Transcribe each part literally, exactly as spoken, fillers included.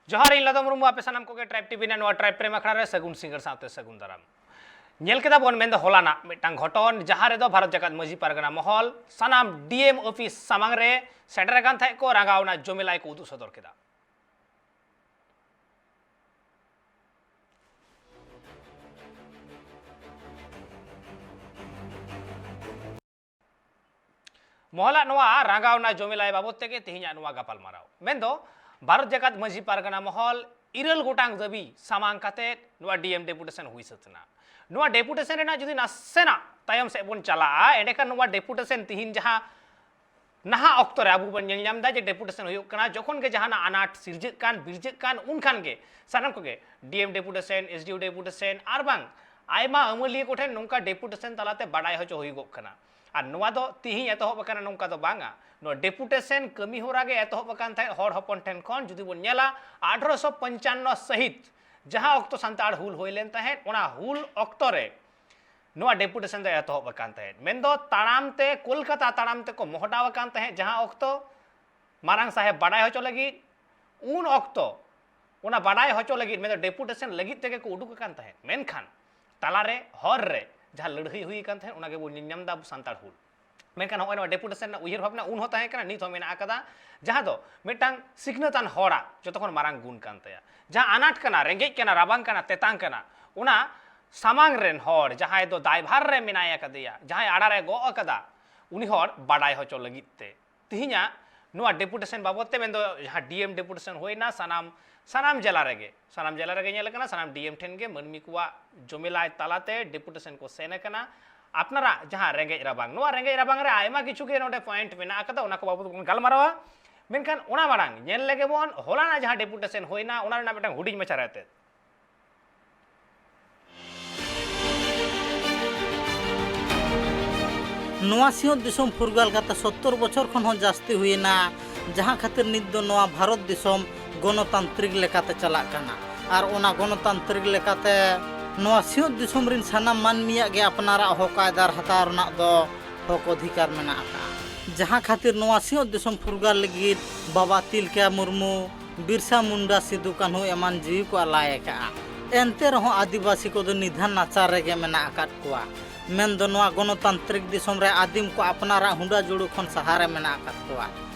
ᱡᱚᱦᱟᱨ, ᱤᱧ ᱞᱟᱫᱚ ᱢᱩᱨᱢᱩ, ᱟᱯᱮ ᱥᱟᱱᱟᱢ ᱠᱚᱜᱮ ᱴᱨᱟᱭᱤᱵᱽ ᱴᱤᱵᱷᱤ ᱨᱮᱱᱟᱜ ᱱᱚᱣᱟ ᱴᱨᱟᱭᱤᱵᱽ ᱯᱨᱮᱢ ᱟᱠᱷᱲᱟ ᱨᱮ ᱥᱟᱹᱜᱩᱱ ᱥᱤᱸᱜᱟᱹᱲ ᱥᱟᱶᱛᱮ ᱥᱟᱹᱜᱩᱱ ᱫᱟᱨᱟᱢ᱾ ᱧᱮᱞ ᱠᱮᱫᱟ ᱵᱚᱱ, ᱢᱮᱱᱫᱚ ᱦᱚᱞᱟᱱᱟᱜ ᱢᱤᱫᱴᱟᱝ ᱜᱷᱚᱴᱚᱱ, ᱡᱟᱦᱟᱸ ᱨᱮᱫᱚ ᱵᱷᱟᱨᱚᱛ ᱡᱟᱠᱟᱛ ᱢᱟᱹᱡᱷᱤ ᱯᱟᱨᱜᱟᱱᱟ ᱢᱚᱦᱚᱞ ᱥᱟᱱᱟᱢ ᱰᱤ ᱮᱢ ᱚᱯᱷᱤᱥ ᱥᱟᱢᱟᱝ ᱨᱮ ᱥᱮᱴᱮᱨ ᱟᱠᱟᱱ ᱛᱟᱦᱮᱸᱫ ᱠᱚ, ᱨᱟᱸᱜᱟᱣᱱᱟ ᱡᱚᱢᱮᱞᱟᱭ ᱠᱚ ᱩᱫᱩᱜ ᱥᱚᱫᱚᱨ ᱠᱮᱫᱟ᱾ ᱢᱚᱦᱚᱞᱟᱜ ᱱᱚᱣᱟ ᱨᱟᱸᱜᱟᱣᱱᱟ ᱡᱚᱢᱮᱞᱟᱭ ᱵᱟᱵᱚᱫ ᱛᱮᱜᱮ ᱛᱮᱦᱮᱧᱟᱜ ᱱᱚᱣᱟ ᱜᱟᱯᱟᱞᱢᱟᱨᱟᱣ᱾ ᱢᱮᱱᱫᱚ ᱵᱷᱟᱨᱚᱛ ᱡᱟᱠᱟᱛ ᱢᱟᱹᱡᱷᱤ ᱯᱟᱨᱜᱟᱱᱟ ᱢᱚᱦᱚᱞ ᱤᱨᱟᱹᱞ ᱜᱚᱴᱟᱝ ᱫᱟᱹᱵᱤ ᱥᱟᱢᱟᱝ ᱠᱟᱛᱮ ᱱᱚᱣᱟ ᱰᱤ ᱮᱢ ᱰᱮᱯᱩᱴᱮᱥᱚᱱ ᱦᱩᱭ ᱥᱟᱹᱛ ᱮᱱᱟ᱾ ᱱᱚᱣᱟ ᱰᱮᱯᱩᱴᱮᱥᱚᱱ ᱨᱮᱱᱟᱜ ᱡᱩᱫᱤ ᱱᱟᱥᱮᱱᱟᱜ ᱛᱟᱭᱚᱢ ᱥᱮᱫ ᱵᱚᱱ ᱪᱟᱞᱟᱜᱼᱟ, ᱮᱸᱰᱮᱠᱷᱟᱱ ᱱᱚᱣᱟ ᱰᱮᱯᱩᱴᱮᱥᱚᱱ ᱛᱮᱦᱮᱧ ᱡᱟᱦᱟᱸ ᱱᱟᱦᱟᱜ ᱚᱠᱛᱚ ᱨᱮ ᱟᱵᱚ ᱵᱚᱱ ᱧᱮᱞ ᱧᱟᱢ ᱮᱫᱟ ᱡᱮ ᱰᱮᱯᱩᱴᱮᱥᱚᱱ ᱦᱩᱭᱩᱜ ᱠᱟᱱᱟ, ᱡᱚᱠᱷᱚᱱ ᱜᱮ ᱡᱟᱦᱟᱱᱟᱜ ᱟᱱᱟᱴ ᱥᱤᱨᱡᱟᱹᱜ ᱠᱟᱱ, ᱵᱤᱨᱡᱟᱹᱜ ᱠᱟᱱ, ᱩᱱᱠᱷᱟᱱ ᱜᱮ ᱥᱟᱱᱟᱢ ᱠᱚᱜᱮ ᱰᱤ ᱮᱢ ᱰᱮᱯᱩᱴᱮᱥᱚᱱ, ᱮᱥ ᱰᱤ ᱳ ᱰᱮᱯᱩᱴᱮᱥᱚᱱ ᱟᱨ ᱵᱟᱝ ᱟᱭᱢᱟ ᱟᱹᱢᱟᱹᱞᱤᱭᱟᱹ ᱠᱚᱴᱷᱮᱱ ᱱᱚᱝᱠᱟ ᱰᱮᱯᱩᱴᱮᱥᱚᱱ ᱛᱟᱞᱟᱛᱮ ᱵᱟᱰᱟᱭ ᱦᱚᱪᱚ ᱦᱩᱭᱩᱜᱚᱜ ᱠᱟᱱᱟ᱾ ᱟᱨ ᱱᱚᱣᱟ ᱫᱚ ᱛᱤᱦᱤᱧ ᱮᱛᱚᱦᱚᱵ ᱟᱠᱟᱱᱟ, ᱱᱚᱝᱠᱟ ᱫᱚ ᱵᱟᱝᱟ᱾ ᱱᱚᱣᱟ ᱰᱮᱯᱩᱴᱮᱥᱚᱱ ᱠᱟᱹᱢᱤ ᱦᱚᱨᱟ ᱜᱮ ᱮᱛᱚᱦᱚᱵ ᱟᱠᱟᱱ ᱛᱟᱦᱮᱸᱫ ᱦᱚᱲ ᱦᱚᱯᱚᱱ ᱴᱷᱮᱱ ᱠᱷᱚᱱ᱾ ᱡᱩᱫᱤ ᱵᱚᱱ ᱧᱮᱞᱟ, ᱟᱴᱷᱨᱚᱥᱚ ᱯᱚᱧᱪᱟᱱᱱᱚ ᱥᱟᱹᱦᱤᱛ ᱡᱟᱦᱟᱸ ᱚᱠᱛᱚ ᱥᱟᱱᱛᱟᱲ ᱦᱩᱞ ᱦᱩᱭ ᱞᱮᱱ ᱛᱟᱦᱮᱸᱫ, ᱚᱱᱟ ᱦᱩᱞ ᱚᱠᱛᱚ ᱨᱮ ᱱᱚᱣᱟ ᱰᱮᱯᱩᱴᱮᱥᱚᱱ ᱫᱚ ᱮᱛᱚᱦᱚᱵ ᱟᱠᱟᱱ ᱛᱟᱦᱮᱸᱫ᱾ ᱢᱮᱱᱫᱚ ᱛᱟᱲᱟᱢ ᱛᱮ, ᱠᱳᱞᱠᱟᱛᱟ ᱛᱟᱲᱟᱢ ᱛᱮᱠᱚ ᱢᱚᱦᱰᱟᱣ ᱟᱠᱟᱱ ᱛᱟᱦᱮᱸᱫ ᱡᱟᱦᱟᱸ ᱚᱠᱛᱚ, ᱢᱟᱨᱟᱝ ᱥᱟᱦᱮᱵᱽ ᱵᱟᱰᱟᱭ ᱦᱚᱪᱚ ᱞᱟᱹᱜᱤᱫ᱾ ᱩᱱ ᱚᱠᱛᱚ ᱚᱱᱟ ᱵᱟᱰᱟᱭ ᱦᱚᱪᱚ ᱞᱟᱹᱜᱤᱫ, ᱢᱮᱱᱫᱚ ᱰᱮᱯᱩᱴᱮᱥᱚᱱ ᱞᱟᱹᱜᱤᱫ ᱛᱮᱜᱮ ᱠᱚ ᱩᱰᱩᱠ ᱟᱠᱟᱱ ᱛᱟᱦᱮᱸᱫ᱾ ᱢᱮᱱᱠᱷᱟᱱ ᱛᱟᱞᱟᱨᱮ ᱦᱚᱨ ᱨᱮ ᱡᱟᱦᱟᱸ ᱞᱟᱹᱲᱦᱟᱹᱭ ᱦᱩᱭ ᱟᱠᱟᱱ ᱛᱟᱦᱮᱸᱫ, ᱚᱱᱟ ᱜᱮᱵᱚᱱ ᱧᱮᱞ ᱧᱟᱢ ᱮᱫᱟ ᱟᱵᱚ ᱥᱟᱱᱛᱟᱲ ᱦᱩᱞ᱾ ᱢᱮᱱᱠᱷᱟᱱ ᱱᱚᱜᱼᱚᱭ ᱱᱚᱣᱟ ᱰᱮᱯᱩᱴᱮᱥᱚᱱ ᱨᱮᱱᱟᱜ ᱩᱭᱦᱟᱹᱨ ᱵᱷᱟᱵᱽᱱᱟ ᱩᱱ ᱦᱚᱸ ᱛᱟᱦᱮᱸ ᱠᱟᱱᱟ, ᱱᱤᱛ ᱦᱚᱸ ᱢᱮᱱᱟᱜ ᱟᱠᱟᱫᱟ, ᱡᱟᱦᱟᱸ ᱫᱚ ᱢᱤᱫᱴᱟᱝ ᱥᱤᱠᱷᱱᱟᱹᱛᱟᱱ ᱦᱚᱲᱟᱜ ᱡᱚᱛᱚ ᱠᱷᱚᱱ ᱢᱟᱨᱟᱝ ᱜᱩᱱ ᱠᱟᱱ ᱛᱟᱭᱟ᱾ ᱡᱟᱦᱟᱸ ᱟᱱᱟᱴ ᱠᱟᱱᱟ, ᱨᱮᱸᱜᱮᱡ ᱠᱟᱱᱟ, ᱨᱟᱵᱟᱝ ᱠᱟᱱᱟ, ᱛᱮᱛᱟᱝ ᱠᱟᱱᱟ, ᱚᱱᱟ ᱥᱟᱢᱟᱝ ᱨᱮᱱ ᱦᱚᱲ, ᱡᱟᱦᱟᱸᱭ ᱫᱚ ᱫᱟᱭᱵᱷᱟᱨ ᱨᱮ ᱢᱮᱱᱟᱭ ᱟᱠᱟᱫᱮᱭᱟ, ᱡᱟᱦᱟᱸᱭ ᱟᱲᱟ ᱨᱮ ᱜᱚᱜ ᱟᱠᱟᱫᱟ, ᱩᱱᱤ ᱦᱚᱲ ᱵᱟᱰᱟᱭ ᱦᱚᱪᱚ ᱞᱟᱹᱜᱤᱫ ᱛᱮ ᱛᱤᱦᱤᱧᱟᱜ ᱱᱚᱣᱟ ᱰᱮᱯᱩᱴᱮᱥᱚᱱ ᱵᱟᱵᱚᱫ ᱛᱮ, ᱢᱮᱱᱫᱚ ᱡᱟᱦᱟᱸ ᱰᱤ ᱮᱢ ᱰᱮᱯᱩᱴᱮᱥᱚᱱ ᱦᱩᱭᱱᱟ, ᱥᱟᱱᱟᱢ, ᱥᱟᱱᱟᱢ ᱡᱮᱞᱟ ᱨᱮᱜᱮ, ᱥᱟᱱᱟᱢ ᱡᱮᱞᱟ ᱨᱮᱜᱮ ᱧᱮᱞ ᱟᱠᱟᱱᱟ, ᱥᱟᱱᱟᱢ ᱰᱤ ᱮᱢ ᱴᱷᱮᱱ ᱜᱮ ᱢᱟᱹᱱᱢᱤ ᱠᱚᱣᱟᱜ ᱡᱚᱢᱮᱞᱟᱭ ᱛᱟᱞᱟᱛᱮ ᱰᱮᱯᱩᱴᱮᱥᱚᱱ ᱠᱚ ᱥᱮᱱ ᱟᱠᱟᱱᱟ᱾ ᱟᱯᱱᱟᱨᱟᱜ ᱡᱟᱦᱟᱸ ᱨᱮᱸᱜᱮᱡ ᱨᱟᱵᱟᱝ, ᱱᱚᱣᱟ ᱨᱮᱸᱜᱮᱡ ᱨᱟᱵᱟᱝ ᱨᱮ ᱟᱭᱢᱟ ᱠᱤᱪᱷᱩ ᱜᱮ ᱱᱚᱰᱮ ᱯᱚᱭᱮᱱᱴ ᱢᱮᱱᱟᱜ ᱟᱠᱟᱫᱟ, ᱚᱱᱟ ᱠᱚ ᱵᱟᱵᱚᱫ ᱵᱚᱱ ᱜᱟᱞᱢᱟᱨᱟᱣᱟ᱾ ᱢᱮᱱᱠᱷᱟᱱ ᱚᱱᱟ ᱢᱟᱲᱟᱝ ᱧᱮᱞ ᱞᱮᱜᱮ ᱵᱚᱱ ᱦᱚᱞᱟᱱᱟᱜ ᱡᱟᱦᱟᱸ ᱰᱮᱯᱩᱴᱮᱥᱚᱱ ᱦᱩᱭᱱᱟ, ᱚᱱᱟ ᱨᱮᱱᱟᱜ ᱢᱤᱫᱴᱟᱝ ᱦᱩᱰᱤᱧ ᱢᱟᱪᱷᱟ ᱨᱮᱛᱮᱫ᱾ ᱱᱚᱣᱟ ᱥᱤᱧᱚᱛ ᱫᱤᱥᱚᱢ ᱯᱷᱩᱨᱜᱟᱹᱞ ᱠᱟᱛᱮ ᱥᱚᱛᱛᱚᱨ ᱵᱚᱪᱷᱚᱨ ᱠᱷᱚᱱ ᱦᱚᱸ ᱡᱟᱹᱥᱛᱤ ᱦᱩᱭᱮᱱᱟ, ᱡᱟᱦᱟᱸ ᱠᱷᱟᱹᱛᱤᱨ ᱱᱤᱛ ᱫᱚ ᱱᱚᱣᱟ ᱵᱷᱟᱨᱚᱛ ᱫᱤᱥᱚᱢ ᱜᱚᱱᱚᱛᱟᱱᱛᱨᱤᱠ ᱞᱮᱠᱟᱛᱮ ᱪᱟᱞᱟᱜ ᱠᱟᱱᱟ᱾ ᱟᱨ ᱚᱱᱟ ᱜᱚᱱᱚᱛᱟᱱᱛᱨᱤᱠ ᱞᱮᱠᱟᱛᱮ ᱱᱚᱣᱟ ᱥᱤᱧᱚᱛ ᱫᱤᱥᱚᱢ ᱨᱤᱱ ᱥᱟᱱᱟᱢ ᱢᱟᱹᱱᱢᱤᱭᱟᱜ ᱜᱮ ᱟᱯᱱᱟᱨᱟᱜ ᱦᱚᱠ ᱟᱭᱫᱟᱨ ᱦᱟᱛᱟᱣ ᱨᱮᱱᱟᱜ ᱫᱚ ᱦᱚᱠ ᱚᱫᱷᱤᱠᱟᱨ ᱢᱮᱱᱟᱜ ᱟᱠᱟᱫᱼᱟ᱾ ᱡᱟᱦᱟᱸ ᱠᱷᱟᱹᱛᱤᱨ ᱱᱚᱣᱟ ᱥᱤᱧᱚᱛ ᱫᱤᱥᱚᱢ ᱯᱷᱩᱨᱜᱟᱹᱞ ᱞᱟᱹᱜᱤᱫ ᱵᱟᱵᱟ ᱛᱤᱞᱠᱟᱹ ᱢᱩᱨᱢᱩ, ᱵᱤᱨᱥᱟ ᱢᱩᱱᱰᱟ, ᱥᱤᱫᱩ ᱠᱟᱹᱱᱦᱩ ᱮᱢᱟᱱ ᱡᱤᱣᱤ ᱠᱚ ᱟᱞᱟᱭ ᱟᱠᱟᱫᱼᱟ᱾ ᱮᱱᱛᱮ ᱨᱮᱦᱚᱸ ᱟᱹᱫᱤᱵᱟᱹᱥᱤ ᱠᱚᱫᱚ ᱱᱤᱫᱷᱟᱱ ᱱᱟᱪᱟᱨ ᱨᱮᱜᱮ ᱢᱮᱱᱟᱜ ᱟᱠᱟᱫ ᱠᱚᱣᱟ᱾ ᱢᱮᱱᱫᱚ ᱱᱚᱣᱟ ᱜᱚᱱᱚᱛᱟᱱᱛᱨᱤᱠ ᱫᱤᱥᱚᱢ ᱨᱮ ᱟᱹᱫᱤᱢ ᱠᱚ ᱟᱯᱱᱟᱨᱟᱜ ᱦᱩᱰᱟᱹ ᱡᱩᱲᱩ ᱠᱷᱚᱱ ᱥᱟᱦᱟᱨᱮ ᱢᱮᱱᱟᱜ ᱟᱠᱟᱫ ᱠᱚᱣᱟ,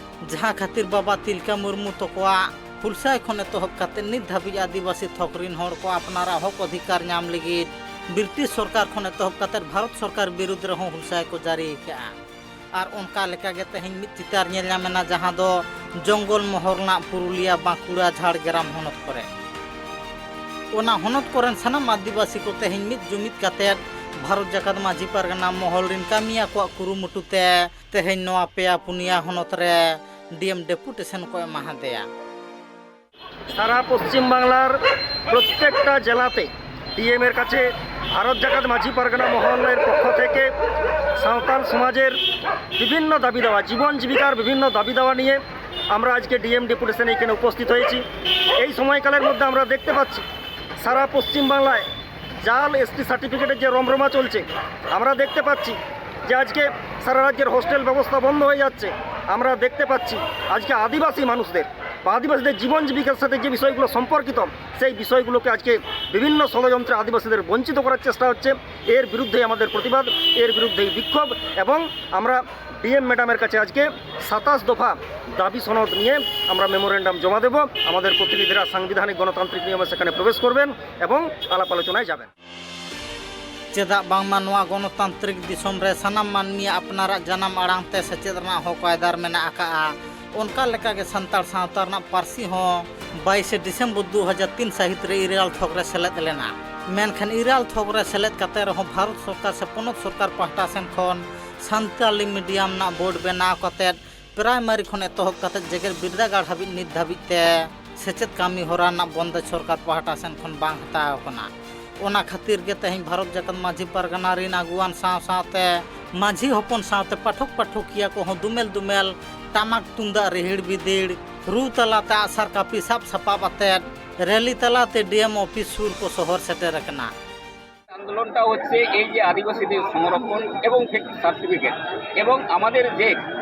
ᱡᱟᱦᱟᱸ ᱠᱷᱟᱹᱛᱤᱨ ᱵᱟᱵᱟ ᱛᱤᱞᱠᱟᱹ ᱢᱩᱨᱢᱩ ᱛᱟᱠᱚᱣᱟᱜ ᱦᱩᱞᱥᱟᱹᱭ ᱠᱷᱚᱱ ᱮᱛᱚᱦᱚᱵ ᱠᱟᱛᱮ ᱱᱤᱛ ᱫᱷᱟᱹᱵᱤᱡ ᱟᱹᱫᱤᱵᱟᱹᱥᱤ ᱛᱷᱚᱠ ᱨᱤᱱ ᱦᱚᱲ ᱠᱚ ᱟᱯᱱᱟᱨᱟᱜ ᱦᱚᱠ ᱚᱫᱷᱤᱠᱟᱨ ᱧᱟᱢ ᱞᱟᱹᱜᱤᱫ ᱵᱨᱤᱴᱤᱥ ᱥᱚᱨᱠᱟᱨ ᱠᱷᱚᱱ ᱮᱛᱚᱦᱚᱵ ᱠᱟᱛᱮ ᱵᱷᱟᱨᱚᱛ ᱥᱚᱨᱠᱟᱨ ᱵᱤᱨᱩᱫᱽ ᱨᱮᱦᱚᱸ ᱦᱩᱞᱥᱟᱹᱭ ᱠᱚ ᱡᱟᱹᱨᱤ ᱟᱠᱟᱫᱼᱟ᱾ ᱟᱨ ᱚᱱᱠᱟ ᱞᱮᱠᱟᱜᱮ ᱛᱮᱦᱮᱧ ᱢᱤᱫ ᱪᱤᱛᱟᱨ ᱧᱮᱞ ᱧᱟᱢ ᱮᱱᱟ, ᱡᱟᱦᱟᱸ ᱫᱚ ᱡᱚᱝᱜᱚᱞ ᱢᱚᱦᱚᱞ ᱨᱮᱱᱟᱜ ᱯᱩᱨᱩᱞᱤᱭᱟ, ᱵᱟᱸᱠᱩᱲᱟ, ᱡᱷᱟᱲᱜᱨᱟᱢ ᱦᱚᱱᱚᱛ ᱠᱚᱨᱮ᱾ ᱚᱱᱟ ᱦᱚᱱᱚᱛ ᱠᱚᱨᱮᱱ ᱥᱟᱱᱟᱢ ᱟᱹᱫᱤᱵᱟᱹᱥᱤ ᱠᱚ ᱛᱮᱦᱮᱧ ᱢᱤᱫ ᱡᱩᱢᱤᱫ ᱠᱟᱛᱮᱫ ᱵᱷᱟᱨᱚᱛ ᱡᱟᱠᱟᱛ ᱢᱟᱹᱡᱷᱤ ᱯᱟᱨᱜᱟᱱᱟ ᱢᱚᱦᱚᱞ ᱨᱤᱱ ᱠᱟᱹᱢᱤᱭᱟᱹ ᱠᱚᱣᱟᱜ ᱠᱩᱨᱩᱢᱩᱴᱩ ᱛᱮ ᱛᱮᱦᱮᱧ ᱱᱚᱣᱟ ᱯᱮᱭᱟ ᱯᱩᱱᱭᱟ ᱦᱚᱱᱚᱛ ᱨᱮ ᱰᱤ ᱮᱢ ᱰᱮᱯᱩᱴᱮᱥᱚᱱ ᱠᱚ ᱮᱢᱟ ᱦᱟᱫᱮᱭᱟ᱾ সারা পশ্চিম বাংলার প্রত্যেকটা জেলাতে ডিএম এর কাছে ভারত জাকাত মাঝি পারগানা মহলের পক্ষ থেকে সাঁওতাল সমাজের বিভিন্ন দাবি দাওয়া, জীবন জীবিকার বিভিন্ন দাবি দাওয়া নিয়ে আমরা আজকে ডিএম ডেপুটেশন এখানে উপস্থিত হয়েছি। এই সময়কালের মধ্যে আমরা দেখতে পাচ্ছি সারা পশ্চিম বাংলায় জাল এসটি সার্টিফিকেটের যে রমরমা চলছে, আমরা দেখতে পাচ্ছি যে আজকে সারা রাজ্যের হোস্টেল ব্যবস্থা বন্ধ হয়ে যাচ্ছে। আমরা দেখতে পাচ্ছি আজকে আদিবাসী মানুষদের বা আদিবাসীদের জীবন জীবিকার সাথে যে বিষয়গুলো সম্পর্কিত, সেই বিষয়গুলোকে আজকে বিভিন্ন ষড়যন্ত্রে আদিবাসীদের বঞ্চিত করার চেষ্টা হচ্ছে। এর বিরুদ্ধে আমাদের প্রতিবাদ, এর বিরুদ্ধেই বিক্ষোভ। এবং আমরা ডিএম ম্যাডামের কাছে আজকে সাতাশ দফা দাবি সনদ নিয়ে আমরা মেমোরেন্ডাম জমা দেব। আমাদের প্রতিনিধিরা সাংবিধানিক গণতান্ত্রিক নিয়মে সেখানে প্রবেশ করবেন এবং আলাপ আলোচনায় যাবেন। ᱪᱮᱫᱟᱜ ᱵᱟᱝᱢᱟ ᱱᱚᱣᱟ ᱜᱚᱱᱚᱛᱟᱱᱛᱨᱤᱠ ᱫᱤᱥᱚᱢ ᱨᱮ ᱥᱟᱱᱟᱢ ᱢᱟᱹᱱᱢᱤ ᱟᱯᱱᱟᱨᱟᱜ ᱡᱟᱱᱟᱢ ᱟᱲᱟᱝ ᱛᱮ ᱥᱮᱪᱮᱫ ᱨᱮᱱᱟᱜ ᱦᱚᱠ ᱟᱹᱭᱫᱟᱹᱨ ᱢᱮᱱᱟᱜ ᱟᱠᱟᱫᱼᱟ᱾ ᱚᱱᱠᱟ ᱞᱮᱠᱟᱜᱮ ᱥᱟᱱᱛᱟᱲ ᱥᱟᱶᱛᱟ ᱨᱮᱱᱟᱜ ᱯᱟᱹᱨᱥᱤ ᱦᱚᱸ ᱵᱟᱭᱤᱥᱮ ᱰᱤᱥᱮᱢᱵᱚᱨ ᱫᱩ ᱦᱟᱡᱟᱨ ᱛᱤᱱ ᱥᱟᱹᱦᱤᱛ ᱨᱮ ᱤᱨᱟᱞ ᱛᱷᱚᱠ ᱨᱮ ᱥᱮᱞᱮᱫ ᱞᱮᱱᱟ᱾ ᱢᱮᱱᱠᱷᱟᱱ ᱤᱨᱟᱞ ᱛᱷᱚᱠ ᱨᱮ ᱥᱮᱞᱮᱫ ᱠᱟᱛᱮ ᱨᱮᱦᱚᱸ ᱵᱷᱟᱨᱚᱛ ᱥᱚᱨᱠᱟᱨ ᱥᱮ ᱯᱚᱱᱚᱛ ᱥᱚᱨᱠᱟᱨ ᱯᱟᱦᱴᱟ ᱥᱮᱱ ᱠᱷᱚᱱ ᱥᱟᱱᱛᱟᱞᱤ ᱢᱤᱰᱤᱭᱟᱢ ᱨᱮᱱᱟᱜ ᱵᱳᱨᱰ ᱵᱮᱱᱟᱣ ᱠᱟᱛᱮ ᱯᱨᱟᱭᱢᱟᱨᱤ ᱠᱷᱚᱱ ᱮᱛᱚᱦᱚᱵ ᱠᱟᱛᱮ ᱡᱮᱜᱮᱛ ᱵᱤᱨᱫᱟᱹᱜᱟᱲ ᱦᱟᱹᱵᱤᱡ ᱱᱤᱛ ᱫᱷᱟᱹᱵᱤᱡ ᱛᱮ ᱥᱮᱪᱮᱫ ᱠᱟᱹᱢᱤ ᱦᱚᱨᱟ ᱨᱮᱱᱟᱜ ᱵᱚᱱᱫᱮᱡᱽ ᱥᱚᱨᱠᱟᱨ ᱯᱟᱦᱴᱟ ᱥᱮᱱ ᱠᱷᱚᱱ ᱵᱟᱝ ᱦᱟᱛᱟᱣ ᱟᱠᱟᱱᱟ᱾ ᱚᱱᱟ ᱠᱷᱟᱹᱛᱤᱨ ᱜᱮ ᱛᱮᱦᱮᱧ ᱵᱷᱟᱨᱚᱛ ᱡᱟᱠᱟᱛ ᱢᱟᱹᱡᱷᱤ ᱯᱟᱨᱜᱟᱱᱟ ᱨᱤᱱ ᱟᱹᱜᱩᱣᱟᱱ ᱥᱟᱶ ᱥᱟᱶᱛᱮ ᱢᱟᱹᱡᱷᱤ ᱦᱚᱯᱚᱱ ᱥᱟᱶᱛᱮ ᱯᱟᱴᱷᱚᱠ ᱯᱟᱴᱷᱚᱠᱤᱭᱟᱹ ᱠᱚᱦᱚᱸ ᱫᱩᱢᱮᱞ ᱫᱩᱢᱮᱞ ᱴᱟᱢᱟᱠ ᱛᱩᱢᱫᱟᱜ ᱨᱤᱦᱤᱲ ᱵᱤᱫᱤᱲ ᱨᱩ ᱛᱟᱞᱟᱛᱮ ᱟᱜᱼᱥᱟᱨ ᱠᱟᱹᱯᱤ ᱥᱟᱵ ᱥᱟᱯᱟᱵ ᱟᱛᱮᱫ ᱨᱮᱞᱤ ᱛᱟᱞᱟᱛᱮ ᱰᱤ ᱮᱢ ᱚᱯᱷᱤᱥ ᱥᱩᱨ ᱠᱚ ᱥᱚᱦᱚᱨ ᱥᱮᱴᱮᱨ ᱟᱠᱟᱱᱟ᱾ আন্দোলনটা হচ্ছে এই যে আদিবাসীদের সংরক্ষণ এবং ফ্যাক্ট সার্টিফিকেট এবং আমাদের যে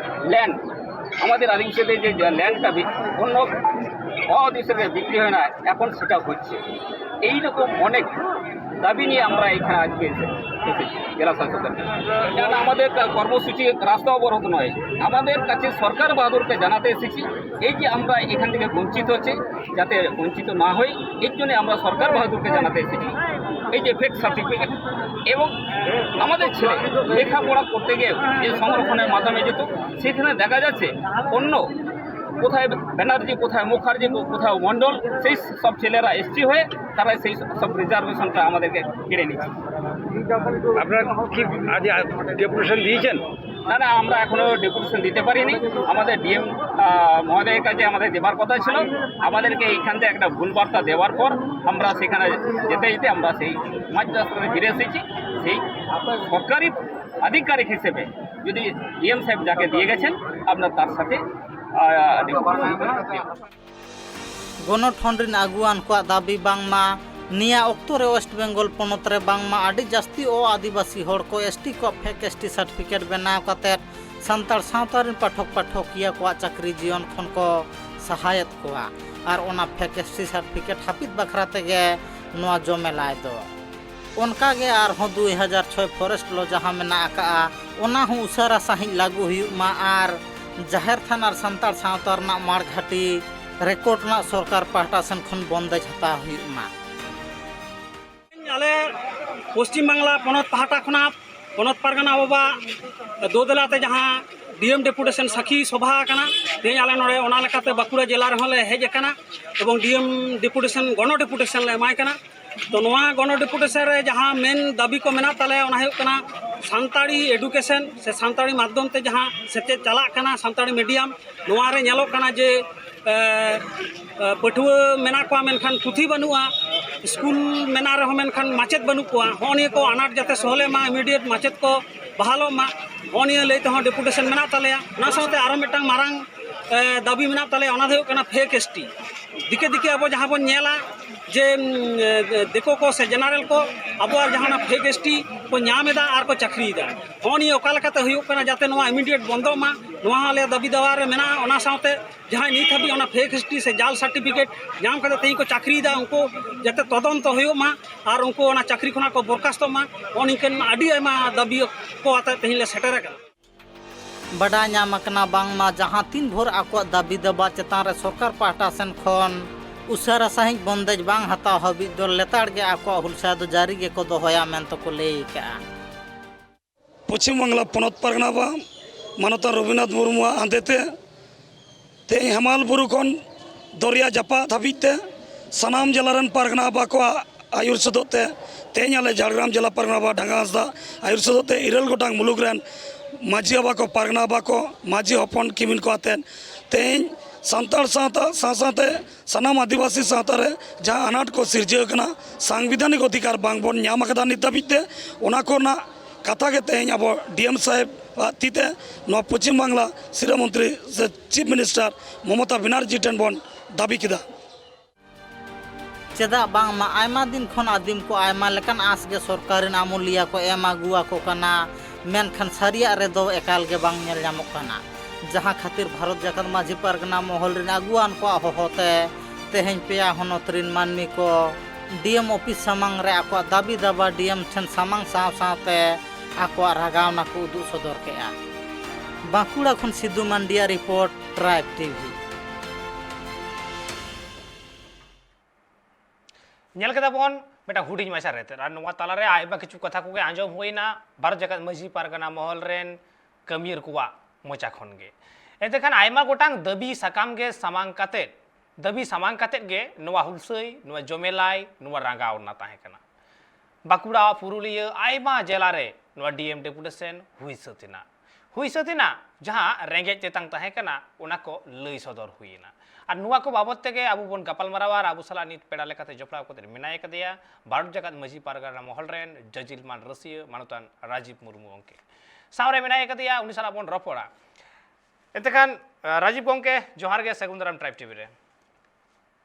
ল্যান্ড, আমাদের আদিবাসীদের যে ল্যান্ড দাবি, অন্য অদৃশ্যকে বিক্রি হয় না, এখন সেটা হচ্ছে। এই রকম অনেক দাবি নিয়ে আমরা এখানে আজকে এসে- এসেছি জেলা শাসকের কাছে। কারণ আমাদের কা- কর্মসূচি রাস্তা অবরোধ নয়, আমাদের কাছে সরকার বাহাদুরকে জানাতে এসেছি, এই যে আমরা এখান থেকে বঞ্চিত হচ্ছি, যাতে বঞ্চিত না হই, এর জন্য আমরা সরকার বাহাদুরকে জানাতে এসেছি। এই যে ফেক সার্টিফিকেট এবং আমাদের ছেলে লেখাপড়া করতে গিয়ে যে সংরক্ষণের মাধ্যমে যেত, সেখানে দেখা যাচ্ছে অন্য কোথায় ব্যানার্জি, কোথায় মুখার্জি, কোথায় মণ্ডল, সেই সব ছেলেরা এসটি হয়ে তারা সেই সব রিজার্ভেশনটা আমাদেরকে কেড়ে নিচ্ছে। আপনারা কি আজ ডেপুটেশন দিয়েছেন? না, না, আমরা এখনো ডেপুটেশন দিতে পারিনি। আমাদের ডিএম মহোদয়ের কাছে আমাদের দেবার কথা ছিল। আমাদেরকে এইখান থেকে একটা ভুল বার্তা দেওয়ার পর আমরা সেখানে যেতে যেতে আমরা সেই মাঝ রাস্তাতে ফিরে এসেছি। সেই সরকারি আধিকারিক হিসেবে যদি ডিএম সাহেব যাকে দিয়ে গেছেন, আমরা তার সাথে আহ, ডেপুটেশন ᱜᱚᱱᱚᱴᱷᱚᱱ ᱨᱤᱱ ᱟᱹᱜᱩᱣᱟᱱ ᱠᱚᱣᱟᱜ ᱫᱟᱹᱵᱤ ᱵᱟᱝᱢᱟ ᱱᱤᱭᱟᱹ ᱚᱠᱛᱚ ᱨᱮ ᱳᱭᱮᱥᱴ ᱵᱮᱝᱜᱚᱞ ᱯᱚᱱᱚᱛ ᱨᱮ ᱵᱟᱝᱢᱟ ᱟᱹᱰᱤ ᱡᱟᱹᱥᱛᱤ ᱚ ᱟᱹᱫᱤᱵᱟᱹᱥᱤ ᱦᱚᱲ ᱠᱚ ᱮᱥᱴᱤ ᱠᱚᱣᱟᱜ ᱯᱷᱮᱠ ᱮᱥᱴᱤ ᱥᱟᱨᱴᱤᱯᱷᱤᱠᱮᱴ ᱵᱮᱱᱟᱣ ᱠᱟᱛᱮᱫ ᱥᱟᱱᱛᱟᱲ ᱥᱟᱶᱛᱟ ᱨᱤᱱ ᱯᱟᱴᱷᱚᱠ ᱯᱟᱴᱷᱚᱠᱤᱭᱟᱹ ᱠᱚᱣᱟᱜ ᱪᱟᱹᱠᱨᱤ ᱡᱤᱭᱚᱱ ᱠᱷᱚᱱ ᱠᱚ ᱥᱟᱦᱟᱭᱮᱫ ᱠᱚᱣᱟ ᱟᱨ ᱚᱱᱟ ᱯᱷᱮᱠ ᱮᱥᱴᱤ ᱥᱟᱨᱴᱤᱯᱷᱤᱠᱮᱴ ᱦᱟᱹᱯᱤᱫ ᱵᱟᱠᱷᱨᱟ ᱛᱮᱜᱮ ᱱᱚᱣᱟ ᱡᱚᱢᱮᱞᱟᱭ ᱫᱚ᱾ ᱚᱱᱠᱟᱜᱮ ᱟᱨᱦᱚᱸ ᱫᱩᱭ ᱦᱟᱡᱟᱨ ᱪᱷᱚᱭ ᱯᱷᱚᱨᱮᱥᱴ ᱞᱚ ᱡᱟᱦᱟᱸ ᱢᱮᱱᱟᱜ ᱟᱠᱟᱫᱼᱟ, ᱚᱱᱟ ᱦᱚᱸ ᱩᱥᱟᱹᱨᱟ ᱥᱟᱺᱦᱤᱡ ᱞᱟᱹᱜᱩ ᱦᱩᱭᱩᱜ ᱢᱟ ᱟᱨ ᱡᱟᱦᱮᱨ ᱛᱷᱟᱱ ᱟᱨ ᱥᱟᱱᱛᱟᱲ ᱥᱟᱶᱛᱟ ᱨᱮᱱᱟᱜ ᱢᱟᱲᱜᱷᱟᱴᱤ ᱨᱮᱠᱚᱨᱰ ᱨᱮᱱᱟᱜ ᱥᱚᱨᱠᱟᱨ ᱯᱟᱦᱴᱟ ᱥᱮᱱ ᱠᱷᱚᱱ ᱵᱚᱱᱫᱮᱡᱽ ᱦᱟᱛᱟᱣ ᱦᱩᱭᱩᱜ ᱢᱟ᱾ ᱟᱞᱮ ᱯᱚᱥᱪᱤᱢ ᱵᱟᱝᱞᱟ ᱯᱚᱱᱚᱛ ᱯᱟᱦᱴᱟ ᱠᱷᱚᱱᱟᱜ ᱯᱚᱱᱚᱛ ᱯᱟᱨᱜᱟᱱᱟ ᱵᱟᱵᱟ ᱫᱳᱫᱮᱞᱟ ᱛᱮ ᱡᱟᱦᱟᱸ ᱰᱤᱮᱢ ᱰᱮᱯᱩᱴᱮᱥᱚᱱ ᱥᱟᱹᱠᱷᱤ ᱥᱚᱵᱷᱟ ᱟᱠᱟᱱᱟ, ᱛᱮᱦᱮᱧ ᱟᱞᱮ ᱱᱚᱰᱮ ᱚᱱᱟ ᱞᱮᱠᱟᱛᱮ ᱵᱟᱸᱠᱩᱲᱟ ᱡᱮᱞᱟ ᱨᱮᱦᱚᱸ ᱞᱮ ᱦᱮᱡ ᱟᱠᱟᱱᱟ ᱮᱵᱚᱝ ᱰᱤᱮᱢ ᱰᱮᱯᱩᱴᱮᱥᱚᱱ, ᱜᱚᱱᱚ ᱰᱮᱯᱩᱴᱮᱥᱚᱱ ᱞᱮ ᱮᱢᱟᱭ ᱠᱟᱱᱟ᱾ ᱛᱚ ᱱᱚᱣᱟ ᱜᱚᱱᱚ ᱰᱮᱯᱩᱴᱮᱥᱚᱱ ᱨᱮ ᱡᱟᱦᱟᱸ ᱢᱮᱱ ᱫᱟᱹᱵᱤ ᱠᱚ ᱢᱮᱱᱟᱜ ᱛᱟᱞᱮᱭᱟ, ᱚᱱᱟ ᱦᱩᱭᱩᱜ ᱠᱟᱱᱟ ᱥᱟᱱᱛᱟᱲᱤ ᱮᱰᱩᱠᱮᱥᱚᱱ ᱥᱮ ᱥᱟᱱᱛᱟᱲᱤ ᱢᱟᱫᱽᱫᱷᱚᱢ ᱛᱮ ᱡᱟᱦᱟᱸ ᱥᱮᱪᱮᱫ ᱪᱟᱞᱟᱜ ᱠᱟᱱᱟ, ᱥᱟᱱᱛᱟᱲᱤ ᱢᱤᱰᱤᱭᱟᱢ, ᱱᱚᱣᱟ ᱨᱮ ᱧᱮᱞᱚᱜ ᱠᱟᱱᱟ ᱡᱮ, ᱮ, ᱮ, ᱯᱟᱹᱴᱷᱩᱣᱟᱹ ᱢᱮᱱᱟᱜ ᱠᱚᱣᱟ ᱢᱮᱱᱠᱷᱟᱱ ᱯᱩᱛᱷᱤ ᱵᱟᱹᱱᱩᱜᱼᱟ, ᱥᱠᱩᱞ ᱢᱮᱱᱟᱜ ᱨᱮᱦᱚᱸ ᱢᱮᱱᱠᱷᱟᱱ ᱢᱟᱪᱮᱫ ᱵᱟᱹᱱᱩᱜ ᱠᱚᱣᱟ᱾ ᱦᱚᱸᱜᱼᱚ ᱱᱤᱭᱟᱹ ᱠᱚ ᱟᱱᱟᱴ ᱡᱟᱛᱮ ᱥᱚᱦᱞᱮᱜ ᱢᱟ, ᱤᱢᱤᱰᱤᱭᱮᱴ ᱢᱟᱪᱮᱫ ᱠᱚ ᱵᱟᱦᱟᱞᱚᱜ ᱢᱟ, ᱦᱚᱸᱜᱼᱚ ᱱᱤᱭᱟᱹ ᱞᱟᱹᱭ ᱛᱮᱦᱚᱸ ᱰᱮᱯᱩᱴᱮᱥᱚᱱ ᱢᱮᱱᱟᱜ ᱛᱟᱞᱮᱭᱟ᱾ ᱚᱱᱟ ᱥᱟᱶᱛᱮ ᱟᱨᱚ ᱢᱤᱫᱴᱟᱝ ᱢᱟᱨᱟᱝ, ᱮ, ᱫᱟᱹᱵᱤ ᱢᱮᱱᱟᱜ ᱛᱟᱞᱮᱭᱟ, ᱚᱱᱟ ᱫᱚ ᱦᱩᱭᱩᱜ ᱠᱟᱱᱟ ᱯᱷᱮᱠ ᱮᱥᱴᱤ᱾ ᱫᱤᱠᱮ ᱫᱤᱠᱮ ᱟᱵᱚ ᱡᱟᱦᱟᱸ ᱵᱚᱱ ᱧᱮᱞᱟ ᱡᱮ ᱩᱢ, ᱫᱤᱠᱩ ᱠᱚ ᱥᱮ ᱡᱮᱱᱟᱨᱮᱞ ᱠᱚ ᱟᱵᱚᱣᱟᱜ ᱡᱟᱦᱟᱸ ᱚᱱᱟ ᱯᱷᱮᱠ ᱮᱥᱴᱤ ᱠᱚ ᱧᱟᱢ ᱮᱫᱟ ᱟᱨ ᱠᱚ ᱪᱟᱹᱠᱨᱤᱭᱮᱫᱟ᱾ ᱦᱚᱸᱜᱼᱚ ᱱᱤᱭᱟᱹ ᱚᱠᱟ ᱞᱮᱠᱟᱛᱮ ᱦᱩᱭᱩᱜ ᱠᱟᱱᱟ, ᱡᱟᱛᱮ ᱱᱚᱣᱟ ᱤᱢᱤᱰᱤᱭᱮᱴ ᱵᱚᱱᱫᱚᱜ ᱢᱟ, ᱱᱚᱣᱟ ᱦᱚᱸ ᱟᱞᱮ ᱫᱟᱹᱵᱤ ᱫᱟᱣᱟ ᱨᱮ ᱢᱮᱱᱟᱜᱼᱟ᱾ ᱚᱱᱟ ᱥᱟᱶᱛᱮ ᱡᱟᱦᱟᱸᱭ ᱱᱤᱛ ᱦᱟᱹᱵᱤᱡ ᱚᱱᱟ ᱯᱷᱮᱠ ᱮᱥᱴᱤ ᱥᱮ ᱡᱟᱞ ᱥᱟᱨᱴᱤᱯᱷᱤᱠᱮᱴ ᱧᱟᱢ ᱠᱟᱛᱮ ᱛᱮᱦᱮᱧ ᱠᱚ ᱪᱟᱹᱠᱨᱤᱭᱮᱫᱟ, ᱩᱱᱠᱩ ᱡᱟᱛᱮ ᱛᱚᱫᱚᱱᱛᱚ ᱦᱩᱭᱩᱜ ᱢᱟ ᱟᱨ ᱩᱱᱠᱩ ᱚᱱᱟ ᱪᱟᱹᱠᱨᱤ ᱠᱷᱚᱱᱟᱜ ᱠᱚ ᱵᱚᱨᱠᱟᱥᱛᱚᱜ ᱢᱟ᱾ ᱦᱚᱸᱜᱼᱚ ᱱᱤᱝᱠᱟᱹᱱ ᱟᱹᱰᱤ ᱟᱭᱢᱟ ᱫᱟᱹᱵᱤ ᱠᱚ ᱟᱛᱮ ᱛᱮᱦᱮᱧ ᱞᱮ ᱥᱮᱴᱮᱨ ᱟᱠᱟᱱᱟ᱾ ᱵᱟᱰᱟᱭ ᱧᱟᱢ ᱟᱠᱟᱱᱟ ᱵᱟᱝᱢᱟ ᱡᱟᱦᱟᱸ ᱛᱤᱱ ᱵᱷᱳᱨ ᱟᱠᱚᱣᱟᱜ ᱫᱟᱹᱵᱤ ᱫᱟᱵᱟ ᱪᱮᱛᱟᱱ ᱨᱮ ᱥᱚᱨᱠᱟᱨ ᱯᱟᱦᱴᱟ ᱥᱮᱱ ᱠᱷᱚᱱ ᱩᱥᱟᱹᱨᱟ ᱥᱟᱺᱦᱤᱡ ᱵᱚᱱᱫᱮᱡ ᱵᱟᱝ ᱦᱟᱛᱟᱣ ᱦᱟᱹᱵᱤᱡ ᱫᱚ ᱞᱮᱛᱟᱲ ᱜᱮ ᱟᱠᱚᱣᱟᱜ ᱦᱩᱞᱥᱟᱹᱭ ᱫᱚ ᱡᱟᱹᱨᱤ ᱜᱮᱠᱚ ᱫᱚᱦᱚᱭᱟ ᱢᱮᱱᱛᱮ ᱠᱚ ᱞᱟᱹᱭ ᱟᱠᱟᱫᱼᱟ᱾ ᱯᱚᱪᱷᱤᱢ ᱵᱟᱝᱞᱟ ᱯᱚᱱᱚᱛ ᱯᱟᱨᱜᱟᱱᱟ ᱵᱟ ᱢᱟᱱᱚᱛᱟᱱ ᱨᱚᱵᱤᱱᱫᱨᱚᱱᱟᱛᱷ ᱢᱩᱨᱢᱩᱣᱟᱜ ᱦᱟᱸᱫᱮ ᱛᱮ ᱛᱮᱦᱮᱧ ᱦᱮᱢᱟᱞ ᱵᱩᱨᱩ ᱠᱷᱚᱱ ᱫᱚᱨᱭᱟ ᱡᱟᱯᱟᱜ ᱫᱷᱟᱹᱵᱤᱡ ᱛᱮ ᱥᱟᱱᱟᱢ ᱡᱮᱞᱟ ᱨᱮᱱ ᱯᱟᱨᱜᱟᱱᱟ ᱵᱟ ᱠᱚᱣᱟᱜ ᱟᱹᱭᱩᱨ ᱥᱚᱫᱚᱜ ᱛᱮ ᱛᱮᱦᱮᱧ ᱟᱞᱮ ᱡᱷᱟᱲᱜᱨᱟᱢ ᱡᱮᱞᱟ ᱯᱟᱨᱜᱟᱱᱟ ᱵᱟ ᱰᱷᱟᱝᱜᱟ ᱦᱟᱸᱥᱫᱟ ᱟᱹᱭᱩᱨ ᱥᱚᱫᱚᱜ ᱛᱮ ᱤᱨᱟᱹᱞ ᱜᱚᱴᱟᱝ ᱢᱩᱞᱩᱠ ᱨᱮᱱ ᱢᱟᱹᱡᱷᱤ ᱵᱟᱵᱟ ᱠᱚ, ᱯᱟᱨᱜᱟᱱᱟ ᱵᱟ ᱠᱚ, ᱢᱟᱹᱡᱷᱤ ᱦᱚᱯᱚᱱ ᱠᱤᱢᱤᱱ ᱠᱚ ᱟᱛᱮᱫ ᱛᱮᱦᱮᱧ ᱥᱟᱱᱛᱟᱲ ᱥᱟᱶᱛᱟ ᱥᱟᱶ ᱥᱟᱶᱛᱮ ᱥᱟᱱᱟᱢ ᱟᱹᱫᱤᱵᱟᱹᱥᱤ ᱥᱟᱶᱛᱟ ᱨᱮ ᱡᱟᱦᱟᱸ ᱟᱱᱟᱴ ᱠᱚ ᱥᱤᱨᱡᱟᱹᱣ ᱠᱟᱱᱟ, ᱥᱟᱝᱵᱤᱫᱷᱟᱱᱤᱠ ᱚᱫᱷᱤᱠᱟᱨ ᱵᱟᱝ ᱵᱚᱱ ᱧᱟᱢ ᱟᱠᱟᱫᱟ ᱱᱤᱛ ᱫᱷᱟᱹᱵᱤᱡ ᱛᱮ, ᱚᱱᱟ ᱠᱚᱨᱮᱱᱟᱜ ᱠᱟᱛᱷᱟ ᱜᱮ ᱛᱮᱦᱮᱧ ᱟᱵᱚ ᱰᱤ ᱮᱢ ᱥᱟᱦᱮᱵᱽ ᱟᱜ ᱛᱤ ᱛᱮ ᱱᱚᱣᱟ ᱯᱚᱪᱷᱤᱢ ᱵᱟᱝᱞᱟ ᱥᱤᱨᱟᱹ ᱢᱚᱱᱛᱨᱤ ᱥᱮ ᱪᱤᱯ ᱢᱤᱱᱤᱥᱴᱟᱨ ᱢᱚᱢᱚᱛᱟ ᱵᱮᱱᱟᱨᱡᱤ ᱴᱷᱮᱱ ᱵᱚᱱ ᱫᱟᱹᱵᱤ ᱠᱮᱫᱟ᱾ ᱪᱮᱫᱟᱜ ᱵᱟᱝᱢᱟ ᱟᱭᱢᱟ ᱫᱤᱱ ᱠᱷᱚᱱ ᱟᱹᱫᱤᱢ ᱠᱚ ᱟᱭᱢᱟ ᱞᱮᱠᱟᱱ ᱟᱸᱥ ᱜᱮ ᱥᱚᱨᱠᱟᱨ ᱨᱮᱱ ᱟᱹᱢᱩᱞᱤᱭᱟᱹ ᱠᱚ ᱮᱢ ᱟᱹᱜᱩ ᱟᱠᱚ ᱠᱟᱱᱟ, ᱢᱮᱱᱠᱷᱟᱱ ᱥᱟᱹᱨᱤᱭᱟᱜ ᱨᱮᱫᱚ ᱮᱠᱟᱞ ᱜᱮ ᱵᱟᱝ ᱧᱮᱞ ᱧᱟᱢᱚᱜ ᱠᱟᱱᱟ᱾ ᱡᱟᱦᱟᱸ ᱠᱷᱟᱹᱛᱤᱨ ᱵᱷᱟᱨᱚᱛ ᱡᱟᱠᱟᱛ ᱢᱟᱹᱡᱷᱤ ᱯᱟᱨᱜᱟᱱᱟ ᱢᱚᱦᱚᱞ ᱨᱮᱱ ᱟᱹᱜᱩᱣᱟᱱ ᱠᱚᱣᱟᱜ ᱦᱚᱦᱚ ᱛᱮ ᱛᱮᱦᱮᱧ ᱯᱮᱭᱟ ᱦᱚᱱᱚᱛ ᱨᱮᱱ ᱢᱟᱹᱱᱢᱤ ᱠᱚ ᱰᱤ ᱮᱢ ᱚᱯᱷᱤᱥ ᱥᱟᱢᱟᱝ ᱨᱮ ᱟᱠᱚᱣᱟᱜ ᱫᱟᱹᱵᱤ ᱫᱟᱵᱟ ᱰᱤ ᱮᱢ ᱴᱷᱮᱱ ᱥᱟᱢᱟᱝ ᱥᱟᱶ ᱥᱟᱶᱛᱮ ᱟᱠᱚᱣᱟᱜ ᱨᱟᱜᱟᱣᱱᱟ ᱠᱚ ᱩᱫᱩᱜ ᱥᱚᱫᱚᱨ ᱠᱮᱫᱼᱟ᱾ ᱵᱟᱸᱠᱩᱲᱟ ᱠᱷᱚᱱ ᱥᱤᱫᱩ ᱢᱟᱱᱰᱤᱭᱟᱜ ᱨᱤᱯᱳᱨᱴ, ᱴᱨᱟᱭᱤᱵᱽ ᱴᱤᱵᱷᱤ᱾ ᱧᱮᱞ ᱠᱮᱫᱟ ᱵᱚᱱ ᱢᱤᱫᱴᱟᱝ ᱦᱩᱰᱤᱧ ᱢᱟᱪᱷᱟ ᱨᱮᱛᱮᱫ, ᱟᱨ ᱱᱚᱣᱟ ᱛᱟᱞᱟᱨᱮ ᱟᱭᱢᱟ ᱠᱤᱪᱷᱩ ᱠᱟᱛᱷᱟ ᱠᱚᱜᱮ ᱟᱸᱡᱚᱢ ᱦᱩᱭᱱᱟ ᱵᱷᱟᱨᱚᱛ ᱡᱟᱠᱟᱛ ᱢᱟᱹᱡᱷᱤ ᱯᱟᱨᱜᱟᱱᱟ ᱢᱚᱦᱚᱞ ᱨᱮᱱ ᱠᱟᱹᱢᱤᱭᱟᱹᱨ ᱠᱚᱣᱟᱜ ᱢᱚᱪᱟ ᱠᱷᱚᱱ ᱜᱮ᱾ ᱮᱱᱛᱮ ᱠᱷᱟᱱ ᱟᱭᱢᱟ ᱜᱚᱴᱟᱝ ᱫᱟᱹᱵᱤ ᱥᱟᱠᱟᱢ ᱜᱮ ᱥᱟᱢᱟᱝ ᱠᱟᱛᱮᱫ, ᱫᱟᱹᱵᱤ ᱥᱟᱢᱟᱝ ᱠᱟᱛᱮᱫ ᱜᱮ ᱱᱚᱣᱟ ᱦᱩᱞᱥᱟᱹᱭ, ᱱᱚᱣᱟ ᱡᱚᱢᱮᱞᱟᱭ, ᱱᱚᱣᱟ ᱨᱟᱸᱜᱟᱣᱱᱟ ᱛᱟᱦᱮᱸ ᱠᱟᱱᱟ᱾ ᱵᱟᱸᱠᱩᱲᱟ, ᱯᱩᱨᱩᱞᱤᱭᱟᱹ, ᱟᱭᱢᱟ ᱡᱮᱞᱟ ᱨᱮ ᱱᱚᱣᱟ ᱰᱤ ᱮᱢ ᱰᱮᱯᱩᱴᱮᱥᱚᱱ ᱦᱩᱭ ᱥᱟᱹᱛ ᱮᱱᱟ᱾ ᱦᱩᱭ ᱥᱟᱹᱛ ᱮᱱᱟ, ᱡᱟᱦᱟᱸ ᱨᱮᱸᱜᱮᱡ ᱛᱮᱛᱟᱝ ᱛᱟᱦᱮᱸ ᱠᱟᱱᱟ, ᱚᱱᱟ ᱠᱚ ᱞᱟᱹᱭ ᱥᱚᱫᱚᱨ ᱦᱩᱭ ᱮᱱᱟ᱾ ᱟᱨ ᱱᱚᱣᱟ ᱠᱚ ᱵᱟᱵᱚᱫ ᱛᱮᱜᱮ ᱟᱵᱚ ᱵᱚᱱ ᱜᱟᱯᱟᱞ ᱢᱟᱨᱟᱣᱟ ᱟᱨ ᱟᱵᱚ ᱥᱟᱞᱟᱜ ᱱᱤᱛ ᱯᱮᱲᱟ ᱞᱮᱠᱟᱛᱮ ᱡᱚᱯᱲᱟᱣ ᱠᱟᱛᱮ ᱢᱮᱱᱟᱭ ᱠᱟᱫᱮᱭᱟ ᱵᱷᱟᱨᱚᱛ ᱡᱟᱠᱟᱛ ᱢᱟᱹᱡᱷᱤ ᱯᱟᱨᱜᱟᱱᱟ ᱢᱚᱦᱚᱞ ᱨᱮᱱ ᱡᱟᱹᱡᱤᱞ ᱢᱟᱱ ᱨᱟᱹᱥᱤᱭᱟᱹ ᱢᱟᱱᱚᱛᱟᱱ ᱨᱟᱡᱤᱵᱽ ᱢᱩᱨᱢᱩ ᱜᱚᱢᱠᱮ᱾ ᱥᱟᱶᱨᱮ ᱢᱮᱱᱟᱭ ᱠᱟᱫᱮᱭᱟ, ᱩᱱᱤ ᱥᱟᱞᱟᱜ ᱵᱚᱱ ᱨᱚᱯᱚᱲᱟ᱾ ᱮᱱᱛᱮ ᱠᱷᱟᱱ, ᱨᱟᱡᱤᱵᱽ ᱜᱚᱢᱠᱮ, ᱡᱚᱦᱟᱨ ᱜᱮ, ᱥᱟᱹᱜᱩᱱ ᱫᱟᱨᱟᱢ ᱴᱨᱟᱭᱤᱵᱽ ᱴᱤᱵᱷᱤ ᱨᱮ᱾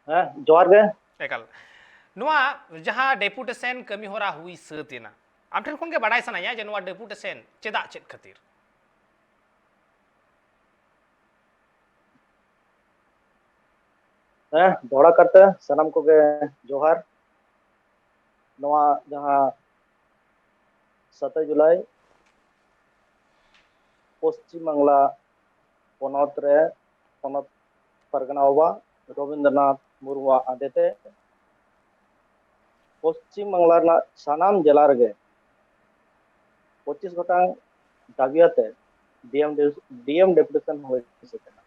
ᱦᱮᱸ, ᱡᱚᱦᱟᱨ ᱜᱮ᱾ ᱮᱠᱟᱞ᱾ ᱱᱚᱣᱟ ᱡᱟᱦᱟᱸ ᱰᱮᱯᱩᱴᱮᱥᱚᱱ ᱠᱟᱹᱢᱤ ᱦᱚᱨᱟ ᱦᱩᱭ ᱥᱟᱹᱛ ᱮᱱᱟ, ᱟᱢ ᱴᱷᱮᱱ ᱠᱷᱚᱱ ᱜᱮ ᱵᱟᱰᱟᱭ ᱥᱟᱱᱟᱧᱟ ᱡᱮ ᱱᱚᱣᱟ ᱰᱮᱯᱩᱴᱮᱥᱚᱱ ᱪᱮᱫᱟᱜ, ᱪᱮᱫ ᱠᱷᱟᱹᱛᱤᱨ? ᱦᱮᱸ, ᱫᱚᱦᱲᱟ ᱠᱟᱨᱛᱮ ᱥᱟᱱᱟᱢ ᱠᱚᱜᱮ ᱡᱚᱦᱟᱨ᱾ ᱱᱚᱣᱟ ᱡᱟᱦᱟᱸ ᱥᱟᱛᱟᱭ ᱡᱩᱞᱟᱭ ᱯᱚᱥᱪᱤᱢ ᱵᱟᱝᱞᱟ ᱯᱚᱱᱚᱛ ᱨᱮ ᱯᱚᱱᱚᱛ ᱯᱟᱨᱜᱟᱱᱟ ᱵᱟᱵᱟ ᱨᱚᱵᱤᱱᱫᱨᱚᱱᱟᱛᱷ ᱢᱩᱨᱢᱩᱣᱟᱜ ᱟᱸᱫᱮᱛᱮ ᱯᱚᱥᱪᱤᱢ ᱵᱟᱝᱞᱟ ᱨᱮᱱᱟᱜ ᱥᱟᱱᱟᱢ ᱡᱮᱞᱟ ᱨᱮᱜᱮ ᱯᱚᱸᱪᱤᱥ ᱜᱚᱴᱟᱝ ᱫᱟᱹᱵᱤ ᱟᱛᱮ ᱰᱤ ᱮᱢ ᱰᱤ ᱮᱢ ᱰᱮᱯᱩᱴᱮᱥᱚᱱ ᱦᱩᱭ ᱥᱟᱹᱛ ᱮᱱᱟ᱾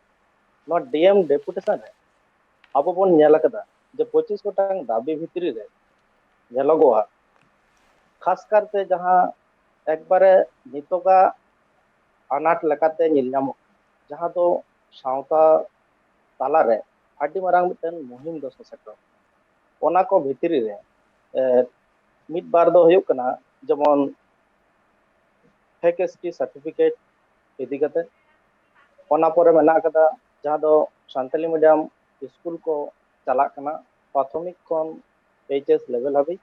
ᱱᱚᱣᱟ ᱰᱤ ᱮᱢ ᱰᱮᱯᱩᱴᱮᱥᱚᱱ ᱨᱮ ᱟᱵᱚ ᱵᱚᱱ ᱧᱮᱞ ᱟᱠᱟᱫᱟ ᱡᱮ ᱯᱚᱸᱪᱤᱥ ᱜᱚᱴᱟᱝ ᱫᱟᱹᱵᱤ ᱵᱷᱤᱛᱨᱤ ᱨᱮ ᱧᱮᱞᱚᱜᱚᱜᱼᱟ, ᱠᱷᱟᱥ ᱠᱟᱨᱛᱮ ᱡᱟᱦᱟᱸ ᱮᱠᱵᱟᱨᱮ ᱱᱤᱛᱚᱜᱟᱜ ᱟᱱᱟᱴ ᱞᱮᱠᱟᱛᱮ ᱧᱮᱞ ᱧᱟᱢᱚᱜ ᱠᱟᱱᱟ, ᱡᱟᱦᱟᱸ ᱫᱚ ᱥᱟᱶᱛᱟ ᱛᱟᱞᱟᱨᱮ ᱟᱹᱰᱤ ᱢᱟᱨᱟᱝ ᱢᱤᱫᱴᱮᱱ ᱢᱩᱦᱤᱢ ᱫᱚ ᱥᱮᱴᱮᱨᱚᱜ ᱠᱟᱱᱟ᱾ ᱚᱱᱟ ᱠᱚ ᱵᱷᱤᱛᱨᱤ ᱨᱮ ᱮ, ᱢᱤᱫ ᱵᱟᱨ ᱫᱚ ᱦᱩᱭᱩᱜ ᱠᱟᱱᱟ, ᱡᱮᱢᱚᱱ ᱯᱷᱮᱠ ᱮᱥ ᱴᱤ ᱥᱟᱨᱴᱤᱯᱷᱤᱠᱮᱴ ᱤᱫᱤ ᱠᱟᱛᱮ᱾ ᱚᱱᱟ ᱯᱚᱨᱮ ᱢᱮᱱᱟᱜ ᱟᱠᱟᱫᱟ ᱡᱟᱦᱟᱸ ᱫᱚ ᱥᱟᱱᱛᱟᱞᱤ ᱢᱤᱰᱤᱭᱟᱢ ᱥᱠᱩᱞ ᱠᱚ ᱪᱟᱞᱟᱜ ᱠᱟᱱᱟ, ᱯᱨᱟᱛᱷᱚᱢᱤᱠ ᱠᱷᱚᱱ ᱮᱭᱤᱪ ᱮᱥ ᱞᱮᱵᱮᱞ ᱦᱟᱹᱵᱤᱡ,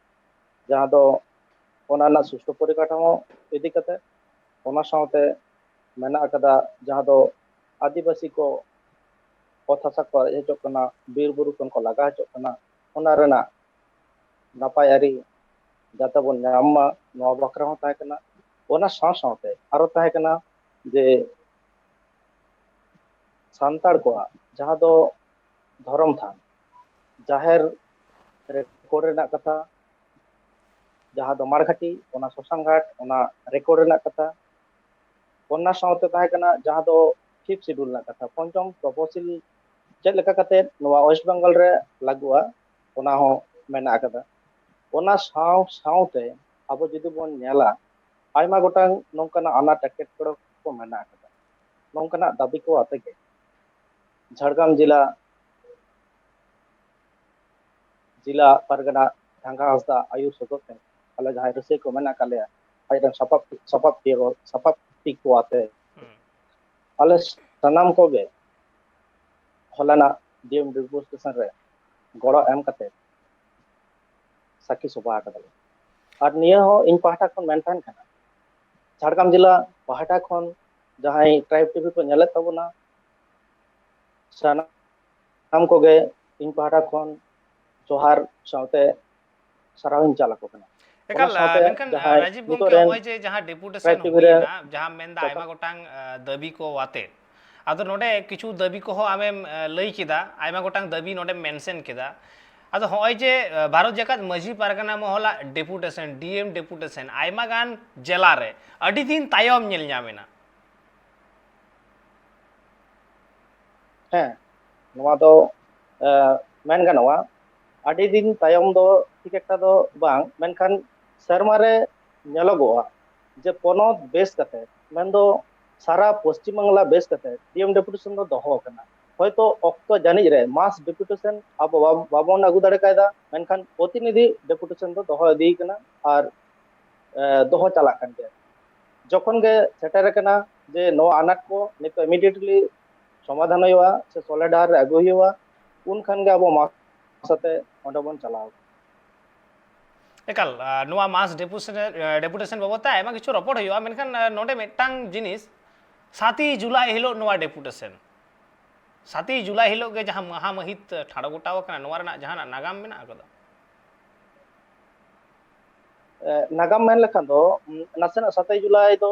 ᱡᱟᱦᱟᱸ ᱫᱚ ᱚᱱᱟ ᱨᱮᱱᱟᱜ ᱥᱩᱥᱴᱷᱩ ᱯᱚᱨᱤᱠᱟᱴᱷᱟᱢᱳ ᱤᱫᱤ ᱠᱟᱛᱮ᱾ ᱚᱱᱟ ᱥᱟᱶᱛᱮ ᱢᱮᱱᱟᱜ ᱟᱠᱟᱫᱟ ᱡᱟᱦᱟᱸ ᱫᱚ ᱟᱹᱫᱤᱵᱟᱹᱥᱤ ᱠᱚ ᱚᱛ ᱦᱟᱥᱟ ᱠᱚ ᱨᱮᱡ ᱦᱚᱪᱚᱜ ᱠᱟᱱᱟ, ᱵᱤᱨ ᱵᱩᱨᱩ ᱠᱷᱚᱱ ᱠᱚ ᱞᱟᱜᱟ ᱦᱚᱪᱚᱜ ᱠᱟᱱᱟ, ᱚᱱᱟ ᱨᱮᱱᱟᱜ ᱱᱟᱯᱟᱭ ᱟᱹᱨᱤ ᱡᱟᱛᱮ ᱵᱚᱱ ᱧᱟᱢ ᱢᱟ, ᱱᱚᱣᱟ ᱵᱟᱠᱷᱨᱟ ᱦᱚᱸ ᱛᱟᱦᱮᱸ ᱠᱟᱱᱟ᱾ ᱚᱱᱟ ᱥᱟᱶ ᱥᱟᱶᱛᱮ ᱟᱨᱚ ᱛᱟᱦᱮᱸ ᱠᱟᱱᱟ ᱡᱮ ᱥᱟᱱᱛᱟᱲ ᱠᱚᱣᱟᱜ ᱡᱟᱦᱟᱸ ᱫᱚ ᱫᱷᱚᱨᱚᱢ ᱛᱷᱟᱱ, ᱡᱟᱦᱮᱨ ᱨᱮᱠᱚᱨᱰ ᱨᱮᱱᱟᱜ ᱠᱟᱛᱷᱟ, ᱡᱟᱦᱟᱸ ᱫᱚ ᱢᱟᱲᱜᱷᱟᱴᱤ, ᱚᱱᱟ ᱥᱚᱥᱟᱱ ᱜᱷᱟᱴ, ᱚᱱᱟ ᱨᱮᱠᱚᱨᱰ ᱨᱮᱱᱟᱜ ᱠᱟᱛᱷᱟ, ᱚᱱᱟ ᱥᱟᱶᱛᱮ ᱛᱟᱦᱮᱸ ᱠᱟᱱᱟ ᱡᱟᱦᱟᱸ ᱫᱚ ᱯᱷᱤᱯᱛᱷ ᱥᱤᱰᱩᱞ ᱨᱮᱱᱟᱜ ᱠᱟᱛᱷᱟ, ᱯᱚᱧᱪᱚᱢ ᱛᱚᱯᱚᱥᱤᱞ ᱪᱮᱫ ᱞᱮᱠᱟ ᱠᱟᱛᱮ ᱱᱚᱣᱟ ᱳᱭᱮᱥᱴ ᱵᱮᱝᱜᱚᱞ ᱨᱮ ᱞᱟᱹᱜᱩᱜᱼᱟ, ᱚᱱᱟ ᱦᱚᱸ ᱢᱮᱱᱟᱜ ᱟᱠᱟᱫᱟ᱾ ᱚᱱᱟ ᱥᱟᱶ ᱥᱟᱶᱛᱮ ᱟᱵᱚ ᱡᱩᱫᱤ ᱵᱚᱱ ᱧᱮᱞᱟ, ᱟᱭᱢᱟ ᱜᱚᱴᱟᱝ ᱱᱚᱝᱠᱟᱱᱟᱜ ᱟᱱᱟᱴ ᱮᱴᱠᱮᱴᱚᱬᱮ ᱠᱚ ᱢᱮᱱᱟᱜ ᱟᱠᱟᱫᱟ᱾ ᱱᱚᱝᱠᱟᱱᱟᱜ ᱫᱟᱹᱵᱤ ᱠᱚ ᱟᱛᱮ ᱜᱮ ᱡᱷᱟᱲᱜᱨᱟᱢ ᱡᱮᱞᱟ ᱡᱮᱞᱟ ᱯᱟᱨᱜᱟᱱᱟ ᱰᱷᱟᱝᱜᱟ ᱦᱟᱸᱥᱫᱟ ᱟᱹᱭᱩᱨ ᱥᱚᱫᱚᱨ ᱛᱮ ᱟᱞᱮ ᱡᱟᱦᱟᱸᱭ ᱨᱟᱹᱥᱤᱭᱟᱹ ᱠᱚ ᱢᱮᱱᱟᱜ ᱟᱠᱟᱫ ᱞᱮᱭᱟ, ᱟᱡ ᱨᱮᱱ ᱥᱟᱯᱟᱵ ᱥᱟᱯᱟᱵ ᱛᱤᱭᱳ ᱥᱟᱯᱟᱵ ᱛᱤ ᱠᱚ ᱟᱛᱮ ᱦᱩᱸ᱾ ᱟᱞᱮ ᱥᱟᱱᱟᱢ ᱠᱚᱜᱮ ᱦᱚᱞᱟᱱᱟᱜ ᱰᱤ ᱮᱢ ᱰᱮᱯᱩᱴᱮᱥᱚᱱ ᱨᱮ ᱜᱚᱲᱚ ᱮᱢ ᱠᱟᱛᱮ ᱥᱟᱹᱠᱷᱤ ᱥᱚᱵᱷᱟ ᱟᱠᱟᱫᱟᱞᱮ᱾ ᱟᱨ ᱱᱤᱭᱟᱹ ᱦᱚᱸ ᱤᱧ ᱯᱟᱦᱴᱟ ᱠᱷᱚᱱ ᱢᱮᱱ ᱛᱟᱦᱮᱱ ᱠᱟᱱᱟ, ᱡᱷᱟᱲᱜᱨᱟᱢ ᱡᱮᱞᱟ ᱯᱟᱦᱴᱟ ᱠᱷᱚᱱ ᱡᱟᱦᱟᱸᱭ ᱴᱨᱟᱭᱤᱵᱽ ᱴᱤᱵᱷᱤ ᱠᱚ ᱧᱮᱞᱮᱫ ᱛᱟᱵᱚᱱᱟ, ᱥᱟᱱᱟᱢ ᱠᱚᱜᱮ ᱤᱧ ᱯᱟᱦᱴᱟ ᱠᱷᱚᱱ ᱡᱚᱦᱟᱨ ᱥᱟᱶᱛᱮ ᱥᱟᱨᱦᱟᱣ ᱤᱧ ᱪᱟᱞ ᱟᱠᱚ ᱠᱟᱱᱟ᱾ ᱚᱱᱟ ᱮᱠᱟᱞ, ᱥᱟᱶᱛᱮ ᱢᱮᱱᱠᱷᱟᱱ ᱡᱟᱦᱟᱸᱭ ᱨᱟᱡᱤᱵ ᱱᱤᱛᱚᱜ ᱜᱚᱢᱠᱮ, ᱨᱮᱱ ᱱᱚᱜᱼᱚᱭ ᱡᱮ ᱡᱟᱦᱟᱸ ᱰᱮᱯᱩᱴᱮᱥᱚᱱ ᱴᱨᱟᱭᱤᱵᱽ ᱴᱤᱵᱷᱤ ᱨᱮ ᱦᱩᱭᱱᱟ, ᱡᱟᱦᱟᱸ ᱢᱮᱱᱫᱟ ᱟᱭᱢᱟ ᱜᱚᱴᱟᱝ ᱫᱟᱹᱵᱤ ᱠᱚ ᱟᱛᱮ, ᱟᱫᱚ ᱱᱚᱰᱮ ᱠᱤᱪᱷᱩ ᱫᱟᱹᱵᱤ ᱠᱚᱦᱚᱸ ᱟᱢᱮᱢ ᱞᱟᱹᱭ ᱠᱮᱫᱟ, ᱟᱭᱢᱟ ᱜᱚᱴᱟᱝ ᱫᱟᱹᱵᱤ ᱱᱚᱰᱮᱢ ᱢᱮᱱᱥᱮᱱ ᱠᱮᱫᱟ᱾ ᱟᱫᱚ ᱦᱚᱸᱜᱼᱚᱭ ᱡᱮ ᱵᱷᱟᱨᱚᱛ ᱡᱟᱠᱟᱛ ᱢᱟᱹᱡᱷᱤ ᱯᱟᱨᱜᱟᱱᱟ ᱢᱚᱦᱚᱞᱟᱜ ᱰᱮᱯᱩᱴᱮᱥᱚᱱ, ᱰᱤ ᱮᱢ ᱰᱮᱯᱩᱴᱮᱥᱚᱱ ᱟᱭᱢᱟ ᱜᱟᱱ ᱡᱮᱞᱟ ᱨᱮ ᱟᱹᱰᱤ ᱫᱤᱱ ᱛᱟᱭᱚᱢ ᱧᱮᱞ ᱧᱟᱢ ᱮᱱᱟ᱾ ᱦᱮᱸ, ᱱᱚᱣᱟ ᱫᱚ ᱢᱮᱱ ᱜᱟᱱᱚᱜᱼᱟ, ᱟᱹᱰᱤ ᱫᱤᱱ ᱛᱟᱭᱚᱢ ᱫᱚ ᱴᱷᱤᱠ ᱮᱠᱴᱟ ᱫᱚ ᱵᱟᱝ, ᱢᱮᱱᱠᱷᱟᱱ ᱥᱮᱨᱢᱟ ᱨᱮ ᱧᱮᱞᱚᱜᱚᱜᱼᱟ ᱡᱮ ᱯᱚᱱᱚᱛ ᱵᱮᱥ ᱠᱟᱛᱮ, ᱢᱮᱱᱫᱚ ᱥᱟᱨᱟ ᱯᱚᱥᱪᱤᱢ ᱵᱟᱝᱞᱟ ᱵᱮᱥ ᱠᱟᱛᱮ ᱰᱤ ᱮᱢ ᱰᱮᱯᱩᱴᱮᱥᱚᱱ ᱫᱚ ᱫᱚᱦᱚ ᱟᱠᱟᱱᱟ᱾ ᱦᱚᱭᱛᱚ ᱚᱠᱛᱚ ᱡᱟᱹᱱᱤᱡ ᱨᱮ ᱢᱟᱥ ᱰᱮᱯᱩᱴᱮᱥᱚᱱ ᱟᱵᱚ ᱵᱟᱵᱚᱱ ᱟᱹᱜᱩ ᱫᱟᱲᱮ ᱠᱟᱭᱫᱟ, ᱢᱮᱱᱠᱷᱟᱱ ᱯᱨᱚᱛᱤᱱᱤᱫᱷᱤ ᱰᱮᱯᱩᱴᱮᱥᱚᱱ ᱫᱚ ᱫᱚᱦᱚ ᱤᱫᱤ ᱠᱟᱱᱟ ᱟᱨ ᱫᱚᱦᱚ ᱪᱟᱞᱟᱜ ᱠᱟᱱ ᱜᱮᱭᱟ᱾ ᱡᱚᱠᱷᱚᱱ ᱜᱮ ᱥᱮᱴᱮᱨ ᱟᱠᱟᱱᱟ ᱡᱮ ᱱᱚᱣᱟ ᱟᱱᱟᱴ ᱠᱚ ᱱᱤᱛᱚᱜ ᱤᱢᱤᱰᱤᱭᱮᱴᱞᱤ ᱥᱚᱢᱟᱫᱷᱟᱱ ᱦᱩᱭᱩᱜᱼᱟ ᱥᱮ ᱥᱚᱞᱦᱮ ᱰᱟᱦᱟᱨ ᱨᱮ ᱟᱹᱜᱩ ᱦᱩᱭᱩᱜᱼᱟ, ᱩᱱᱠᱷᱟᱱ ᱜᱮ ᱟᱵᱚ ᱢᱟᱥ ᱟᱛᱮ ᱚᱸᱰᱮ ᱵᱚᱱ ᱪᱟᱞᱟᱣ᱾ ᱮᱠᱟᱞ, ᱱᱚᱣᱟ ᱢᱟᱥ ᱰᱮᱯᱩᱴᱮᱥᱚᱱ, ᱰᱮᱯᱩᱴᱮᱥᱚᱱ ᱵᱟᱵᱚᱫ ᱛᱮ ᱟᱭᱢᱟ ᱠᱤᱪᱷᱩ ᱨᱚᱯᱚᱲ ᱦᱩᱭᱩᱜᱼᱟ, ᱢᱮᱱᱠᱷᱟᱱ ᱱᱚᱰᱮ ᱢᱤᱫᱴᱟᱝ ᱡᱤᱱᱤᱥ, ᱥᱟᱛᱮᱭ ᱡᱩᱞᱟᱭ ᱦᱤᱞᱳᱜ ᱱᱚᱣᱟ ᱰᱮᱯᱩᱴᱮᱥᱚᱱ, ᱥᱟᱛᱮᱭ ᱡᱩᱞᱟᱭ ᱦᱤᱞᱳᱜ ᱜᱮ ᱡᱟᱦᱟᱸ ᱢᱟᱦᱟ ᱢᱟᱹᱦᱤᱛ ᱴᱷᱟᱲᱚ ᱜᱚᱴᱟᱣ ᱟᱠᱟᱱᱟ, ᱱᱚᱣᱟ ᱨᱮᱱᱟᱜ ᱡᱟᱦᱟᱱᱟᱜ ᱱᱟᱜᱟᱢ ᱢᱮᱱᱟᱜ ᱟᱠᱟᱫᱟ? ᱱᱟᱜᱟᱢ ᱢᱮᱱ ᱞᱮᱠᱷᱟᱱ ᱫᱚ ᱱᱟᱥᱮᱱᱟᱜ ᱥᱟᱛᱮᱭ ᱡᱩᱞᱟᱭ ᱫᱚ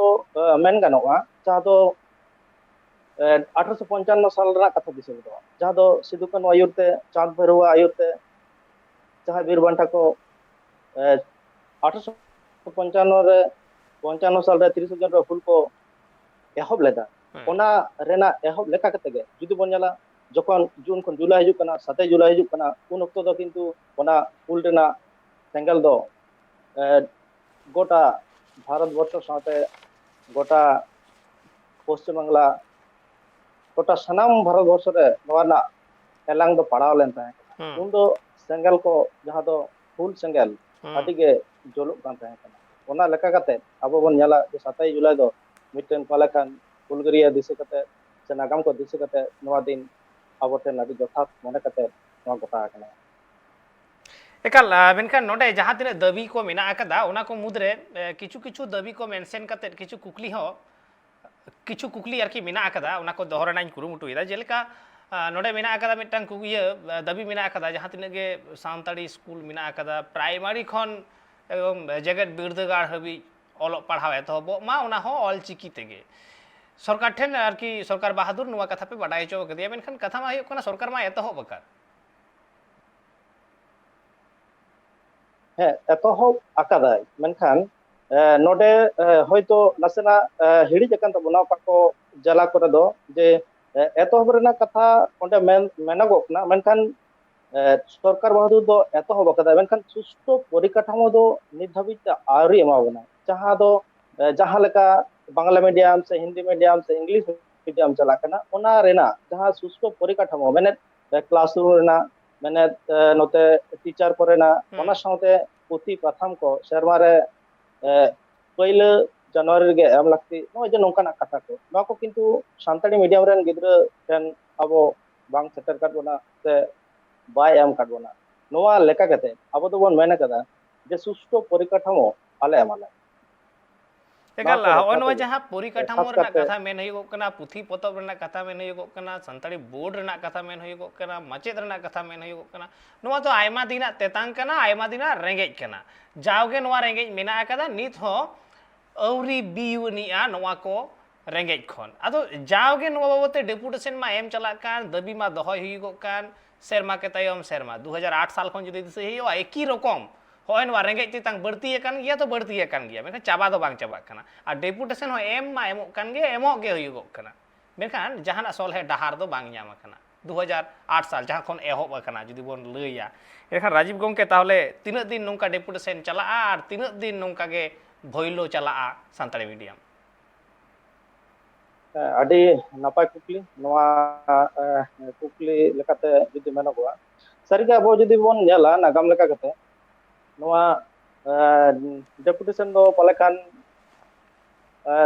ᱢᱮᱱ ᱜᱟᱱᱚᱜᱼᱟ, ᱡᱟᱦᱟᱸ ᱫᱚ ᱟᱴᱷᱨᱚᱥᱚ ᱯᱚᱧᱪᱟᱱᱱᱚ ᱥᱟᱞ ᱨᱮᱱᱟᱜ ᱠᱟᱛᱷᱟ ᱫᱤᱥᱟᱹ ᱜᱚᱫᱚᱜᱼᱟ, ᱡᱟᱦᱟᱸ ᱫᱚ ᱥᱤᱫᱩ ᱠᱟᱹᱱᱦᱩ ᱟᱹᱭᱩᱨ ᱛᱮ, ᱪᱟᱸᱫᱽ ᱵᱷᱟᱭᱨᱳᱣᱟᱜ ᱟᱹᱭᱩᱨ ᱛᱮ ᱡᱟᱦᱟᱸᱭ ᱵᱤᱨ ᱵᱟᱱᱴᱟ ᱠᱚ ᱟᱴᱷᱨᱚᱥᱚ ᱯᱚᱧᱪᱟᱱᱱᱚ ᱨᱮ, ᱯᱚᱧᱪᱟᱱᱱᱚ ᱥᱟᱞ ᱨᱮ ᱛᱤᱨᱤᱥᱮ ᱡᱩᱱ ᱨᱮ ᱦᱩᱞ ᱠᱚ ᱮᱦᱚᱵ ᱞᱮᱫᱟ᱾ ᱚᱱᱟ ᱨᱮᱱᱟᱜ ᱮᱦᱚᱵ ᱞᱮᱠᱟ ᱠᱟᱛᱮ ᱜᱮ ᱡᱩᱫᱤ ᱵᱚᱱ ᱧᱮᱞᱟ, ᱡᱚᱠᱷᱚᱱ ᱡᱩᱱ ᱠᱷᱚᱱ ᱡᱩᱞᱟᱭ ᱦᱤᱡᱩᱜ ᱠᱟᱱᱟ, ᱥᱟᱛᱮᱭ ᱡᱩᱞᱟᱭ ᱦᱤᱡᱩᱜ ᱠᱟᱱᱟ, ᱩᱱ ᱚᱠᱛᱚ ᱫᱚ ᱠᱤᱱᱛᱩ ᱚᱱᱟ ᱦᱩᱞ ᱨᱮᱱᱟᱜ ᱥᱮᱸᱜᱮᱞ ᱫᱚ ᱜᱚᱴᱟ ᱵᱷᱟᱨᱚᱛ ᱵᱚᱨᱥᱚ ᱥᱟᱶᱛᱮ ᱜᱚᱴᱟ ᱯᱚᱥᱪᱤᱢ ᱵᱟᱝᱞᱟ, ᱜᱚᱴᱟ ᱥᱟᱱᱟᱢ ᱵᱷᱟᱨᱚᱛ ᱵᱚᱨᱥᱚ ᱨᱮ ᱱᱚᱣᱟ ᱨᱮᱱᱟᱜ ᱮᱞᱟᱝ ᱫᱚ ᱯᱟᱲᱟᱣ ᱞᱮᱱ ᱛᱟᱦᱮᱸ ᱠᱟᱱᱟ᱾ ᱩᱱ ᱫᱚ ᱥᱮᱸᱜᱮᱞ ᱠᱚ, ᱡᱟᱦᱟᱸ ᱫᱚ ᱦᱩᱞ ᱥᱮᱸᱜᱮᱞ, ᱟᱹᱰᱤ ᱜᱮ ᱡᱩᱞᱩᱜ ᱠᱟᱱ ᱛᱟᱦᱮᱸ ᱠᱟᱱᱟ᱾ ᱚᱱᱟ ᱞᱮᱠᱟ ᱠᱟᱛᱮ ᱟᱵᱚ ᱵᱚᱱ ᱧᱮᱞᱟ ᱡᱮ ᱥᱟᱛᱮᱭ ᱡᱩᱞᱟᱭ ᱫᱚ ᱢᱤᱫᱴᱮᱱ ᱯᱟᱞᱮ ᱠᱷᱟᱱ ᱦᱩᱞᱜᱟᱹᱨᱤᱭᱟᱹ ᱫᱤᱥᱟᱹ ᱠᱟᱛᱮ ᱥᱮ ᱱᱟᱜᱟᱢ ᱠᱚ ᱫᱤᱥᱟᱹ ᱠᱟᱛᱮ ᱱᱚᱣᱟ ᱫᱤᱱ ᱟᱵᱚ ᱴᱷᱮᱱ ᱟᱹᱰᱤ ᱡᱚᱛᱷᱟᱛ ᱢᱚᱱᱮ ᱠᱟᱛᱮ ᱱᱚᱣᱟ ᱜᱚᱴᱟ ᱟᱠᱟᱱᱟ᱾ ᱮᱠᱟᱞ, ᱟ, ᱢᱮᱱᱠᱷᱟᱱ ᱱᱚᱰᱮ ᱡᱟᱦᱟᱸ ᱛᱤᱱᱟᱹᱜ ᱫᱟᱹᱵᱤ ᱠᱚ ᱢᱮᱱᱟᱜ ᱟᱠᱟᱫᱟ, ᱚᱱᱟ ᱠᱚ ᱢᱩᱫᱽᱨᱮ, ᱮ, ᱠᱤᱪᱷᱩ ᱠᱤᱪᱷᱩ ᱫᱟᱹᱵᱤ ᱠᱚ ᱢᱮᱱᱥᱮᱱ ᱠᱟᱛᱮᱫ ᱠᱤᱪᱷᱩ ᱠᱩᱠᱞᱤ ᱦᱚᱸ, ᱠᱤᱪᱷᱩ ᱠᱩᱠᱞᱤ ᱟᱨᱠᱤ ᱢᱮᱱᱟᱜ ᱟᱠᱟᱫᱟ, ᱚᱱᱟ ᱠᱚ ᱫᱚᱦᱚ ᱨᱮᱱᱟᱜ ᱤᱧ ᱠᱩᱨᱩᱢᱩᱴᱩᱭᱮᱫᱟ᱾ ᱡᱮᱞᱮᱠᱟ, ᱟ, ᱱᱚᱰᱮ ᱢᱮᱱᱟᱜ ᱟᱠᱟᱫᱟ ᱢᱤᱫᱴᱟᱝ ᱠᱩ-, ᱤᱭᱟᱹ, ᱟ, ᱫᱟᱹᱵᱤ ᱢᱮᱱᱟᱜ ᱟᱠᱟᱫᱟ, ᱡᱟᱦᱟᱸ ᱛᱤᱱᱟᱹᱜ ᱜᱮ ᱥᱟᱱᱛᱟᱲᱤ ᱥᱠᱩᱞ ᱢᱮᱱᱟᱜ ᱟᱠᱟᱫᱟ, ᱯᱨᱟᱭᱢᱟᱨᱤ ᱠᱷᱚᱱ ᱮᱵᱚᱝ ᱡᱮᱜᱮᱛ ᱵᱤᱨᱫᱟᱹᱜᱟᱲ ᱦᱟᱹᱵᱤᱡ ᱚᱞᱚᱜ ᱯᱟᱲᱦᱟᱣ ᱮᱛᱚᱦᱚᱵᱚᱜ ᱢᱟ, ᱚᱱᱟ ᱦᱚᱸ ᱚᱞ ᱪᱤᱠᱤ ᱛᱮᱜᱮ᱾ ᱥᱚᱨᱠᱟᱨ ᱴᱷᱮᱱ ᱟᱨᱠᱤ ᱥᱚᱨᱠᱟᱨ ᱵᱟᱦᱟᱫᱩᱨ ᱱᱚᱣᱟ ᱠᱟᱛᱷᱟ ᱯᱮ ᱵᱟᱰᱟᱭ ᱦᱚᱪᱚ ᱟᱠᱟᱫᱮᱭᱟ, ᱢᱮᱱᱠᱷᱟᱱ ᱠᱟᱛᱷᱟ ᱢᱟ ᱦᱩᱭᱩᱜ ᱠᱟᱱᱟ ᱥᱚᱨᱠᱟᱨ ᱢᱟ ᱮᱛᱚᱦᱚᱵ ᱟᱠᱟᱫ᱾ ᱦᱮᱸ, ᱮᱛᱚᱦᱚᱵ ᱟᱠᱟᱫᱟᱭ, ᱢᱮᱱᱠᱷᱟᱱ, ᱮ, ᱱᱚᱰᱮ, ᱮ, ᱦᱚᱭᱛᱚ ᱱᱟᱥᱮᱱᱟᱜ, ᱮ, ᱦᱤᱲᱤᱡ ᱟᱠᱟᱱ ᱛᱟᱵᱚᱱᱟ ᱚᱠᱟ ᱠᱚ ᱡᱮᱞᱟ ᱠᱚᱨᱮ ᱫᱚ, ᱡᱮ, ᱮ, ᱮᱛᱚᱦᱚᱵ ᱨᱮᱱᱟᱜ ᱠᱟᱛᱷᱟ ᱚᱸᱰᱮ ᱢᱮᱱ, ᱢᱮᱱᱚᱜᱚᱜ ᱠᱟᱱᱟ, ᱢᱮᱱᱠᱷᱟᱱ, ᱮ, ᱥᱚᱨᱠᱟᱨ ᱵᱟᱦᱟᱫᱩᱨ ᱫᱚ ᱮᱛᱚᱦᱚᱵ ᱟᱠᱟᱫᱟᱭ, ᱢᱮᱱᱠᱷᱟᱱ ᱥᱩᱥᱴᱷᱩ ᱯᱚᱨᱤᱠᱟᱴᱷᱟᱢᱳ ᱫᱚ ᱱᱤᱛ ᱫᱷᱟᱹᱵᱤᱡ ᱛᱮ ᱟᱹᱣᱨᱤ ᱮᱢᱟ ᱵᱚᱱᱟ, ᱡᱟᱦᱟᱸ ᱫᱚ, ᱮ, ᱡᱟᱦᱟᱸ ᱞᱮᱠᱟ ᱵᱟᱝᱞᱟ ᱢᱤᱰᱤᱭᱟᱢ ᱥᱮ ᱦᱤᱱᱫᱤ ᱢᱤᱰᱤᱭᱟᱢ ᱥᱮ ᱤᱝᱞᱤᱥ ᱢᱤᱰᱤᱭᱟᱢ ᱪᱟᱞᱟᱜ ᱠᱟᱱᱟ, ᱚᱱᱟ ᱨᱮᱱᱟᱜ ᱡᱟᱦᱟᱸ ᱥᱩᱥᱴᱷᱩ ᱯᱚᱨᱤᱠᱟᱴᱷᱟᱢᱳ, ᱢᱮᱱᱮᱫ ᱠᱞᱟᱥᱨᱩᱢ ᱨᱮᱱᱟᱜ, ᱢᱮᱱᱮᱫ, ᱮ, ᱱᱚᱛᱮ ᱴᱤᱪᱟᱨ ᱠᱚᱨᱮᱱᱟᱜ, ᱦᱩᱸ᱾ ᱚᱱᱟ ᱥᱟᱶᱛᱮ ᱯᱩᱛᱷᱤ ᱯᱟᱛᱷᱟᱢ ᱠᱚ ᱥᱮᱨᱢᱟ ᱨᱮ, ᱮ, ᱯᱟᱹᱭᱞᱟᱹ ᱡᱟᱱᱩᱣᱟᱨᱤ ᱨᱮᱜᱮ ᱮᱢ ᱞᱟᱹᱠᱛᱤ, ᱱᱚᱜᱼᱚᱭ ᱡᱮ ᱱᱚᱝᱠᱟᱱᱟᱜ ᱠᱟᱛᱷᱟ ᱠᱚ, ᱱᱚᱣᱟ ᱠᱚ ᱠᱤᱱᱛᱩ ᱥᱟᱱᱛᱟᱲᱤ ᱢᱤᱰᱤᱭᱟᱢ ᱨᱮᱱ ᱜᱤᱫᱽᱨᱟᱹ ᱴᱷᱮᱱ ᱟᱵᱚ ᱵᱟᱝ ᱥᱮᱴᱮᱨ ᱠᱟᱫ ᱵᱚᱱᱟ ᱥᱮ ᱵᱟᱭ ᱮᱢ ᱠᱟᱫ ᱵᱚᱱᱟ᱾ ᱱᱚᱣᱟ ᱞᱮᱠᱟ ᱠᱟᱛᱮ ᱟᱵᱚ ᱫᱚᱵᱚᱱ ᱢᱮᱱ ᱠᱟᱫᱟ ᱡᱮ ᱥᱩᱥᱴᱷᱩ ᱯᱚᱨᱤᱠᱟᱴᱷᱟᱢᱳ ᱟᱞᱮ ᱮᱢᱟᱞᱮ᱾ ᱱᱚᱣᱟ ᱮᱠᱟᱞ, ᱠᱚ ᱦᱚᱸᱜᱼᱚᱭ ᱵᱟᱠᱷᱨᱟ ᱱᱚᱣᱟ ᱛᱮ, ᱡᱟᱦᱟᱸ ᱮ, ᱯᱚᱨᱤᱠᱟᱴᱷᱟᱢᱳ ᱠᱷᱟᱥ ᱨᱮᱱᱟᱜ ᱠᱟᱨᱛᱮ ᱠᱟᱛᱷᱟ ᱢᱮᱱ ᱦᱩᱭᱩᱜᱚᱜ ᱠᱟᱱᱟ, ᱯᱩᱛᱷᱤ ᱯᱚᱛᱚᱵ ᱨᱮᱱᱟᱜ ᱠᱟᱛᱷᱟ ᱢᱮᱱ ᱦᱩᱭᱩᱜᱚᱜ ᱠᱟᱱᱟ, ᱥᱟᱱᱛᱟᱲᱤ ᱵᱳᱨᱰ ᱨᱮᱱᱟᱜ ᱠᱟᱛᱷᱟ ᱢᱮᱱ ᱦᱩᱭᱩᱜᱚᱜ ᱠᱟᱱᱟ, ᱢᱟᱪᱮᱫ ᱨᱮᱱᱟᱜ ᱠᱟᱛᱷᱟ ᱢᱮᱱ ᱦᱩᱭᱩᱜᱚᱜ ᱠᱟᱱᱟ, ᱱᱚᱣᱟ ᱫᱚ ᱟᱭᱢᱟ ᱫᱤᱱᱟᱜ ᱛᱮᱛᱟᱝ ᱠᱟᱱᱟ, ᱟᱭᱢᱟ ᱫᱤᱱᱟᱜ ᱨᱮᱸᱜᱮᱡ ᱠᱟᱱᱟ᱾ ᱡᱟᱣᱜᱮ ᱱᱚᱣᱟ ᱨᱮᱸᱜᱮᱡ ᱢᱮᱱᱟᱜ ᱟᱠᱟᱫᱟ, ᱱᱤᱛ ᱦᱚᱸ ᱟᱹᱣᱨᱤ ᱵᱤᱭᱩᱱᱤᱜᱼᱟ ᱱᱚᱣᱟ ᱠᱚ ᱨᱮᱸᱜᱮᱡ ᱠᱷᱚᱱ᱾ ᱟᱫᱚ ᱡᱟᱣᱜᱮ ᱱᱚᱣᱟ ᱵᱟᱵᱚᱫ ᱛᱮ ᱰᱮᱯᱩᱴᱮᱥᱚᱱ ᱢᱟ ᱮᱢ ᱪᱟᱞᱟᱜ ᱠᱟᱱ, ᱫᱟᱹᱵᱤ ᱢᱟ ᱫᱚᱦᱚᱭ ᱦᱩᱭᱩᱜᱚᱜ ᱠᱟᱱ, ᱥᱮᱨᱢᱟ ᱠᱮ ᱛᱟᱭᱚᱢ ᱥᱮᱨᱢᱟ᱾ ᱫᱩ ᱦᱟᱡᱟᱨ ᱟᱴ ᱥᱟᱞ ᱠᱷᱚᱱ ᱡᱩᱫᱤ ᱫᱤᱥᱟᱹᱭ ᱦᱩᱭᱩᱜᱼᱟ, ᱮᱠᱤ ᱨᱚᱠᱚᱢ ᱦᱚᱸᱜᱼᱚᱭ ᱱᱚᱣᱟ ᱨᱮᱸᱜᱮᱡ ᱛᱮᱛᱟᱝ ᱵᱟᱹᱲᱛᱤ ᱟᱠᱟᱱ ᱜᱮᱭᱟ ᱛᱚ ᱵᱟᱹᱲᱛᱤ ᱟᱠᱟᱱ ᱜᱮᱭᱟ, ᱢᱮᱱᱠᱷᱟᱱ ᱪᱟᱵᱟ ᱫᱚ ᱵᱟᱝ ᱪᱟᱵᱟᱜ ᱠᱟᱱᱟ᱾ ᱟᱨ ᱰᱮᱯᱩᱴᱮᱥᱚᱱ ᱦᱚᱸ ᱮᱢ ᱢᱟ ᱮᱢᱚᱜ ᱠᱟᱱ ᱜᱮ, ᱮᱢᱚᱜ ᱜᱮ ᱦᱩᱭᱩᱜᱚᱜ ᱠᱟᱱᱟ, ᱢᱮᱱᱠᱷᱟᱱ ᱡᱟᱦᱟᱱᱟᱜ ᱥᱚᱞᱦᱮ ᱰᱟᱦᱟᱨ ᱫᱚ ᱵᱟᱝ ᱧᱟᱢ ᱟᱠᱟᱱᱟ᱾ ᱫᱩ ᱦᱟᱡᱟᱨ ᱟᱴ ᱥᱟᱞ ᱡᱟᱦᱟᱸ ᱠᱷᱚᱱ ᱮᱦᱚᱵ ᱟᱠᱟᱱᱟ ᱡᱩᱫᱤ ᱵᱚᱱ ᱞᱟᱹᱭᱟ, ᱮᱱᱠᱷᱟᱱ ᱨᱟᱡᱤᱵᱽ ᱜᱚᱢᱠᱮ, ᱛᱟᱦᱚᱞᱮ ᱛᱤᱱᱟᱹᱜ ᱫᱤᱱ ᱱᱚᱝᱠᱟ ᱰᱮᱯᱩᱴᱮᱥᱚᱱ ᱪᱟᱞᱟᱜᱼᱟ ᱟᱨ ᱛᱤᱱᱟᱹᱜ ᱫᱤᱱ ᱱᱚᱝᱠᱟ ᱜᱮ ᱵᱷᱚᱭᱞᱳ ᱪᱟᱞᱟᱜᱼᱟ ᱥᱟᱱᱛᱟᱲᱤ ᱢᱤᱰᱤᱭᱟᱢ? ᱦᱮᱸ, ᱟᱹᱰᱤ ᱱᱟᱯᱟᱭ ᱠᱩᱠᱞᱤ᱾ ᱱᱚᱣᱟ, ᱮ, ᱠᱩᱠᱞᱤ ᱞᱮᱠᱟᱛᱮ ᱡᱩᱫᱤ ᱢᱮᱱᱚᱜᱚᱜᱼᱟ, ᱥᱟᱹᱨᱤᱜᱮ ᱟᱵᱚ ᱡᱩᱫᱤ ᱵᱚᱱ ᱧᱮᱞᱟ ᱱᱟᱜᱟᱢ ᱞᱮᱠᱟ ᱠᱟᱛᱮ, ᱱᱚᱣᱟ, ᱮ, ᱰᱮᱯᱩᱴᱮᱥᱚᱱ ᱫᱚ ᱯᱟᱞᱮ ᱠᱷᱟᱱ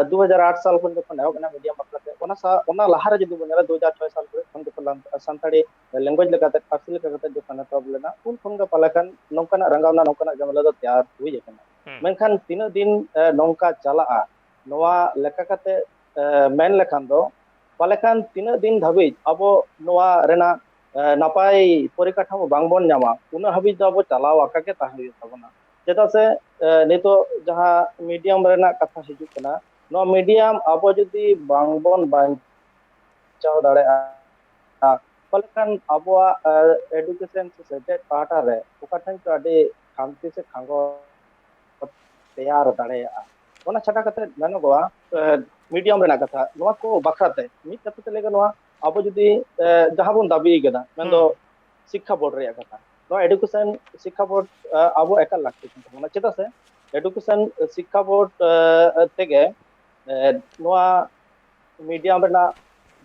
ᱫᱩ ᱦᱟᱡᱟᱨ ᱟᱴ ᱥᱟᱞ ᱠᱷᱚᱱ ᱡᱚᱠᱷᱚᱱ ᱮᱦᱚᱵ ᱮᱱᱟ ᱢᱤᱰᱤᱭᱟᱢ ᱵᱟᱠᱷᱨᱟᱛᱮ, ᱚᱱᱟ ᱥᱟᱶ, ᱚᱱᱟ ᱞᱟᱦᱟᱨᱮ ᱡᱩᱫᱤ ᱵᱚᱱ ᱧᱮᱞᱟ, ᱫᱩ ᱦᱟᱡᱟᱨ ᱪᱷᱚᱭ ᱥᱟᱞ ᱠᱚᱨᱮ ᱠᱷᱚᱱ ᱡᱚᱠᱷᱚᱱ ᱞᱟᱱ-, ᱥᱟᱱᱛᱟᱲᱤ ᱞᱮᱝᱜᱩᱭᱮᱡᱽ ᱞᱮᱠᱟᱛᱮ, ᱯᱟᱹᱨᱥᱤ ᱞᱮᱠᱟ ᱠᱟᱛᱮ ᱡᱚᱠᱷᱚᱱ ᱮᱛᱚᱦᱚᱵ ᱞᱮᱱᱟ, ᱩᱱ ᱠᱷᱚᱱ ᱜᱮ ᱯᱟᱞᱮ ᱠᱷᱟᱱ ᱱᱚᱝᱠᱟᱱᱟᱜ ᱨᱟᱸᱜᱟᱣᱱᱟ, ᱱᱚᱝᱠᱟᱱᱟᱜ ᱡᱷᱟᱢᱮᱞᱟ ᱫᱚ ᱛᱮᱭᱟᱨ ᱦᱩᱭ ᱟᱠᱟᱱᱟ᱾ ᱦᱩᱸ᱾ ᱢᱮᱱᱠᱷᱟᱱ ᱛᱤᱱᱟᱹᱜ ᱫᱤᱱ, ᱮ, ᱱᱚᱝᱠᱟ ᱪᱟᱞᱟᱜᱼᱟ, ᱱᱚᱣᱟ ᱞᱮᱠᱟ ᱠᱟᱛᱮ, ᱮ, ᱢᱮᱱ ᱞᱮᱠᱷᱟᱱ ᱫᱚ, ᱯᱟᱞᱮ ᱠᱷᱟᱱ ᱛᱤᱱᱟᱹᱜ ᱫᱤᱱ ᱫᱷᱟᱹᱵᱤᱡ ᱟᱵᱚ ᱱᱚᱣᱟ ᱨᱮᱱᱟᱜ, ᱮ, ᱱᱟᱯᱟᱭ ᱯᱚᱨᱤᱠᱟᱴᱷᱟᱢᱳ ᱵᱟᱝᱵᱚᱱ ᱧᱟᱢᱟ, ᱩᱱᱟᱹᱜ ᱦᱟᱹᱵᱤᱡ ᱫᱚ ᱟᱵᱚ ᱪᱟᱞᱟᱣ ᱟᱠᱟ ᱜᱮ ᱛᱟᱦᱮᱸ ᱦᱩᱭᱩᱜ ᱛᱟᱵᱚᱱᱟ᱾ ᱪᱮᱫᱟᱜ ᱥᱮ, ᱮ, ᱱᱤᱛᱚᱜ ᱡᱟᱦᱟᱸ ᱢᱤᱰᱤᱭᱟᱢ ᱨᱮᱱᱟᱜ ᱠᱟᱛᱷᱟ ᱦᱤᱡᱩᱜ ᱠᱟᱱᱟ, ᱱᱚᱣᱟ ᱢᱤᱰᱤᱭᱟᱢ ᱟᱵᱚ ᱡᱩᱫᱤ ᱵᱟᱝᱵᱚᱱ ᱵᱟᱧᱪᱟᱣ ᱫᱟᱲᱮᱭᱟᱜᱼᱟ, ᱯᱟᱞᱮ ᱠᱷᱟᱱ ᱟᱵᱚᱣᱟᱜ, ᱮ, ᱮᱰᱩᱠᱮᱥᱚᱱ ᱥᱮ ᱥᱮᱪᱮᱫ ᱯᱟᱦᱴᱟ ᱨᱮ ᱚᱠᱟ ᱴᱷᱮᱱ ᱪᱚ ᱟᱹᱰᱤ ᱠᱷᱟᱢᱛᱤ ᱥᱮ ᱠᱷᱟᱸᱜᱚ ᱛᱮᱭᱟᱨ ᱫᱟᱲᱮᱭᱟᱜᱼᱟ᱾ ᱚᱱᱟ ᱪᱷᱟᱰᱟ ᱠᱟᱛᱮ ᱢᱮᱱᱚᱜᱚᱜᱼᱟ, ᱮ, ᱢᱤᱰᱤᱭᱟᱢ ᱨᱮᱱᱟᱜ ᱠᱟᱛᱷᱟ, ᱱᱚᱣᱟ ᱠᱚ ᱵᱟᱠᱷᱨᱟᱛᱮ ᱢᱤᱫ ᱠᱟᱛᱷᱟ ᱛᱮ ᱞᱟᱹᱭ ᱜᱟᱱᱚᱜᱼᱟ, ᱟᱵᱚ ᱡᱩᱫᱤ, ᱮ, ᱡᱟᱦᱟᱸ ᱵᱚᱱ ᱫᱟᱹᱵᱤ ᱠᱟᱫᱟ, ᱢᱮᱱᱫᱚ ᱦᱩᱸ᱾ ᱥᱤᱠᱠᱷᱟ ᱵᱳᱨᱰ ᱨᱮᱭᱟᱜ ᱠᱟᱛᱷᱟ, ᱱᱚᱣᱟ ᱮᱰᱩᱠᱮᱥᱚᱱ ᱥᱤᱠᱠᱷᱟ ᱵᱳᱨᱰ, ᱮ, ᱟᱵᱚ ᱮᱠᱟᱞ ᱞᱟᱹᱠᱛᱤ ᱠᱟᱱ ᱛᱟᱵᱚᱱᱟ᱾ ᱪᱮᱫᱟᱜ ᱥᱮ ᱮᱰᱩᱠᱮᱥᱚᱱ ᱥᱤᱠᱠᱷᱟ ᱵᱳᱨᱰ, ᱮ, ᱛᱮᱜᱮ, ᱮ, ᱱᱚᱣᱟ ᱢᱤᱰᱤᱭᱟᱢ ᱨᱮᱱᱟᱜ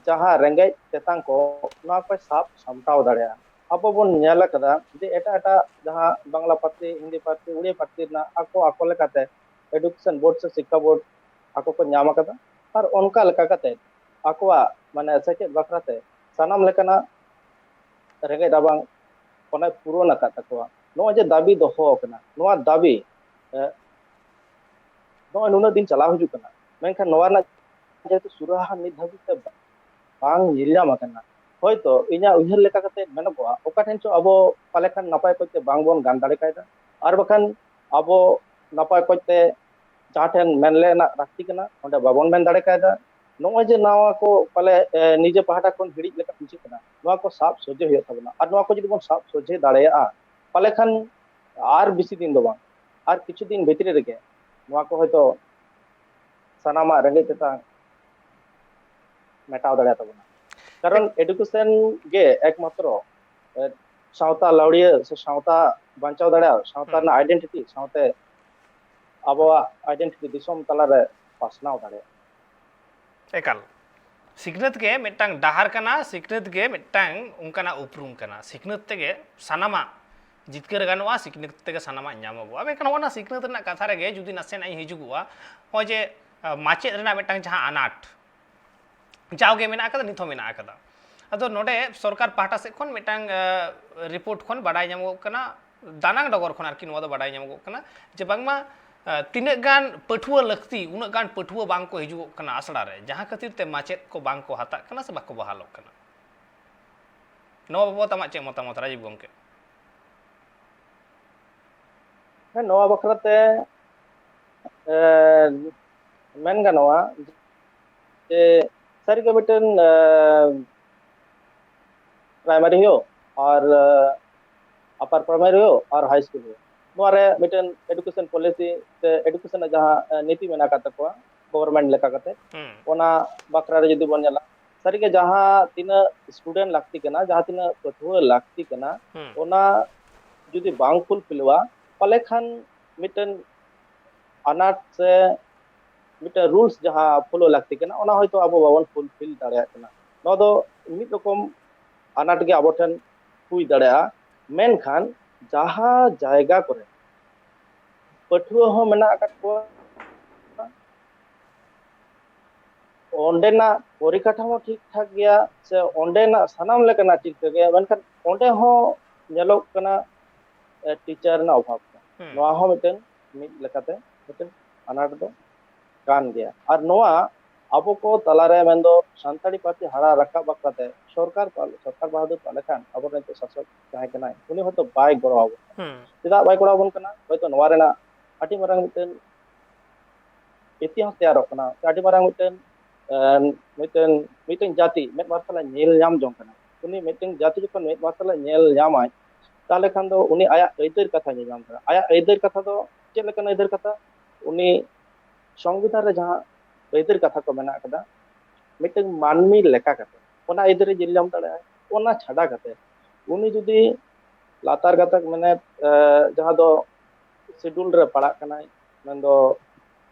ᱡᱟᱦᱟᱸ ᱨᱮᱸᱜᱮᱡ ᱛᱮᱛᱟᱝ ᱠᱚ, ᱱᱚᱣᱟ ᱠᱚᱭ ᱥᱟᱵ ᱥᱟᱢᱴᱟᱣ ᱫᱟᱲᱮᱭᱟᱜᱼᱟ᱾ ᱟᱵᱚ ᱵᱚᱱ ᱧᱮᱞ ᱟᱠᱟᱫᱟ ᱡᱮ ᱮᱴᱟᱜ ᱮᱴᱟᱜ ᱡᱟᱦᱟᱸ ᱵᱟᱝᱞᱟ ᱯᱟᱹᱨᱥᱤ, ᱦᱤᱱᱫᱤ ᱯᱟᱹᱨᱥᱤ, ᱩᱲᱤᱭᱟ ᱯᱟᱹᱨᱥᱤ ᱨᱮᱱᱟᱜ ᱟᱠᱚ ᱟᱠᱚ ᱞᱮᱠᱟᱛᱮ ᱮᱰᱩᱠᱮᱥᱚᱱ ᱵᱳᱨᱰ ᱥᱮ ᱥᱤᱠᱠᱷᱟ ᱵᱳᱨᱰ ᱟᱠᱚ ᱠᱚ ᱧᱟᱢ ᱟᱠᱟᱫᱟ᱾ ᱟᱨ ᱚᱱᱠᱟ ᱞᱮᱠᱟ ᱠᱟᱛᱮ ᱟᱠᱚᱣᱟᱜ, ᱢᱟᱱᱮ, ᱥᱮᱪᱮᱫ ᱵᱟᱠᱷᱨᱟᱛᱮ ᱥᱟᱱᱟᱢ ᱞᱮᱠᱟᱱᱟᱜ ᱨᱮᱸᱜᱮᱡ ᱨᱟᱵᱟᱝ ᱚᱱᱟᱭ ᱯᱩᱨᱚᱱ ᱟᱠᱟᱫ ᱛᱟᱠᱚᱣᱟ᱾ ᱱᱚᱜᱼᱚᱭ ᱡᱮ ᱫᱟᱹᱵᱤ ᱫᱚᱦᱚ ᱟᱠᱟᱱᱟ, ᱱᱚᱣᱟ ᱫᱟᱹᱵᱤ, ᱮ, ᱱᱚᱜᱼᱚᱭ ᱱᱩᱱᱟᱹᱜ ᱫᱤᱱ ᱪᱟᱞᱟᱣ ᱦᱤᱡᱩᱜ ᱠᱟᱱᱟ, ᱢᱮᱱᱠᱷᱟᱱ ᱱᱚᱣᱟ ᱨᱮᱱᱟᱜ ᱡᱮᱦᱮᱛᱩ ᱥᱩᱨᱟᱦᱟ ᱱᱤᱛ ᱫᱷᱟᱹᱵᱤᱡ ᱛᱮ ᱵᱟᱝ ᱧᱮᱞ ᱧᱟᱢ ᱟᱠᱟᱱᱟ, ᱦᱚᱭᱛᱚ ᱤᱧᱟᱹᱜ ᱩᱭᱦᱟᱹᱨ ᱞᱮᱠᱟ ᱠᱟᱛᱮ ᱢᱮᱱᱚᱜᱚᱜᱼᱟ, ᱚᱠᱟ ᱴᱷᱮᱱ ᱪᱚ ᱟᱵᱚ ᱯᱟᱞᱮ ᱠᱷᱟᱱ ᱱᱟᱯᱟᱭ ᱠᱚᱡ ᱛᱮ ᱵᱟᱝ ᱵᱚᱱ ᱜᱟᱱ ᱫᱟᱲᱮ ᱠᱟᱭᱫᱟ, ᱟᱨ ᱵᱟᱠᱷᱟᱱ ᱟᱵᱚ ᱱᱟᱯᱟᱭ ᱠᱚᱡ ᱛᱮ ᱡᱟᱦᱟᱸ ᱴᱷᱮᱱ ᱢᱮᱱ ᱨᱮᱱᱟᱜ ᱞᱟᱹᱠᱛᱤ ᱠᱟᱱᱟ, ᱚᱸᱰᱮ ᱵᱟᱵᱚᱱ ᱢᱮᱱ ᱫᱟᱲᱮ ᱠᱟᱭᱫᱟ᱾ ᱱᱚᱜᱼᱚᱭ ᱡᱮ ᱱᱟᱣᱟ ᱠᱚ ᱯᱟᱞᱮ, ᱮ, ᱱᱤᱡᱮ ᱯᱟᱦᱴᱟ ᱠᱷᱚᱱ ᱦᱤᱲᱤᱡ ᱞᱮᱠᱟ ᱵᱩᱡᱷᱟᱹᱜ ᱠᱟᱱᱟ, ᱱᱚᱣᱟ ᱠᱚ ᱥᱟᱵ ᱥᱚᱡᱷᱮ ᱦᱩᱭᱩᱜ ᱛᱟᱵᱚᱱᱟ᱾ ᱟᱨ ᱱᱚᱣᱟ ᱠᱚ ᱡᱩᱫᱤ ᱵᱚᱱ ᱥᱟᱵ ᱥᱚᱡᱷᱮ ᱫᱟᱲᱮᱭᱟᱜᱼᱟ, ᱯᱟᱞᱮ ᱠᱷᱟᱱ ᱟᱨ ᱵᱮᱥᱤ ᱫᱤᱱ ᱫᱚ ᱵᱟᱝ, ᱟᱨ ᱠᱤᱪᱷᱩ ᱫᱤᱱ ᱵᱷᱤᱛᱨᱤ ᱨᱮᱜᱮ ᱱᱚᱣᱟ ᱠᱚ ᱦᱚᱭᱛᱚ ᱥᱟᱱᱟᱢᱟᱜ ᱨᱮᱸᱜᱮᱡ ᱛᱮᱛᱟᱝ ᱢᱮᱴᱟᱣ ᱫᱟᱲᱮᱭᱟᱜ ᱛᱟᱵᱚᱱᱟ᱾ ᱠᱟᱨᱚᱱ ᱮᱰᱩᱠᱮᱥᱚᱱ ᱜᱮ ᱮᱠᱢᱟᱛᱨᱚ, ᱮ, ᱥᱟᱶᱛᱟ ᱞᱟᱹᱣᱲᱤᱭᱟᱹ ᱥᱮ ᱥᱟᱶᱛᱟ ᱵᱟᱧᱪᱟᱣ ᱫᱟᱲᱮᱭᱟᱜᱼᱟ, ᱥᱟᱶᱛᱟ ᱦᱩᱸ᱾ ᱨᱮᱱᱟᱜ ᱟᱭᱰᱮᱱᱴᱤᱴᱤ, ᱥᱟᱶᱛᱮ ᱟᱵᱚᱣᱟᱜ ᱟᱭᱰᱮᱱᱴᱤᱴᱤ ᱫᱤᱥᱚᱢ ᱛᱟᱞᱟᱨᱮ ᱯᱟᱥᱱᱟᱣ ᱫᱟᱲᱮᱭᱟᱜᱼᱟ᱾ ᱮᱠᱟᱞ᱾ ᱥᱤᱠᱷᱱᱟᱹᱛ ᱜᱮ ᱢᱤᱫᱴᱟᱝ ᱰᱟᱦᱟᱨ ᱠᱟᱱᱟ, ᱥᱤᱠᱷᱱᱟᱹᱛ ᱜᱮ ᱢᱤᱫᱴᱟᱝ ᱚᱱᱠᱟᱱᱟᱜ ᱩᱯᱨᱩᱢ ᱠᱟᱱᱟ᱾ ᱥᱤᱠᱷᱱᱟᱹᱛ ᱛᱮᱜᱮ ᱥᱟᱱᱟᱢᱟᱜ ᱡᱤᱛᱠᱟᱹᱨ ᱜᱟᱱᱚᱜᱼᱟ, ᱥᱤᱠᱷᱱᱟᱹᱛ ᱛᱮᱜᱮ ᱥᱟᱱᱟᱢᱟᱜ ᱧᱟᱢᱚᱜᱚᱜᱼᱟ᱾ ᱢᱮᱱᱠᱷᱟᱱ ᱚᱱᱟ ᱥᱤᱠᱷᱱᱟᱹᱛ ᱨᱮᱱᱟᱜ ᱠᱟᱛᱷᱟ ᱨᱮᱜᱮ ᱡᱩᱫᱤ ᱱᱟᱥᱮᱱᱟᱜ ᱤᱧ ᱦᱤᱡᱩᱜᱚᱜᱼᱟ, ᱱᱚᱜᱼᱚᱭ ᱡᱮ ᱟᱸ, ᱢᱟᱪᱮᱫ ᱨᱮᱱᱟᱜ ᱢᱤᱫᱴᱟᱝ ᱡᱟᱦᱟᱸ ᱟᱱᱟᱴ ᱡᱟᱣᱜᱮ ᱢᱮᱱᱟᱜ ᱟᱠᱟᱫᱟ, ᱱᱤᱛ ᱦᱚᱸ ᱢᱮᱱᱟᱜ ᱟᱠᱟᱫᱟ᱾ ᱟᱫᱚ ᱱᱚᱰᱮ ᱥᱚᱨᱠᱟᱨ ᱯᱟᱦᱴᱟ ᱥᱮᱫ ᱠᱷᱚᱱ ᱢᱤᱫᱴᱟᱝ, ᱟᱸ, ᱨᱤᱯᱳᱨᱴ ᱠᱷᱚᱱ ᱵᱟᱰᱟᱭ ᱧᱟᱢᱚᱜᱚᱜ ᱠᱟᱱᱟ, ᱫᱟᱱᱟᱝ ᱰᱚᱜᱚᱨ ᱠᱷᱚᱱ ᱟᱨᱠᱤ ᱱᱚᱣᱟ ᱫᱚ ᱵᱟᱰᱟᱭ ᱧᱟᱢᱚᱜᱚᱜ ᱠᱟᱱᱟ ᱡᱮ ᱵᱟᱝᱢᱟ, ᱟᱸ, ᱛᱤᱱᱟᱹᱜ ᱜᱟᱱ ᱯᱟᱹᱴᱷᱩᱣᱟᱹ ᱞᱟᱹᱠᱛᱤ, ᱩᱱᱟᱹᱜ ᱜᱟᱱ ᱯᱟᱹᱴᱷᱩᱣᱟᱹ ᱵᱟᱝ ᱠᱚ ᱦᱤᱡᱩᱜᱚᱜ ᱠᱟᱱᱟ ᱟᱥᱲᱟ ᱨᱮ, ᱡᱟᱦᱟᱸ ᱠᱷᱟᱹᱛᱤᱨ ᱛᱮ ᱢᱟᱪᱮᱫ ᱠᱚ ᱵᱟᱝ ᱠᱚ ᱦᱟᱛᱟᱜ ᱠᱟᱱᱟ ᱥᱮ ᱵᱟᱠᱚ ᱵᱟᱦᱟᱞᱚᱜ ᱠᱟᱱᱟ᱾ ᱱᱚᱣᱟ ᱵᱟᱵᱚᱛ ᱟᱢᱟᱜ ᱪᱮᱫ ᱢᱚᱛᱟᱢᱚᱛ, ᱨᱟᱡᱤᱵ ᱜᱚᱢᱠᱮ? ᱦᱮᱸ, ᱱᱚᱣᱟ ᱵᱟᱠᱷᱨᱟ ᱛᱮ, ᱮ, ᱢᱮᱱ ᱜᱟᱱᱚᱜᱼᱟ ᱡᱮ ᱥᱟᱹᱨᱤᱜᱮ ᱢᱤᱫᱴᱮᱱ, ᱮ, ᱯᱨᱟᱭᱢᱟᱨᱤ ᱦᱩᱭᱩᱜ ᱟᱨ, ᱮ, ᱟᱯᱟᱨ ᱯᱨᱟᱭᱢᱟᱨᱤ ᱦᱩᱭᱩᱜ ᱟᱨ ᱦᱟᱭ ᱥᱠᱩᱞ ᱦᱩᱭᱩᱜ, ᱱᱚᱣᱟ ᱨᱮ ᱢᱤᱫᱴᱮᱱ ᱮᱰᱩᱠᱮᱥᱚᱱ ᱯᱚᱞᱤᱥᱤ ᱥᱮ ᱮᱰᱩᱠᱮᱥᱚᱱ ᱨᱮᱱᱟᱜ ᱡᱟᱦᱟᱸ, ᱮ, ᱱᱤᱛᱤ ᱢᱮᱱᱟᱜ ᱟᱠᱟᱫ ᱛᱟᱠᱚᱣᱟ ᱜᱚᱵᱷᱚᱨᱱᱢᱮᱱᱴ ᱞᱮᱠᱟ ᱠᱟᱛᱮ, ᱦᱩᱸ᱾ ᱚᱱᱟ ᱵᱟᱠᱷᱨᱟ ᱨᱮ ᱡᱩᱫᱤ ᱵᱚᱱ ᱧᱮᱞᱟ, ᱥᱟᱹᱨᱤᱜᱮ ᱡᱟᱦᱟᱸ ᱛᱤᱱᱟᱹᱜ ᱥᱴᱩᱰᱮᱱᱴ ᱞᱟᱹᱠᱛᱤ ᱠᱟᱱᱟ, ᱡᱟᱦᱟᱸ ᱛᱤᱱᱟᱹᱜ ᱯᱟᱹᱴᱷᱩᱣᱟᱹ ᱞᱟᱹᱠᱛᱤ ᱠᱟᱱᱟ, ᱦᱩᱸ᱾ ᱚᱱᱟ ᱡᱩᱫᱤ ᱵᱟᱝ ᱯᱷᱩᱞᱯᱷᱤᱞᱚᱜᱼᱟ, ᱯᱟᱞᱮ ᱠᱷᱟᱱ ᱢᱤᱫᱴᱮᱱ ᱟᱱᱟᱴ ᱥᱮ ᱢᱤᱫᱴᱮᱱ ᱨᱩᱞᱥ ᱡᱟᱦᱟᱸ ᱯᱷᱚᱞᱳ ᱞᱟᱹᱠᱛᱤ ᱠᱟᱱᱟ, ᱚᱱᱟ ᱦᱚᱭᱛᱳ ᱟᱵᱚ ᱵᱟᱵᱚᱱ ᱯᱷᱩᱞᱯᱷᱤᱞ ᱫᱟᱲᱮᱭᱟᱜ ᱠᱟᱱᱟ᱾ ᱱᱚᱣᱟ ᱫᱚ ᱢᱤᱫ ᱨᱚᱠᱚᱢ ᱟᱱᱟᱴ ᱜᱮ ᱟᱵᱚ ᱴᱷᱮᱱ ᱦᱩᱭ ᱫᱟᱲᱮᱭᱟᱜᱼᱟ᱾ ᱢᱮᱱᱠᱷᱟᱱ ᱡᱟᱦᱟᱸ ᱡᱟᱭᱜᱟ ᱠᱚᱨᱮ ᱯᱟᱹᱴᱷᱩᱣᱟᱹ ᱦᱚᱸ ᱢᱮᱱᱟᱜ ᱟᱠᱟᱫ ᱠᱚᱣᱟ, ᱚᱸᱰᱮᱱᱟᱜ ᱯᱚᱨᱤᱠᱟᱴᱷᱟᱢᱳ ᱴᱷᱤᱠ ᱴᱷᱟᱠ ᱜᱮᱭᱟ ᱥᱮ ᱚᱸᱰᱮᱱᱟᱜ ᱥᱟᱱᱟᱢ ᱞᱮᱠᱟᱱᱟᱜ ᱴᱷᱤᱠ ᱴᱷᱟᱠ ᱜᱮᱭᱟ, ᱢᱮᱱᱠᱷᱟᱱ ᱚᱸᱰᱮ ᱦᱚᱸ ᱧᱮᱞᱚᱜ ᱠᱟᱱᱟ, ᱮ, ᱴᱤᱪᱟᱨ ᱨᱮᱱᱟᱜ ᱚᱵᱷᱟᱵᱽ᱾ ᱦᱩᱸ᱾ ᱱᱚᱣᱟ ᱦᱚᱸ ᱢᱤᱫᱴᱮᱱ, ᱢᱤᱫ ᱞᱮᱠᱟᱛᱮ ᱢᱤᱫᱴᱮᱱ ᱟᱱᱟᱴ ᱫᱚ ᱠᱟᱱ ᱜᱮᱭᱟ᱾ ᱟᱨ ᱱᱚᱣᱟ ᱟᱵᱚ ᱠᱚ ᱛᱟᱞᱟᱨᱮ, ᱢᱮᱱᱫᱚ ᱥᱟᱱᱛᱟᱲᱤ ᱯᱟᱹᱨᱥᱤ ᱦᱟᱨᱟ ᱨᱟᱠᱟᱵ ᱵᱟᱠᱷᱨᱟᱛᱮ ᱥᱚᱨᱠᱟᱨ ᱯᱟᱦ-, ᱥᱚᱨᱠᱟᱨ ᱯᱟᱦᱴᱟ ᱯᱟᱦᱴᱟ ᱠᱷᱟᱱ ᱟᱵᱚᱨᱮᱱ ᱱᱤᱛᱚᱜ ᱥᱟᱥᱚᱠ ᱡᱟᱦᱟᱸᱭ ᱠᱟᱱᱟᱭ, ᱩᱱᱤ ᱦᱚᱭᱛᱳ ᱵᱟᱭ ᱜᱚᱲᱚ ᱟᱵᱚᱱ ᱠᱟᱱᱟ᱾ ᱦᱩᱸ᱾ ᱪᱮᱫᱟᱜ ᱵᱟᱭ ᱜᱚᱲᱚ ᱟᱵᱚᱱ ᱠᱟᱱᱟ? ᱦᱚᱭᱛᱳ ᱱᱚᱣᱟ ᱨᱮᱱᱟᱜ ᱟᱹᱰᱤ ᱢᱟᱨᱟᱝ ᱢᱤᱫᱴᱮᱱ ᱤᱛᱤᱦᱟᱥ ᱛᱮᱭᱟᱨᱚᱜ ᱠᱟᱱᱟ, ᱥᱮ ᱟᱹᱰᱤ ᱢᱟᱨᱟᱝ ᱢᱤᱫᱴᱮᱱ, ᱮᱸ, ᱢᱤᱫᱴᱮᱱ, ᱢᱤᱫᱴᱮᱱ ᱡᱟᱹᱛᱤ ᱢᱮᱫ ᱢᱟᱨᱥᱟᱞ ᱮ ᱧᱮᱞ ᱧᱟᱢ ᱡᱚᱝ ᱠᱟᱱᱟ᱾ ᱩᱱᱤ ᱢᱤᱫᱴᱮᱱ ᱡᱟᱹᱛᱤ ᱡᱚᱠᱷᱚᱱ ᱢᱮᱫ ᱢᱟᱨᱥᱟᱞ ᱮ ᱧᱮᱞ ᱧᱟᱢᱟᱭ, ᱛᱟᱦᱚᱞᱮ ᱠᱷᱟᱱ ᱫᱚ ᱩᱱᱤ ᱟᱭᱟᱜ ᱟᱹᱭᱫᱟᱹᱨ ᱠᱟᱛᱷᱟ ᱧᱮᱞ ᱧᱟᱢ ᱠᱟᱱᱟ᱾ ᱟᱭᱟᱜ ᱟᱹᱭᱫᱟᱹᱨ ᱠᱟᱛᱷᱟ ᱫᱚ ᱪᱮᱫ ᱞᱮᱠᱟᱱ ᱟᱹᱭᱫᱟᱹᱨ ᱠᱟᱛᱷᱟ? ᱩᱱᱤ ᱥᱚᱝᱵᱤᱫᱷᱟᱱ ᱨᱮ ᱡᱟᱦᱟᱸ ᱟᱹᱭᱫᱟᱹᱨ ᱠᱟᱛᱷᱟ ᱠᱚ ᱢᱮᱱᱟᱜ ᱟᱠᱟᱫᱟ, ᱢᱤᱫᱴᱮᱱ ᱢᱟᱹᱱᱢᱤ ᱞᱮᱠᱟ ᱠᱟᱛᱮ ᱚᱱᱟ ᱟᱹᱭᱫᱟᱹᱨ ᱮ ᱧᱮᱞ ᱧᱟᱢ ᱫᱟᱲᱮᱭᱟᱜᱼᱟ᱾ ᱚᱱᱟ ᱪᱷᱟᱰᱟ ᱠᱟᱛᱮ ᱩᱱᱤ ᱡᱩᱫᱤ ᱞᱟᱛᱟᱨ ᱜᱟᱛᱟᱠ, ᱢᱟᱱᱮ, ᱮ, ᱡᱟᱦᱟᱸ ᱫᱚ ᱥᱤᱰᱩᱞ ᱨᱮ ᱯᱟᱲᱟᱜ ᱠᱟᱱᱟᱭ, ᱢᱮᱱᱫᱚ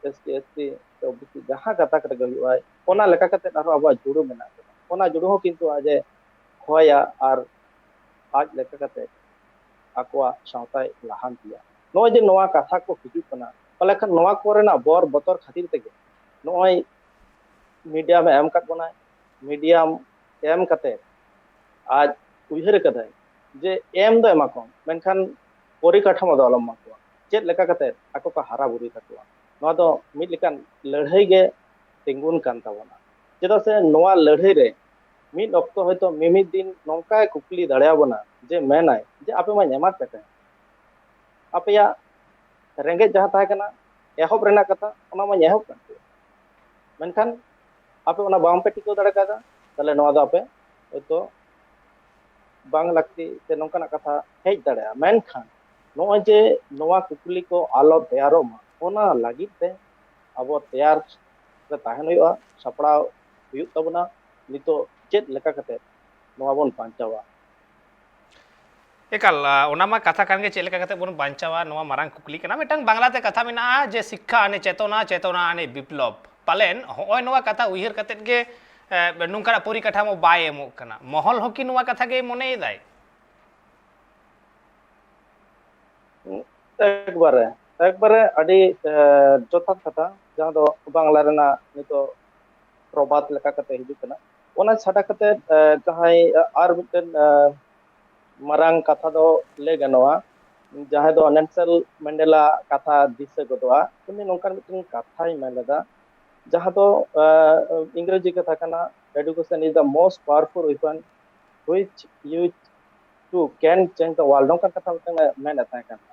S T, S C, O B C, ᱡᱟᱦᱟᱸ ᱜᱟᱛᱟᱠ ᱨᱮᱜᱮ ᱦᱩᱭᱩᱜᱼᱟᱭ, ᱚᱱᱟ ᱞᱮᱠᱟ ᱠᱟᱛᱮ ᱟᱨᱦᱚᱸ ᱟᱵᱚᱣᱟᱜ ᱡᱩᱲᱩ ᱢᱮᱱᱟᱜ ᱟᱠᱟᱫᱟ᱾ ᱚᱱᱟ ᱡᱩᱲᱩ ᱦᱚᱸ ᱠᱤᱱᱛᱩ ᱟᱡ ᱮ ᱦᱚᱭᱟ ᱟᱨ ᱟᱡ ᱞᱮᱠᱟ ᱠᱟᱛᱮ ᱟᱠᱚᱣᱟᱜ ᱥᱟᱶᱛᱟᱭ ᱞᱟᱦᱟᱱᱛᱤᱭᱟ᱾ ᱱᱚᱜᱼᱚᱭ ᱡᱮ ᱱᱚᱣᱟ ᱠᱟᱛᱷᱟ ᱠᱚ ᱦᱤᱡᱩᱜ ᱠᱟᱱᱟ, ᱯᱟᱞᱮ ᱠᱷᱟᱱ ᱱᱚᱣᱟ ᱠᱚᱨᱮᱱᱟᱜ ᱵᱚᱨ ᱵᱚᱛᱚᱨ ᱠᱷᱟᱹᱛᱤᱨ ᱛᱮᱜᱮ ᱱᱚᱜᱼᱚᱭ ᱢᱤᱰᱤᱭᱟᱢᱮ ᱮᱢ ᱟᱠᱟᱫ ᱵᱚᱱᱟᱭ, ᱢᱤᱰᱤᱭᱟᱢ ᱮᱢ ᱠᱟᱛᱮ ᱟᱡ ᱩᱭᱦᱟᱹᱨ ᱟᱠᱟᱫᱟᱭ ᱡᱮ ᱮᱢ ᱫᱚ ᱮᱢᱟ ᱠᱚᱢ, ᱢᱮᱱᱠᱷᱟᱱ ᱯᱚᱨᱤᱠᱟᱴᱷᱟᱢᱳ ᱫᱚ ᱟᱞᱚᱢ ᱮᱢᱟ ᱠᱚᱣᱟ, ᱪᱮᱫ ᱞᱮᱠᱟ ᱠᱟᱛᱮ ᱟᱠᱚ ᱠᱚ ᱦᱟᱨᱟ ᱵᱩᱨᱩᱭ ᱛᱟᱠᱚᱣᱟ᱾ ᱱᱚᱣᱟ ᱫᱚ ᱢᱤᱫ ᱞᱮᱠᱟᱱ ᱞᱟᱹᱲᱦᱟᱹᱭ ᱜᱮ ᱛᱤᱸᱜᱩᱱ ᱠᱟᱱ ᱛᱟᱵᱚᱱᱟ᱾ ᱪᱮᱫᱟᱜ ᱥᱮ ᱱᱚᱣᱟ ᱞᱟᱹᱲᱦᱟᱹᱭ ᱨᱮ ᱢᱤᱫ ᱚᱠᱛᱚ ᱦᱚᱭᱛᱳ ᱢᱤᱢᱤᱫ ᱫᱤᱱ ᱱᱚᱝᱠᱟᱭ ᱠᱩᱠᱞᱤ ᱫᱟᱲᱮᱭᱟᱵᱚᱱᱟ ᱡᱮ ᱢᱮᱱᱟᱭ ᱡᱮ ᱟᱯᱮ ᱢᱟᱧ ᱮᱢᱟᱫ ᱯᱮ ᱛᱟᱦᱮᱸᱫ, ᱟᱯᱮᱭᱟᱜ ᱨᱮᱸᱜᱮᱡ ᱡᱟᱦᱟᱸ ᱛᱟᱦᱮᱸ ᱠᱟᱱᱟ ᱮᱦᱚᱵ ᱨᱮᱱᱟᱜ ᱠᱟᱛᱷᱟ, ᱚᱱᱟ ᱢᱟᱧ ᱮᱦᱚᱵ ᱠᱟᱜ ᱯᱮᱭᱟ, ᱢᱮᱱᱠᱷᱟᱱ ᱟᱯᱮ ᱚᱱᱟ ᱵᱟᱝᱯᱮ ᱴᱤᱠᱟᱹᱣ ᱫᱟᱲᱮ ᱠᱟᱣᱫᱟ, ᱛᱟᱦᱚᱞᱮ ᱱᱚᱣᱟ ᱫᱚ ᱟᱯᱮ ᱦᱚᱭᱛᱳ ᱵᱟᱝ ᱞᱟᱹᱠᱛᱤ ᱥᱮ ᱱᱚᱝᱠᱟᱱᱟᱜ ᱠᱟᱛᱷᱟ ᱦᱮᱡ ᱫᱟᱲᱮᱭᱟᱜᱼᱟ᱾ ᱢᱮᱱᱠᱷᱟᱱ ᱱᱚᱜᱼᱚᱭ ᱡᱮ ᱱᱚᱣᱟ ᱠᱩᱠᱞᱤ ᱠᱚ ᱟᱞᱚ ᱛᱮᱭᱟᱨᱚᱜ ᱢᱟ, ᱚᱱᱟ ᱞᱟᱹᱜᱤᱫ ᱛᱮ ᱟᱵᱚ ᱛᱮᱭᱟᱨ ᱨᱮ ᱛᱟᱦᱮᱱ ᱦᱩᱭᱩᱜᱼᱟ, ᱥᱟᱯᱲᱟᱣ ᱦᱩᱭᱩᱜ ᱛᱟᱵᱚᱱᱟ᱾ ᱱᱤᱛᱚᱜ ᱪᱮᱫ ᱞᱮᱠᱟ ᱠᱟᱛᱮ ᱱᱚᱣᱟ ᱵᱚᱱ ᱵᱟᱧᱪᱟᱣᱟ? ᱮᱠᱟᱞ, ᱟ, ᱚᱱᱟ ᱢᱟ ᱠᱟᱛᱷᱟ ᱠᱟᱱ ᱜᱮ, ᱪᱮᱫ ᱞᱮᱠᱟ ᱠᱟᱛᱮ ᱵᱚᱱ ᱵᱟᱧᱪᱟᱣᱟ, ᱱᱚᱣᱟ ᱢᱟᱨᱟᱝ ᱠᱩᱠᱞᱤ ᱠᱟᱱᱟ᱾ ᱢᱤᱫᱴᱟᱝ ᱵᱟᱝᱞᱟ ᱛᱮ ᱠᱟᱛᱷᱟ ᱢᱮᱱᱟᱜᱼᱟ ᱡᱮ ᱥᱤᱠᱠᱷᱟ ᱟᱱᱮ ᱪᱮᱛᱚᱱᱟ, ᱪᱮᱛᱚᱱᱟ ᱟᱱᱮ ᱵᱤᱯᱞᱚᱵ᱾ ᱯᱟᱞᱮᱱ ᱦᱚᱸᱜᱼᱚᱭ ᱱᱚᱣᱟ ᱠᱟᱛᱷᱟ ᱩᱭᱦᱟᱹᱨ ᱠᱟᱛᱮᱫ ᱜᱮ, ᱮ, ᱱᱚᱝᱠᱟᱱᱟᱜ ᱯᱚᱨᱤᱠᱟᱴᱷᱟᱢᱳ ᱵᱟᱭ ᱮᱢᱚᱜ ᱠᱟᱱᱟ᱾ ᱢᱚᱦᱚᱞ ᱦᱚᱸᱠᱤ ᱱᱚᱣᱟ ᱠᱟᱛᱷᱟ ᱜᱮᱭ ᱢᱚᱱᱮᱭᱮᱫᱟᱭ? ᱮᱠᱵᱟᱨᱮ, ᱮᱠᱵᱟᱨᱮ ᱟᱹᱰᱤ, ᱮ, ᱡᱚᱛᱷᱟᱛ ᱠᱟᱛᱷᱟ, ᱡᱟᱦᱟᱸ ᱫᱚ ᱵᱟᱝᱞᱟ ᱨᱮᱱᱟᱜ ᱱᱤᱛᱚᱜ ᱯᱨᱚᱵᱟᱫ ᱞᱮᱠᱟ ᱠᱟᱛᱮ ᱦᱤᱡᱩᱜ ᱠᱟᱱᱟ᱾ ᱚᱱᱟ ᱪᱷᱟᱰᱟ ᱠᱟᱛᱮ, ᱮ, ᱡᱟᱦᱟᱸᱭ, ᱮ, ᱟᱨ ᱢᱤᱫᱴᱮᱱ, ᱮ, ᱢᱟᱨᱟᱝ ᱠᱟᱛᱷᱟ ᱫᱚ ᱞᱟᱹᱭ ᱜᱟᱱᱚᱜᱼᱟ, ᱡᱟᱦᱟᱸᱭ ᱫᱚ ᱱᱮᱞᱥᱚᱱ ᱢᱮᱱᱰᱮᱞᱟ ᱠᱟᱛᱷᱟ ᱫᱤᱥᱟᱹ ᱜᱚᱫᱚᱜᱼᱟ, ᱩᱱᱤ ᱱᱚᱝᱠᱟᱱ ᱢᱤᱫᱴᱮᱱ ᱠᱟᱛᱷᱟᱭ ᱢᱮᱱ ᱞᱮᱫᱟ, ᱡᱟᱦᱟᱸ ᱫᱚ, ᱮ, ᱤᱝᱨᱮᱡᱤ ᱠᱟᱛᱷᱟ ᱠᱟᱱᱟ, "Education is the most powerful weapon which used to can change the world", ᱱᱚᱝᱠᱟᱱ ᱠᱟᱛᱷᱟ ᱢᱤᱫᱴᱟᱝ ᱮ ᱢᱮᱱᱮᱫ ᱛᱟᱦᱮᱸ ᱠᱟᱱᱟ,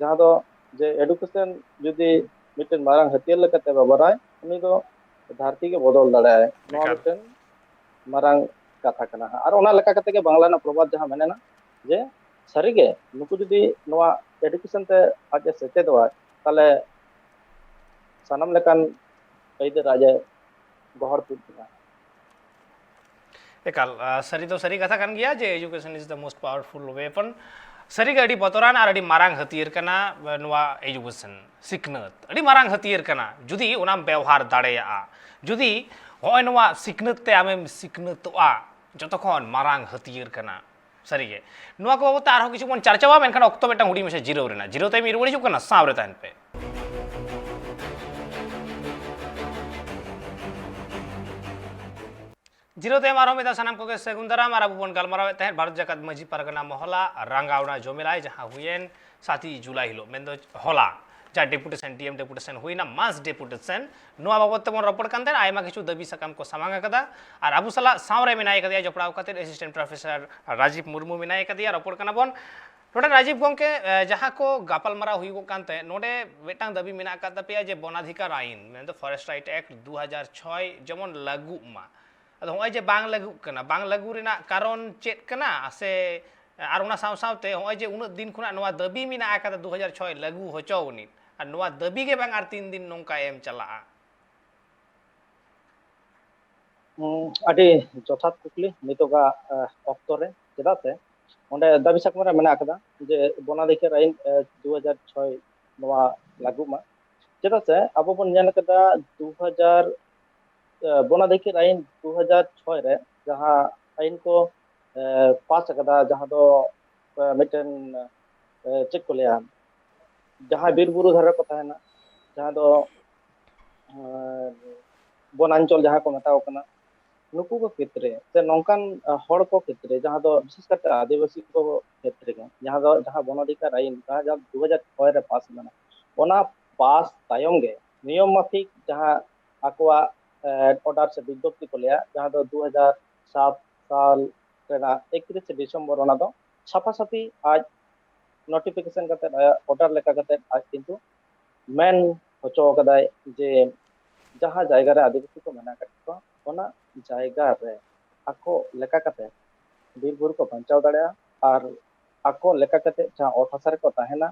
ᱡᱟᱦᱟᱸ ᱫᱚ ᱡᱮ education ᱡᱩᱫᱤ ᱢᱤᱫᱴᱮᱱ ᱢᱟᱨᱟᱝ ᱦᱟᱹᱛᱭᱟᱹᱨ ᱞᱮᱠᱟᱛᱮ ᱵᱮᱵᱚᱦᱟᱨᱟᱭ, ᱩᱱᱤ ᱫᱚ ᱫᱷᱟᱹᱨᱛᱤ ᱜᱮ ᱵᱚᱫᱚᱞ ᱫᱟᱲᱮᱭᱟᱜᱼᱟᱭ᱾ ᱱᱚᱣᱟ ᱮᱠᱟᱞ᱾ ᱢᱤᱫᱴᱮᱱ ᱢᱟᱨᱟᱝ ᱠᱟᱛᱷᱟ ᱠᱟᱱᱟ ᱦᱟᱸᱜ᱾ ᱟᱨ ᱚᱱᱟ ᱞᱮᱠᱟ ᱠᱟᱛᱮ ᱜᱮ ᱵᱟᱝᱞᱟ ᱨᱮᱱᱟᱜ ᱯᱨᱚᱵᱟᱫ ᱡᱟᱦᱟᱸ ᱢᱮᱱᱟᱜᱼᱟ, ᱡᱮ ᱥᱟᱹᱨᱤᱜᱮ ᱱᱩᱠᱩ ᱡᱩᱫᱤ ᱱᱚᱣᱟ education ᱛᱮ ᱟᱡ ᱮ ᱥᱮᱪᱮᱫᱚᱜᱼᱟ, ᱛᱟᱦᱚᱞᱮ ᱥᱟᱱᱟᱢ ᱞᱮᱠᱟᱱ ᱟᱹᱭᱫᱟᱹᱨ ᱟᱡ ᱮ ᱜᱚᱦᱚᱲ ᱛᱩᱫ ᱠᱮᱫᱟ᱾ ᱮᱠᱟᱞ, ᱟ, ᱥᱟᱹᱨᱤ ᱫᱚ ᱥᱟᱹᱨᱤ ᱠᱟᱛᱷᱟ ᱠᱟᱱ ᱜᱮᱭᱟ ᱡᱮ education is the most powerful weapon᱾ ᱥᱟᱹᱨᱤᱜᱮ ᱟᱹᱰᱤ ᱵᱚᱛᱚᱨᱟᱱ ᱟᱨ ᱟᱹᱰᱤ ᱢᱟᱨᱟᱝ ᱦᱟᱹᱛᱭᱟᱹᱨ ᱠᱟᱱᱟ, ᱟ, ᱱᱚᱣᱟ education, ᱥᱤᱠᱷᱱᱟᱹᱛ᱾ ᱟᱹᱰᱤ ᱢᱟᱨᱟᱝ ᱦᱟᱹᱛᱭᱟᱹᱨ ᱠᱟᱱᱟ ᱡᱩᱫᱤ ᱚᱱᱟᱢ ᱵᱮᱣᱦᱟᱨ ᱫᱟᱲᱮᱭᱟᱜᱼᱟ᱾ ᱡᱩᱫᱤ ᱦᱚᱸᱜᱼᱚᱭ ᱱᱚᱣᱟ ᱥᱤᱠᱷᱱᱟᱹᱛ ᱛᱮ ᱟᱢᱮᱢ ᱥᱤᱠᱷᱱᱟᱹᱛᱚᱜᱼᱟ, ᱡᱚᱛᱚ ᱠᱷᱚᱱ ᱢᱟᱨᱟᱝ ᱦᱟᱹᱛᱭᱟᱹᱨ ᱠᱟᱱᱟ᱾ ᱥᱟᱹᱨᱤᱜᱮ᱾ ᱱᱚᱣᱟ ᱠᱚ ᱵᱟᱵᱚᱫ ᱛᱮ ᱟᱨᱦᱚᱸ ᱠᱤᱪᱷᱩ ᱵᱚᱱ ᱪᱟᱨᱪᱟᱣᱟ, ᱢᱮᱱᱠᱷᱟᱱ ᱚᱠᱛᱚ ᱢᱤᱫᱴᱟᱝ ᱦᱩᱰᱤᱧ ᱢᱟᱪᱷᱟ ᱡᱤᱨᱟᱹᱣ ᱨᱮᱱᱟᱜ᱾ ᱡᱤᱨᱟᱹᱣ ᱛᱟᱭᱚᱢ ᱤᱧ ᱨᱩᱣᱟᱹᱲ ᱦᱤᱡᱩᱜ ᱠᱟᱱᱟ, ᱥᱟᱶ ᱨᱮ ᱛᱟᱦᱮᱱ ᱯᱮ᱾ ᱡᱤᱨᱟᱹᱣ ᱛᱟᱭᱚᱢ ᱟᱨᱦᱚᱸ ᱢᱤᱫ ᱫᱷᱟᱣ ᱥᱟᱱᱟᱢ ᱠᱚᱜᱮ ᱥᱟᱹᱜᱩᱱ ᱫᱟᱨᱟᱢ᱾ ᱟᱨ ᱟᱵᱚ ᱵᱚᱱ ᱜᱟᱞᱢᱟᱨᱟᱣᱮᱫ ᱛᱟᱦᱮᱸᱫ ᱵᱷᱟᱨᱚᱛ ᱡᱟᱠᱟᱛ ᱢᱟᱹᱡᱷᱤ ᱯᱟᱨᱜᱟᱱᱟ ᱢᱚᱦᱚᱞᱟ ᱨᱟᱸᱜᱟᱣᱱᱟ ᱡᱚᱢᱮᱞᱟᱭ, ᱡᱟᱦᱟᱸ ᱦᱩᱭᱮᱱ ᱥᱟᱛ ᱡᱩᱞᱟᱭ ᱦᱤᱞᱳᱜ, ᱢᱮᱱᱫᱚ ᱦᱚᱞᱟ, ᱡᱟᱦᱟᱸ ᱰᱮᱯᱩᱴᱮᱥᱚᱱ, ᱰᱤ ᱮᱢ ᱰᱮᱯᱩᱴᱮᱥᱚᱱ ᱦᱩᱭᱱᱟ, ᱢᱟᱥ ᱰᱮᱯᱩᱴᱮᱥᱚᱱ᱾ ᱱᱚᱣᱟ ᱵᱟᱵᱚᱫ ᱛᱮᱵᱚᱱ ᱨᱚᱯᱚᱲ ᱠᱟᱱ ᱛᱟᱦᱮᱸᱫ, ᱟᱭᱢᱟ ᱠᱤᱪᱷᱩ ᱫᱟᱹᱵᱤ ᱥᱟᱠᱟᱢ ᱠᱚ ᱥᱟᱢᱟᱝ ᱟᱠᱟᱫᱟ᱾ ᱟᱨ ᱟᱵᱚ ᱥᱟᱞᱟᱜ ᱥᱟᱶᱨᱮ ᱢᱮᱱᱟᱭ ᱠᱟᱫᱮᱭᱟ, ᱡᱚᱯᱲᱟᱣ ᱠᱟᱛᱮᱫ ᱮᱥᱤᱥᱴᱮᱱᱴ ᱯᱨᱚᱯᱷᱮᱥᱚᱨ ᱨᱟᱡᱤᱵᱽ ᱢᱩᱨᱢᱩ ᱢᱮᱱᱟᱭ ᱠᱟᱫᱮᱭᱟ᱾ ᱨᱚᱯᱚᱲ ᱠᱟᱱᱟ ᱵᱚᱱ ᱱᱚᱰᱮ ᱨᱟᱡᱤᱵᱽ ᱜᱚᱢᱠᱮ, ᱮ, ᱡᱟᱦᱟᱸ ᱠᱚ ᱜᱟᱯᱟᱞᱢᱟᱨᱟᱣ ᱦᱩᱭᱩᱜᱚᱜ ᱠᱟᱱ ᱛᱟᱦᱮᱸᱫ, ᱱᱚᱰᱮ ᱢᱤᱫᱴᱟᱝ ᱫᱟᱹᱵᱤ ᱢᱮᱱᱟᱜ ᱟᱠᱟᱫ ᱛᱟᱯᱮᱭᱟ ᱡᱮ ᱵᱚᱱᱟᱫᱷᱤᱠᱟᱨ ᱟᱭᱤᱱ, ᱢᱮᱱᱫᱚ ᱯᱷᱚᱨᱮᱥᱴ ᱨᱟᱭᱤᱴ ᱮᱠᱴ ᱫᱩ ᱦᱟᱡᱟᱨ ᱪᱷᱚᱭ ᱡᱮᱢᱚᱱ ᱞᱟᱹᱜᱩᱜ ᱢᱟ᱾ ᱟᱫᱚ ᱦᱚᱸᱜᱼᱚᱭ ᱡᱮ ᱵᱟᱝ ᱞᱟᱹᱜᱩᱜ ᱠᱟᱱᱟ, ᱵᱟᱝ ᱞᱟᱹᱜᱩ ᱨᱮᱱᱟᱜ ᱠᱟᱨᱚᱱ ᱪᱮᱫ ᱠᱟᱱᱟ? ᱥᱮ ᱟᱨ ᱚᱱᱟ ᱥᱟᱶ ᱥᱟᱶᱛᱮ ᱦᱚᱸᱜᱼᱚᱭ ᱡᱮ ᱩᱱᱟᱹᱜ ᱫᱤᱱ ᱠᱷᱚᱱᱟᱜ ᱱᱚᱣᱟ ᱫᱟᱹᱵᱤ ᱢᱮᱱᱟᱜ ᱟᱠᱟᱫᱟ ᱫᱩ ᱦᱟᱡᱟᱨ ᱪᱷᱚᱭ ᱞᱟᱹᱜᱩ ᱦᱚᱪᱚ ᱟᱹᱱᱤᱡ, ᱟᱨ ᱱᱚᱣᱟ ᱫᱟᱹᱵᱤ ᱜᱮ ᱵᱟᱝ ᱟᱨ ᱛᱤᱱ ᱫᱤᱱ ᱱᱚᱝᱠᱟ ᱮᱢ ᱪᱟᱞᱟᱜᱼᱟ? ᱦᱩᱸ, ᱟᱹᱰᱤ ᱡᱚᱛᱷᱟᱛ ᱠᱩᱠᱞᱤ ᱱᱤᱛᱚᱜᱟᱜ, ᱟᱦ, ᱚᱠᱛᱚ ᱨᱮ, ᱪᱮᱫᱟᱜ ᱥᱮ ᱚᱸᱰᱮ ᱫᱟᱹᱵᱤ ᱥᱟᱠᱟᱢ ᱨᱮ ᱢᱮᱱᱟᱜ ᱟᱠᱟᱫᱟ ᱡᱮ ᱵᱚᱱᱟᱫᱷᱤᱠᱟᱨ ᱟᱭᱤᱱ, ᱟᱦ, ᱫᱩ ᱦᱟᱡᱟᱨ ᱪᱷᱚᱭ ᱱᱚᱣᱟ ᱞᱟᱹᱜᱩᱜ ᱢᱟ᱾ ᱪᱮᱫᱟᱜ ᱥᱮ ᱟᱵᱚ ᱵᱚᱱ ᱧᱮᱞ ᱟᱠᱟᱫᱟ ᱫᱩ ᱦᱟᱡᱟᱨ, ᱟᱦ, ᱵᱚᱱᱟᱫᱷᱤᱠᱟᱨ ᱟᱭᱤᱱ ᱫᱩ ᱦᱟᱡᱟᱨ ᱪᱷᱚᱭ ᱨᱮ ᱡᱟᱦᱟᱸ ᱟᱭᱤᱱ ᱠᱚ, ᱟᱦ, ᱯᱟᱥ ᱟᱠᱟᱫᱟ, ᱡᱟᱦᱟᱸ ᱫᱚ, ᱟᱦ, ᱢᱤᱫᱴᱮᱱ, ᱟᱦ, ᱪᱮᱫ ᱠᱚ ᱞᱟᱹᱭᱟ, ᱡᱟᱦᱟᱸᱭ ᱵᱤᱨ ᱵᱩᱨᱩ ᱫᱷᱟᱨᱮ ᱠᱚ ᱛᱟᱦᱮᱱᱟ, ᱡᱟᱦᱟᱸ ᱫᱚ, ᱟᱦ, ᱵᱚᱱᱟᱧᱪᱚᱞ ᱡᱟᱦᱟᱸ ᱠᱚ ᱢᱮᱛᱟᱣ ᱠᱟᱱᱟ, ᱱᱩᱠᱩ ᱠᱚ ᱠᱷᱮᱛᱨᱮ ᱥᱮ ᱱᱚᱝᱠᱟᱱ, ᱟᱦ, ᱦᱚᱲ ᱠᱚ ᱠᱷᱮᱛᱨᱮ, ᱡᱟᱦᱟᱸ ᱫᱚ ᱵᱤᱥᱮᱥ ᱠᱟᱨᱛᱮ ᱟᱹᱫᱤᱵᱟᱹᱥᱤ ᱠᱚ ᱠᱷᱮᱛᱨᱮ ᱜᱮ, ᱡᱟᱦᱟᱸ ᱫᱚ, ᱡᱟᱦᱟᱸ ᱵᱚᱱᱚᱫᱷᱤᱠᱟᱨ ᱟᱭᱤᱱ ᱡᱟᱦᱟᱸ ᱫᱩ ᱦᱟᱡᱟᱨ ᱪᱷᱚᱭ ᱨᱮ ᱯᱟᱥ ᱞᱮᱱᱟ, ᱚᱱᱟ ᱯᱟᱥ ᱛᱟᱭᱚᱢ ᱜᱮ ᱱᱤᱭᱚᱢ ᱢᱟᱯᱷᱤᱠ ᱡᱟᱦᱟᱸ ᱟᱠᱚᱣᱟᱜ, ᱮ, ᱚᱨᱰᱟᱨ ᱥᱮ ᱵᱤᱡᱽᱧᱚᱯᱛᱤ ᱠᱚ ᱞᱟᱹᱭᱟ, ᱡᱟᱦᱟᱸ ᱫᱚ ᱫᱩ ᱦᱟᱡᱟᱨ ᱥᱟᱛ ᱥᱟᱞ ᱨᱮᱱᱟᱜ ᱮᱠᱛᱨᱤᱥᱮ ᱰᱤᱥᱮᱢᱵᱚᱨ, ᱚᱱᱟ ᱫᱚ ᱥᱟᱯᱷᱟ ᱥᱟᱯᱷᱤ ᱟᱡ ᱱᱳᱴᱤᱯᱷᱤᱠᱮᱥᱚᱱ ᱠᱟᱛᱮ, ᱟᱭᱟᱜ ᱚᱨᱰᱟᱨ ᱞᱮᱠᱟ ᱠᱟᱛᱮ ᱟᱡ ᱠᱤᱱᱛᱩ ᱢᱮᱱ ᱦᱚᱪᱚ ᱠᱟᱫᱟᱭ ᱡᱮ ᱡᱟᱦᱟᱸ ᱡᱟᱭᱜᱟ ᱨᱮ ᱟᱹᱫᱤᱵᱟᱹᱥᱤ ᱠᱚ ᱢᱮᱱᱟᱜ ᱟᱠᱟᱫ ᱠᱚᱣᱟ, ᱚᱱᱟ ᱡᱟᱭᱜᱟ ᱨᱮ ᱟᱠᱚ ᱞᱮᱠᱟ ᱠᱟᱛᱮ ᱵᱤᱨ ᱵᱩᱨᱩ ᱠᱚ ᱵᱟᱧᱪᱟᱣ ᱫᱟᱲᱮᱭᱟᱜᱼᱟ ᱟᱨ ᱟᱠᱚ ᱞᱮᱠᱟ ᱠᱟᱛᱮ ᱡᱟᱦᱟᱸ ᱚᱛ ᱦᱟᱥᱟ ᱨᱮᱠᱚ ᱛᱟᱦᱮᱱᱟ,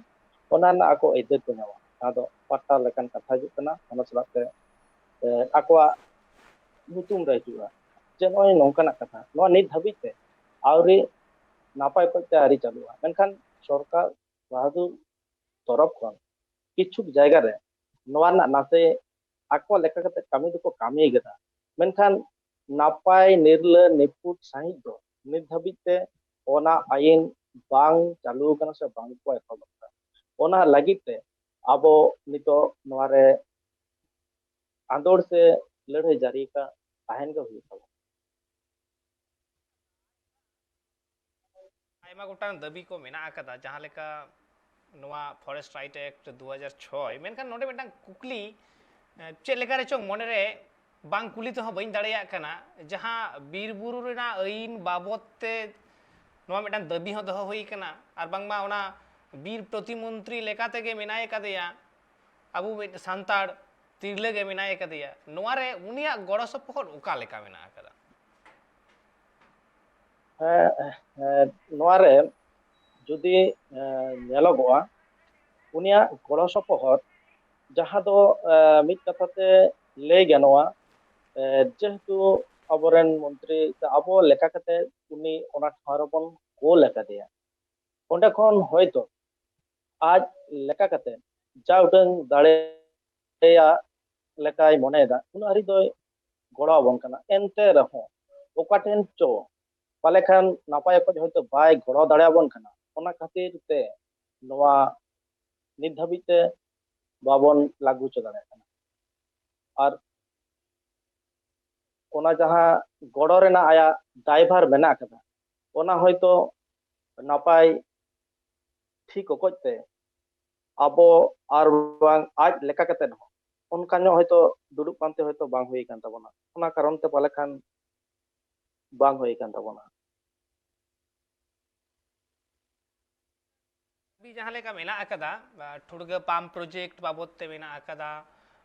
ᱚᱱᱟ ᱨᱮᱱᱟᱜ ᱟᱠᱚ ᱟᱹᱭᱫᱟᱹᱨ ᱠᱚ ᱧᱟᱢᱟ᱾ ᱡᱟᱦᱟᱸ ᱫᱚ ᱯᱟᱴᱴᱟ ᱞᱮᱠᱟᱱ ᱠᱟᱛᱷᱟ ᱦᱤᱡᱩᱜ ᱠᱟᱱᱟ, ᱚᱱᱟ ᱥᱟᱞᱟᱜ ᱛᱮ, ᱮ, ᱟᱠᱚᱣᱟᱜ ᱧᱩᱛᱩᱢ ᱨᱮ ᱦᱤᱡᱩᱜᱼᱟ᱾ ᱡᱮ ᱱᱚᱜᱼᱚᱭ ᱱᱚᱝᱠᱟᱱᱟᱜ ᱠᱟᱛᱷᱟ, ᱱᱚᱣᱟ ᱱᱤᱛ ᱫᱷᱟᱹᱵᱤᱡ ᱛᱮ ᱟᱹᱣᱨᱤ ᱱᱟᱯᱟᱭ ᱚᱠᱚᱡ ᱛᱮ ᱟᱹᱣᱨᱤ ᱪᱟᱹᱞᱩᱜᱼᱟ᱾ ᱢᱮᱱᱠᱷᱟᱱ ᱥᱚᱨᱠᱟᱨ ᱵᱟᱦᱟᱫᱩᱨ ᱛᱚᱨᱚᱯ ᱠᱷᱚᱱ ᱠᱤᱪᱷᱩ ᱡᱟᱭᱜᱟ ᱨᱮ ᱱᱚᱣᱟ ᱨᱮᱱᱟᱜ ᱱᱟᱥᱮ ᱟᱠᱚ ᱞᱮᱠᱟ ᱠᱟᱛᱮ ᱠᱟᱹᱢᱤ ᱫᱚᱠᱚ ᱠᱟᱹᱢᱤ ᱠᱮᱫᱟ, ᱢᱮᱱᱠᱷᱟᱱ ᱱᱟᱯᱟᱭ ᱱᱤᱨᱞᱟᱹ ᱱᱤᱯᱷᱩᱴ ᱥᱟᱺᱦᱤᱡ ᱫᱚ ᱱᱤᱛ ᱫᱷᱟᱹᱵᱤᱡ ᱛᱮ ᱚᱱᱟ ᱟᱭᱤᱱ ᱵᱟᱝ ᱪᱟᱹᱞᱩ ᱟᱠᱟᱱᱟ ᱥᱮ ᱵᱟᱝ ᱠᱚ ᱮᱛᱚᱦᱚᱵ ᱟᱠᱟᱫᱟ᱾ ᱚᱱᱟ ᱞᱟᱹᱜᱤᱫ ᱛᱮ ᱟᱵᱚ ᱱᱤᱛᱚᱜ ᱱᱚᱣᱟ ᱨᱮ ᱟᱸᱫᱳᱲ ᱥᱮ ᱞᱟᱹᱲᱦᱟᱹᱭ ᱡᱟᱹᱨᱤ ᱟᱠᱟᱫ ᱛᱟᱦᱮᱱ ᱜᱮ ᱦᱩᱭᱩᱜ ᱛᱟᱵᱚᱱᱟ᱾ ᱟᱭᱢᱟ ᱜᱚᱴᱟᱝ ᱫᱟᱹᱵᱤ ᱠᱚ ᱢᱮᱱᱟᱜ ᱟᱠᱟᱫᱟ, ᱡᱟᱦᱟᱸ ᱞᱮᱠᱟ ᱱᱚᱣᱟ Forest Right Act ᱫᱩ ᱦᱟᱡᱟᱨ ᱪᱷᱚᱭ᱾ ᱢᱮᱱᱠᱷᱟᱱ ᱱᱚᱰᱮ ᱢᱤᱫᱴᱟᱝ ᱠᱩᱠᱞᱤ, ᱮ, ᱪᱮᱫ ᱞᱮᱠᱟ ᱨᱮᱪᱚᱝ ᱢᱚᱱᱮᱨᱮ ᱵᱟᱝ ᱠᱩᱞᱤ ᱛᱮᱦᱚᱸ ᱵᱟᱹᱧ ᱫᱟᱲᱮᱭᱟᱜ ᱠᱟᱱᱟ, ᱡᱟᱦᱟᱸ ᱵᱤᱨ ᱵᱩᱨᱩ ᱨᱮᱱᱟᱜ ᱟᱹᱭᱤᱱ ᱵᱟᱵᱚᱫ ᱛᱮ ᱱᱚᱣᱟ ᱢᱤᱫᱴᱟᱝ ᱫᱟᱹᱵᱤ ᱦᱚᱸ ᱫᱚᱦᱚ ᱦᱩᱭ ᱠᱟᱱᱟ, ᱟᱨ ᱵᱟᱝᱢᱟ ᱚᱱᱟ ᱵᱤᱨ ᱯᱨᱚᱛᱤᱢᱚᱱᱛᱨᱤ ᱞᱮᱠᱟ ᱛᱮᱜᱮ ᱢᱮᱱᱟᱭ ᱠᱟᱫᱮᱭᱟ, ᱟᱵᱚ ᱢᱤᱫ ᱥᱟᱱᱛᱟᱲ ᱛᱤᱨᱞᱟᱹ ᱜᱮ ᱢᱮᱱᱟᱭ ᱠᱟᱫᱮᱭᱟ, ᱱᱚᱣᱟ ᱨᱮ ᱩᱱᱤᱭᱟᱜ ᱜᱚᱲᱚ ᱥᱚᱯᱚᱦᱚᱫ ᱚᱠᱟ ᱞᱮᱠᱟ ᱢᱮᱱᱟᱜ ᱟᱠᱟᱫᱟ? ᱦᱮᱸ, ᱦᱮᱸ, ᱱᱚᱣᱟ ᱨᱮ ᱡᱩᱫᱤ, ᱮ, ᱧᱮᱞᱚᱜᱚᱜᱼᱟ, ᱩᱱᱤᱭᱟᱜ ᱜᱚᱲᱚ ᱥᱚᱯᱚᱦᱚᱫ, ᱡᱟᱦᱟᱸ ᱫᱚ, ᱮ, ᱢᱤᱫ ᱠᱟᱛᱷᱟ ᱛᱮ ᱞᱟᱹᱭ ᱜᱟᱱᱚᱜᱼᱟ, ᱮ, ᱡᱮᱦᱮᱛᱩ ᱟᱵᱚᱨᱮᱱ ᱢᱚᱱᱛᱨᱤ ᱥᱮ ᱟᱵᱚ ᱞᱮᱠᱟ ᱠᱟᱛᱮ ᱩᱱᱤ ᱚᱱᱟ ᱴᱷᱟᱶ ᱨᱮᱵᱚᱱ ᱠᱳᱞ ᱟᱠᱟᱫᱮᱭᱟ, ᱚᱸᱰᱮ ᱠᱷᱚᱱ ᱦᱚᱭᱛᱚ ᱟᱡ ᱞᱮᱠᱟ ᱠᱟᱛᱮ ᱡᱟ ᱩᱰᱟᱹᱝ ᱫᱟᱲᱮᱭᱟᱜ ᱞᱮᱠᱟᱭ ᱢᱚᱱᱮᱭᱮᱫᱟ, ᱩᱱᱟᱹᱜ ᱦᱟᱹᱨᱤᱡ ᱫᱚᱭ ᱜᱚᱲᱚ ᱟᱵᱚᱱ ᱠᱟᱱᱟ᱾ ᱮᱱᱛᱮ ᱨᱮᱦᱚᱸ ᱚᱠᱟ ᱴᱷᱮᱱ ᱪᱚ ᱯᱟᱞᱮ ᱠᱷᱟᱱ ᱱᱟᱯᱟᱭ ᱚᱠᱚᱡ ᱦᱚᱭᱛᱚ ᱵᱟᱭ ᱜᱚᱲᱚ ᱫᱟᱲᱮᱭᱟᱵᱚᱱ ᱠᱟᱱᱟ, ᱚᱱᱟ ᱠᱷᱟᱹᱛᱤᱨ ᱛᱮ ᱱᱚᱣᱟ ᱱᱤᱛ ᱫᱷᱟᱹᱵᱤᱡ ᱛᱮ ᱵᱟᱵᱚᱱ ᱞᱟᱹᱜᱩ ᱦᱚᱪᱚ ᱫᱟᱲᱮᱭᱟᱜ ᱠᱟᱱᱟ᱾ ᱟᱨ ᱚᱱᱟ ᱡᱟᱦᱟᱸ ᱜᱚᱲᱚ ᱨᱮᱱᱟᱜ ᱟᱭᱟᱜ ᱫᱟᱭᱵᱷᱟᱨ ᱢᱮᱱᱟᱜ ᱟᱠᱟᱫᱟ, ᱚᱱᱟ ᱦᱚᱭᱛᱚ ᱱᱟᱯᱟᱭ ᱴᱷᱤᱠ ᱚᱠᱚᱡ ᱛᱮ ᱟᱵᱚ ᱟᱨ ᱵᱟᱝ ᱟᱡ ᱞᱮᱠᱟ ᱠᱟᱛᱮ ᱦᱚᱸ ᱚᱱᱠᱟ ᱧᱚᱜ ᱦᱚᱭᱛᱚ ᱫᱩᱲᱩᱵ ᱯᱟᱱᱛᱮ ᱦᱚᱭᱛᱚ ᱵᱟᱝ ᱦᱩᱭ ᱟᱠᱟᱱ ᱛᱟᱵᱚᱱᱟ, ᱚᱱᱟ ᱠᱟᱨᱚᱱ ᱛᱮ ᱯᱟᱞᱮ ᱠᱷᱟᱱ ᱵᱟᱝ ᱦᱩᱭ ᱟᱠᱟᱱ ᱛᱟᱵᱚᱱᱟ᱾ ᱡᱟᱦᱟᱸ ᱞᱮᱠᱟ ᱢᱮᱱᱟᱜ ᱟᱠᱟᱫᱟ, ᱟ, ᱴᱷᱩᱲᱜᱟᱹ ᱯᱟᱢᱯ ᱯᱨᱚᱡᱮᱠᱴ ᱵᱟᱵᱚᱫ ᱛᱮ ᱢᱮᱱᱟᱜ ᱟᱠᱟᱫᱟ,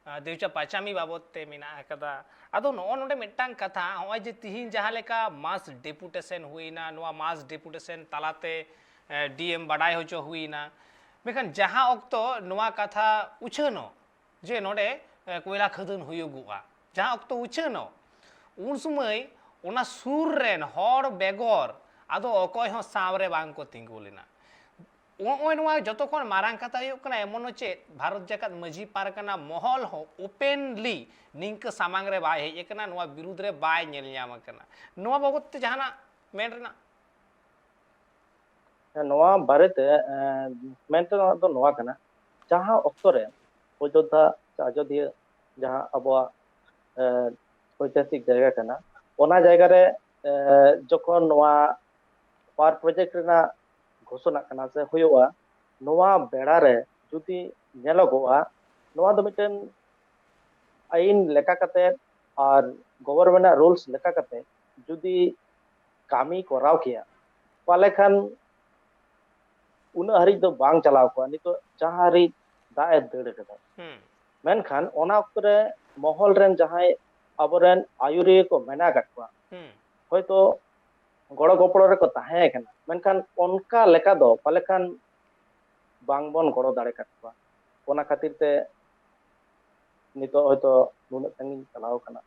ᱟ, ᱫᱮᱣᱪᱟ ᱯᱟᱪᱟᱢᱤ ᱵᱟᱵᱚᱫ ᱛᱮ ᱢᱮᱱᱟᱜ ᱟᱠᱟᱫᱟ᱾ ᱟᱫᱚ ᱱᱚᱜᱼᱚ ᱱᱚᱰᱮ ᱢᱤᱫᱴᱟᱝ ᱠᱟᱛᱷᱟ, ᱱᱚᱜᱼᱚᱭ ᱡᱮ ᱛᱤᱦᱤᱧ ᱡᱟᱦᱟᱸ ᱞᱮᱠᱟ ᱢᱟᱥ ᱰᱮᱯᱩᱴᱮᱥᱚᱱ ᱦᱩᱭᱱᱟ, ᱱᱚᱣᱟ ᱢᱟᱥ ᱰᱮᱯᱩᱴᱮᱥᱚᱱ ᱛᱟᱞᱟᱛᱮ, ᱮ, ᱰᱤ ᱮᱢ ᱵᱟᱰᱟᱭ ᱦᱚᱪᱚ ᱦᱩᱭᱱᱟ, ᱢᱮᱱᱠᱷᱟᱱ ᱡᱟᱦᱟᱸ ᱚᱠᱛᱚ ᱱᱚᱣᱟ ᱠᱟᱛᱷᱟ ᱩᱪᱷᱟᱹᱱᱚᱜ ᱡᱮ ᱱᱚᱰᱮ, ᱮ, ᱠᱚᱭᱞᱟ ᱠᱷᱟᱹᱫᱟᱹᱱ ᱦᱩᱭᱩᱜᱚᱜᱼᱟ, ᱡᱟᱦᱟᱸ ᱚᱠᱛᱚ ᱩᱪᱷᱟᱹᱱᱚᱜ, ᱩᱱ ᱥᱚᱢᱚᱭ ᱚᱱᱟ ᱥᱩᱨ ᱨᱮᱱ ᱦᱚᱲ ᱵᱮᱜᱚᱨ ᱟᱫᱚ ᱚᱠᱚᱭ ᱦᱚᱸ ᱥᱟᱶ ᱨᱮ ᱵᱟᱝ ᱠᱚ ᱛᱤᱸᱜᱩ ᱞᱮᱱᱟ᱾ ᱱᱚᱜᱼᱚᱭ ᱱᱚᱣᱟ ᱡᱚᱛᱚ ᱠᱷᱚᱱ ᱢᱟᱨᱟᱝ ᱠᱟᱛᱷᱟ ᱦᱩᱭᱩᱜ ᱠᱟᱱᱟ, ᱮᱢᱚᱱ ᱪᱮᱫ ᱵᱷᱟᱨᱚᱛ ᱡᱟᱠᱟᱛ ᱢᱟᱹᱡᱷᱤ ᱯᱟᱨᱜᱟᱱᱟ ᱢᱚᱦᱚᱞ ᱦᱚᱸ ᱳᱯᱮᱱᱞᱤ ᱱᱤᱝᱠᱟᱹ ᱥᱟᱢᱟᱝ ᱨᱮ ᱵᱟᱭ ᱦᱮᱡ ᱟᱠᱟᱱᱟ, ᱱᱚᱣᱟ ᱵᱤᱨᱩᱫᱽ ᱨᱮ ᱵᱟᱭ ᱧᱮᱞ ᱧᱟᱢ ᱟᱠᱟᱱᱟ᱾ ᱱᱚᱣᱟ ᱵᱟᱵᱚᱫ ᱛᱮ ᱡᱟᱦᱟᱱᱟᱜ ᱢᱮᱱ ᱨᱮᱱᱟᱜ? ᱦᱮᱸ, ᱱᱚᱣᱟ ᱵᱟᱨᱮᱛᱮ, ᱮᱸ, ᱢᱮᱱ ᱛᱮᱱᱟᱜ ᱫᱚ ᱱᱚᱣᱟ ᱠᱟᱱᱟ, ᱡᱟᱦᱟᱸ ᱚᱠᱛᱚ ᱨᱮ ᱚᱡᱳᱫᱽᱫᱷᱟ ᱥᱮ ᱟᱡᱚᱫᱤᱭᱟᱹ, ᱡᱟᱦᱟᱸ ᱟᱵᱚᱣᱟᱜ, ᱮᱸ, ᱳᱭᱛᱤᱦᱟᱥᱤᱠ ᱡᱟᱭᱜᱟ ᱠᱟᱱᱟ, ᱚᱱᱟ ᱡᱟᱭᱜᱟ ᱨᱮ, ᱮᱸ, ᱡᱚᱠᱷᱚᱱ ᱱᱚᱣᱟ ᱯᱟᱣᱟᱨ ᱯᱨᱚᱡᱮᱠᱴ ᱨᱮᱱᱟᱜ ᱜᱷᱳᱥᱚᱱᱟᱜ ᱠᱟᱱᱟ ᱥᱮ ᱦᱩᱭᱩᱜᱼᱟ, ᱱᱚᱣᱟ ᱵᱮᱲᱟ ᱨᱮ ᱡᱩᱫᱤ ᱧᱮᱞᱚᱜᱚᱜᱼᱟ, ᱱᱚᱣᱟ ᱫᱚ ᱢᱤᱫᱴᱮᱱ ᱟᱹᱭᱤᱱ ᱞᱮᱠᱟ ᱠᱟᱛᱮ ᱟᱨ ᱜᱚᱵᱷᱚᱨᱱᱢᱮᱱᱴ ᱨᱩᱞᱥ ᱞᱮᱠᱟ ᱠᱟᱛᱮ ᱡᱩᱫᱤ ᱠᱟᱹᱢᱤ ᱠᱚᱨᱟᱣ ᱠᱮᱭᱟ, ᱯᱟᱞᱮ ᱠᱷᱟᱱ ᱩᱱᱟᱹᱜ ᱦᱟᱹᱨᱤᱡ ᱫᱚ ᱵᱟᱝ ᱪᱟᱞᱟᱣ ᱠᱚᱜᱼᱟ᱾ ᱱᱤᱛᱚᱜ ᱡᱟᱦᱟᱸ ᱦᱟᱹᱨᱤᱡ ᱫᱟᱜ ᱮ ᱫᱟᱹᱲ ᱠᱟᱫᱟ, ᱦᱩᱸ ᱢᱮᱱᱠᱷᱟᱱ ᱚᱱᱟ ᱚᱠᱛᱚ ᱨᱮ ᱢᱚᱦᱚᱞ ᱨᱮᱱ ᱡᱟᱦᱟᱸᱭ ᱟᱵᱚᱨᱮᱱ ᱟᱹᱭᱩᱨᱤᱭᱟᱹ ᱠᱚ ᱢᱮᱱᱟᱜ ᱟᱠᱟᱫ ᱠᱚᱣᱟ, ᱦᱩᱸ ᱦᱚᱭᱛᱚ ᱜᱚᱲᱚ ᱜᱚᱯᱚᱲᱚ ᱨᱮᱠᱚ ᱛᱟᱦᱮᱸ ᱠᱟᱱᱟ, ᱢᱮᱱᱠᱷᱟᱱ ᱚᱱᱠᱟ ᱞᱮᱠᱟ ᱫᱚ ᱯᱟᱞᱮ ᱠᱷᱟᱱ ᱵᱟᱝᱵᱚᱱ ᱜᱚᱲᱚ ᱫᱟᱲᱮ ᱠᱟᱫ ᱠᱚᱣᱟ᱾ ᱚᱱᱟ ᱠᱷᱟᱹᱛᱤᱨ ᱛᱮ ᱱᱤᱛᱚᱜ ᱦᱚᱭᱛᱚ ᱱᱩᱱᱟᱹᱜ ᱥᱟᱺᱜᱤᱧ ᱪᱟᱞᱟᱣ ᱠᱟᱱᱟ᱾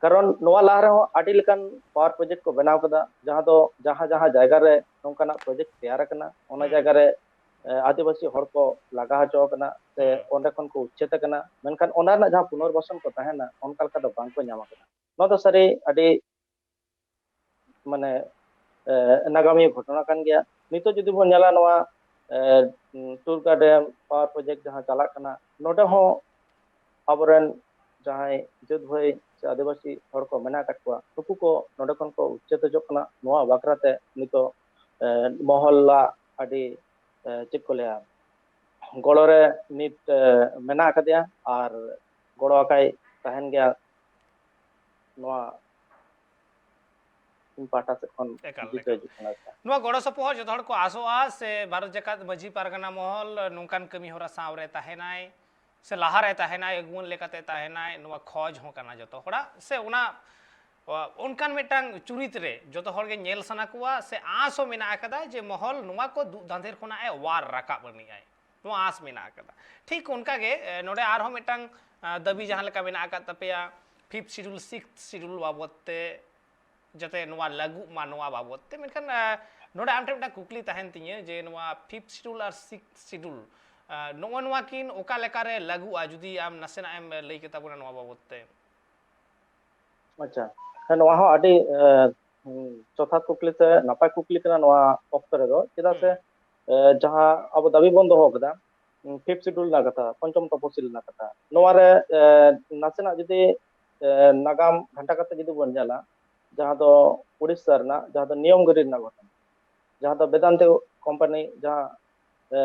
ᱠᱟᱨᱚᱱ ᱱᱚᱣᱟ ᱞᱟᱦᱟ ᱨᱮᱦᱚᱸ ᱟᱹᱰᱤ ᱞᱮᱠᱟᱱ ᱯᱟᱣᱟᱨ ᱯᱨᱚᱡᱮᱠᱴ ᱠᱚ ᱵᱮᱱᱟᱣ ᱠᱟᱫᱟ, ᱡᱟᱦᱟᱸ ᱫᱚ ᱡᱟᱦᱟᱸ ᱡᱟᱦᱟᱸ ᱡᱟᱭᱜᱟ ᱨᱮ ᱱᱚᱝᱠᱟᱱᱟᱜ ᱯᱨᱚᱡᱮᱠᱴ ᱛᱮᱭᱟᱨ ᱟᱠᱟᱱᱟ, ᱚᱱᱟ ᱦᱩᱸ᱾ ᱡᱟᱭᱜᱟ ᱨᱮ ᱮ, ᱟᱹᱫᱤᱵᱟᱹᱥᱤ ᱦᱚᱲ ᱠᱚ ᱞᱟᱜᱟ ᱦᱚᱪᱚ ᱟᱠᱟᱱᱟ ᱥᱮ ᱦᱩᱸ᱾ ᱚᱸᱰᱮ ᱠᱷᱚᱱ ᱠᱚ ᱩᱪᱪᱷᱮᱫ ᱟᱠᱟᱱᱟ, ᱢᱮᱱᱠᱷᱟᱱ ᱚᱱᱟ ᱨᱮᱱᱟᱜ ᱡᱟᱦᱟᱸ ᱯᱩᱱᱚᱨᱵᱟᱥᱚᱱ ᱠᱚ ᱛᱟᱦᱮᱱᱟ, ᱚᱱᱠᱟ ᱞᱮᱠᱟ ᱫᱚ ᱵᱟᱝ ᱠᱚ ᱧᱟᱢ ᱟᱠᱟᱫᱟ᱾ ᱱᱚᱣᱟ ᱫᱚ ᱥᱟᱹᱨᱤ ᱟᱹᱰᱤ ᱢᱟᱱᱮ ᱮ, ᱱᱟᱜᱟᱢᱤᱭᱟᱹ ᱜᱷᱚᱴᱚᱱᱟ ᱠᱟᱱ ᱜᱮᱭᱟ᱾ ᱱᱤᱛᱚᱜ ᱡᱩᱫᱤ ᱵᱚᱱ ᱧᱮᱞᱟ, ᱱᱚᱣᱟ ᱮ, ᱴᱩᱨᱜᱟ ᱰᱮᱢ ᱯᱟᱣᱟᱨ ᱯᱨᱚᱡᱮᱠᱴ ᱡᱟᱦᱟᱸ ᱪᱟᱞᱟᱜ ᱠᱟᱱᱟ, ᱱᱚᱰᱮ ᱦᱚᱸ ᱟᱵᱚᱨᱮᱱ ᱡᱟᱦᱟᱸᱭ ᱡᱟᱹᱛ ᱵᱷᱟᱹᱭ ᱥᱮ ᱟᱹᱫᱤᱵᱟᱹᱥᱤ ᱦᱚᱲ ᱠᱚ ᱢᱮᱱᱟᱜ ᱟᱠᱟᱫ ᱠᱚᱣᱟ, ᱱᱩᱠᱩ ᱠᱚ ᱱᱚᱰᱮ ᱠᱷᱚᱱ ᱠᱚ ᱩᱪᱪᱷᱮᱫ ᱦᱚᱪᱚᱜ ᱠᱟᱱᱟ᱾ ᱱᱚᱣᱟ ᱵᱟᱠᱷᱨᱟ ᱛᱮ ᱱᱤᱛᱚᱜ ᱮ, ᱢᱚᱦᱚᱞ ᱟᱜ ᱟᱹᱰᱤ ᱮ, ᱪᱮᱫ ᱠᱚ ᱞᱟᱹᱭᱟ, ᱜᱚᱲᱚ ᱨᱮ ᱱᱤᱛ ᱮ, ᱢᱮᱱᱟᱜ ᱟᱠᱟᱫᱮᱭᱟ ᱟᱨ ᱜᱚᱲᱚ ᱟᱠᱟᱭ ᱛᱟᱦᱮᱱ ᱜᱮᱭᱟ᱾ ᱱᱚᱣᱟ ᱤᱧ ᱯᱟᱦᱴᱟ ᱥᱮᱫ ᱠᱷᱚᱱ ᱮᱠᱟᱞ, ᱡᱤᱛᱟᱹᱣ ᱮᱠᱟᱞ᱾ ᱦᱤᱡᱩᱜ ᱠᱟᱱᱟ᱾ ᱱᱚᱣᱟ ᱜᱚᱲᱚ ᱥᱚᱯᱚᱦᱚᱫ ᱡᱚᱛᱚ ᱦᱚᱲ ᱠᱚ ᱟᱥᱚᱜᱼᱟ ᱥᱮ ᱵᱷᱟᱨᱚᱛ ᱡᱟᱠᱟᱛ ᱢᱟᱹᱡᱷᱤ ᱯᱟᱨᱜᱟᱱᱟ ᱢᱚᱦᱚᱞ ᱱᱚᱝᱠᱟᱱ ᱠᱟᱹᱢᱤ ᱦᱚᱨᱟ ᱥᱟᱶ ᱨᱮ ᱛᱟᱦᱮᱱᱟᱭ ᱥᱮ ᱞᱟᱦᱟ ᱨᱮ ᱛᱟᱦᱮᱱᱟᱭ, ᱟᱹᱜᱩᱣᱟᱹᱱ ᱞᱮᱠᱟᱛᱮ ᱛᱟᱦᱮᱱᱟᱭ, ᱱᱚᱣᱟ ᱠᱷᱚᱡᱽ ᱦᱚᱸ ᱠᱟᱱᱟ ᱡᱚᱛᱚ ᱦᱚᱲᱟᱜ᱾ ᱥᱮ ᱚᱱᱟ, ᱚᱱᱠᱟᱱ ᱢᱤᱫᱴᱟᱝ ᱪᱩᱨᱤᱛ ᱨᱮ ᱡᱚᱛᱚ ᱦᱚᱲ ᱜᱮ ᱧᱮᱞ ᱥᱟᱱᱟ ᱠᱚᱣᱟ ᱥᱮ ᱟᱸᱥ ᱦᱚᱸ ᱢᱮᱱᱟᱜ ᱟᱠᱟᱫᱟ ᱡᱮ ᱢᱚᱦᱚᱞ ᱱᱚᱣᱟ ᱠᱚ ᱫᱩᱜ ᱫᱷᱟᱸᱫᱮᱨ ᱠᱷᱚᱱᱟᱜ ᱮ ᱚᱣᱟᱨ ᱨᱟᱠᱟᱵ ᱟᱹᱱᱤᱡ ᱟᱭ, ᱱᱚᱣᱟ ᱟᱸᱥ ᱢᱮᱱᱟᱜ ᱟᱠᱟᱫᱟ᱾ ᱴᱷᱤᱠ ᱚᱱᱠᱟ ᱜᱮ, ᱮ, ᱱᱚᱰᱮ ᱟᱨᱦᱚᱸ ᱢᱤᱫᱴᱟᱝ, ᱟ, ᱫᱟᱹᱵᱤ ᱡᱟᱦᱟᱸ ᱞᱮᱠᱟ ᱢᱮᱱᱟᱜ ᱟᱠᱟᱫ ᱛᱟᱯᱮᱭᱟ, ᱯᱷᱤᱯᱛᱷ ᱥᱤᱰᱩᱞ, ᱥᱤᱠᱥᱛᱷ ᱥᱤᱰᱩᱞ ᱵᱟᱵᱚᱫ ᱛᱮ, ᱡᱟᱛᱮ ᱱᱚᱣᱟ ᱞᱟᱹᱜᱩᱜ ᱢᱟ, ᱱᱚᱣᱟ ᱵᱟᱵᱚᱫ ᱛᱮ᱾ ᱢᱮᱱᱠᱷᱟᱱ, ᱟ, ᱱᱚᱰᱮ ᱟᱢ ᱴᱷᱮᱱ ᱢᱤᱫᱴᱟᱝ ᱠᱩᱠᱞᱤ ᱛᱟᱦᱮᱱ ᱛᱤᱧᱟᱹ ᱡᱮ ᱱᱚᱣᱟ ᱯᱷᱤᱯᱛᱷ ᱥᱤᱰᱩᱞ ᱟᱨ ᱥᱤᱠᱥᱛᱷ ᱥᱤᱰᱩᱞ, ᱟ, ᱱᱚᱜᱼᱚ ᱱᱚᱣᱟ ᱠᱤᱱ ᱚᱠᱟ ᱞᱮᱠᱟᱨᱮ ᱞᱟᱹᱜᱩᱜᱼᱟ? ᱡᱩᱫᱤ ᱟᱢ ᱱᱟᱥᱮᱱᱟᱜ ᱮᱢ ᱞᱟᱹᱭ ᱠᱮᱛᱟ ᱵᱚᱱᱟ ᱱᱚᱣᱟ ᱵᱟᱵᱚᱫ ᱛᱮ᱾ ᱟᱪᱪᱷᱟ, ᱦᱮᱸ, ᱱᱚᱣᱟ ᱦᱚᱸ ᱟᱹᱰᱤ ᱮ, ᱦᱩᱸ, ᱡᱚᱛᱷᱟᱛ ᱠᱩᱠᱞᱤ ᱥᱮ ᱱᱟᱯᱟᱭ ᱠᱩᱠᱞᱤ ᱠᱟᱱᱟ ᱱᱚᱣᱟ ᱚᱠᱛᱚ ᱨᱮᱫᱚ, ᱪᱮᱫᱟᱜ ᱥᱮ ᱦᱩᱸ᱾ ᱮ, ᱡᱟᱦᱟᱸ ᱟᱵᱚ ᱫᱟᱹᱵᱤ ᱵᱚᱱ ᱫᱚᱦᱚ ᱠᱟᱫᱟ ᱯᱷᱤᱯᱛᱷ ᱥᱤᱰᱩᱞ ᱨᱮᱱᱟᱜ ᱠᱟᱛᱷᱟ, ᱯᱚᱧᱪᱚᱢ ᱛᱚᱯᱚᱥᱤᱞ ᱨᱮᱱᱟᱜ ᱠᱟᱛᱷᱟ, ᱱᱚᱣᱟ ᱨᱮ ᱮ, ᱱᱟᱥᱮᱱᱟᱜ ᱡᱩᱫᱤ ᱮ, ᱱᱟᱜᱟᱢ ᱜᱷᱟᱱᱴᱟ ᱠᱟᱛᱮ ᱡᱩᱫᱤ ᱵᱚᱱ ᱧᱮᱞᱟ, ᱡᱟᱦᱟᱸ ᱫᱚ ᱩᱲᱤᱥᱥᱟ ᱨᱮᱱᱟᱜ ᱡᱟᱦᱟᱸ ᱫᱚ ᱱᱤᱭᱚᱢᱜᱤᱨᱤ ᱨᱮᱱᱟᱜ ᱜᱷᱚᱴᱚᱱᱟ, ᱡᱟᱦᱟᱸ ᱫᱚ ᱵᱮᱫᱟᱱᱛᱤ ᱠᱳᱢᱯᱟᱱᱤ, ᱡᱟᱦᱟᱸ ᱮ,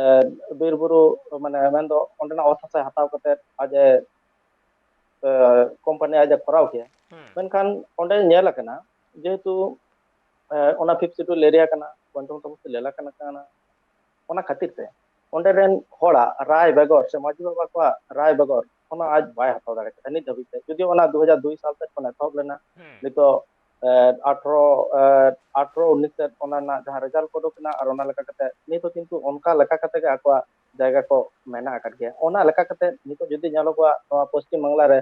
ᱵᱤᱨ ᱵᱩᱨᱩ, ᱢᱟᱱᱮ ᱢᱮᱱᱫᱚ ᱚᱸᱰᱮᱱᱟᱜ ᱚᱛ ᱦᱟᱥᱟᱭ ᱦᱟᱛᱟᱣ ᱠᱟᱛᱮ ᱟᱡ ᱮ, ᱮ, ᱠᱳᱢᱯᱟᱱᱤ ᱟᱡ ᱮ ᱠᱚᱨᱟᱣ ᱠᱮᱭᱟ᱾ ᱦᱩᱸ᱾ ᱢᱮᱱᱠᱷᱟᱱ ᱚᱸᱰᱮ ᱧᱮᱞ ᱟᱠᱟᱱᱟ, ᱡᱮᱦᱮᱛᱩ ᱮ, ᱚᱱᱟ ᱯᱷᱤᱯᱛᱷ ᱥᱤᱰᱩᱞ ᱮᱨᱤᱭᱟ ᱠᱟᱱᱟ, ᱯᱚᱧᱪᱚᱢ ᱛᱚᱯᱚᱥᱤᱞ ᱮᱞᱟᱠᱟ ᱠᱟᱱᱟ, ᱚᱱᱟ ᱠᱷᱟᱹᱛᱤᱨ ᱛᱮ ᱚᱸᱰᱮ ᱨᱮᱱ ᱦᱚᱲᱟᱜ ᱨᱟᱭ ᱵᱮᱜᱚᱨ ᱥᱮ ᱢᱟᱹᱡᱷᱤ ᱵᱟᱵᱟ ᱠᱚᱣᱟᱜ ᱨᱟᱭ ᱵᱮᱜᱚᱨ ᱚᱱᱟ ᱟᱡ ᱵᱟᱭ ᱦᱟᱛᱟᱣ ᱫᱟᱲᱮ ᱠᱟᱫᱟ ᱱᱤᱛ ᱫᱷᱟᱹᱵᱤᱡ ᱛᱮ᱾ ᱡᱩᱫᱤ ᱚᱱᱟ ᱫᱩ ᱦᱟᱡᱟᱨ ᱫᱩᱭ ᱥᱟᱞ ᱥᱮᱫ ᱠᱷᱚᱱ ᱮᱛᱚᱦᱚᱵ ᱞᱮᱱᱟ, ᱦᱩᱸ᱾ ᱱᱤᱛᱚᱜ ᱮ, ᱟᱴᱷᱨᱚ ᱮ, ᱟᱴᱷᱨᱚ ᱩᱱᱤᱥ ᱥᱮᱫ ᱚᱱᱟ ᱨᱮᱱᱟᱜ ᱡᱟᱦᱟᱸ ᱨᱮᱡᱟᱞᱴ ᱠᱚ ᱩᱰᱩᱠ ᱮᱱᱟ, ᱟᱨ ᱚᱱᱟ ᱞᱮᱠᱟ ᱠᱟᱛᱮ ᱱᱤᱛ ᱦᱚᱸ ᱠᱤᱱᱛᱩ ᱚᱱᱠᱟ ᱞᱮᱠᱟ ᱠᱟᱛᱮ ᱜᱮ ᱟᱠᱚᱣᱟᱜ ᱡᱟᱭᱜᱟ ᱠᱚ ᱢᱮᱱᱟᱜ ᱟᱠᱟᱫ ᱜᱮᱭᱟ᱾ ᱚᱱᱟ ᱞᱮᱠᱟ ᱠᱟᱛᱮ ᱱᱤᱛᱚᱜ ᱡᱩᱫᱤ ᱧᱮᱞᱚᱜᱚᱜᱼᱟ, ᱱᱚᱣᱟ ᱯᱚᱥᱪᱤᱢ ᱵᱟᱝᱞᱟ ᱨᱮ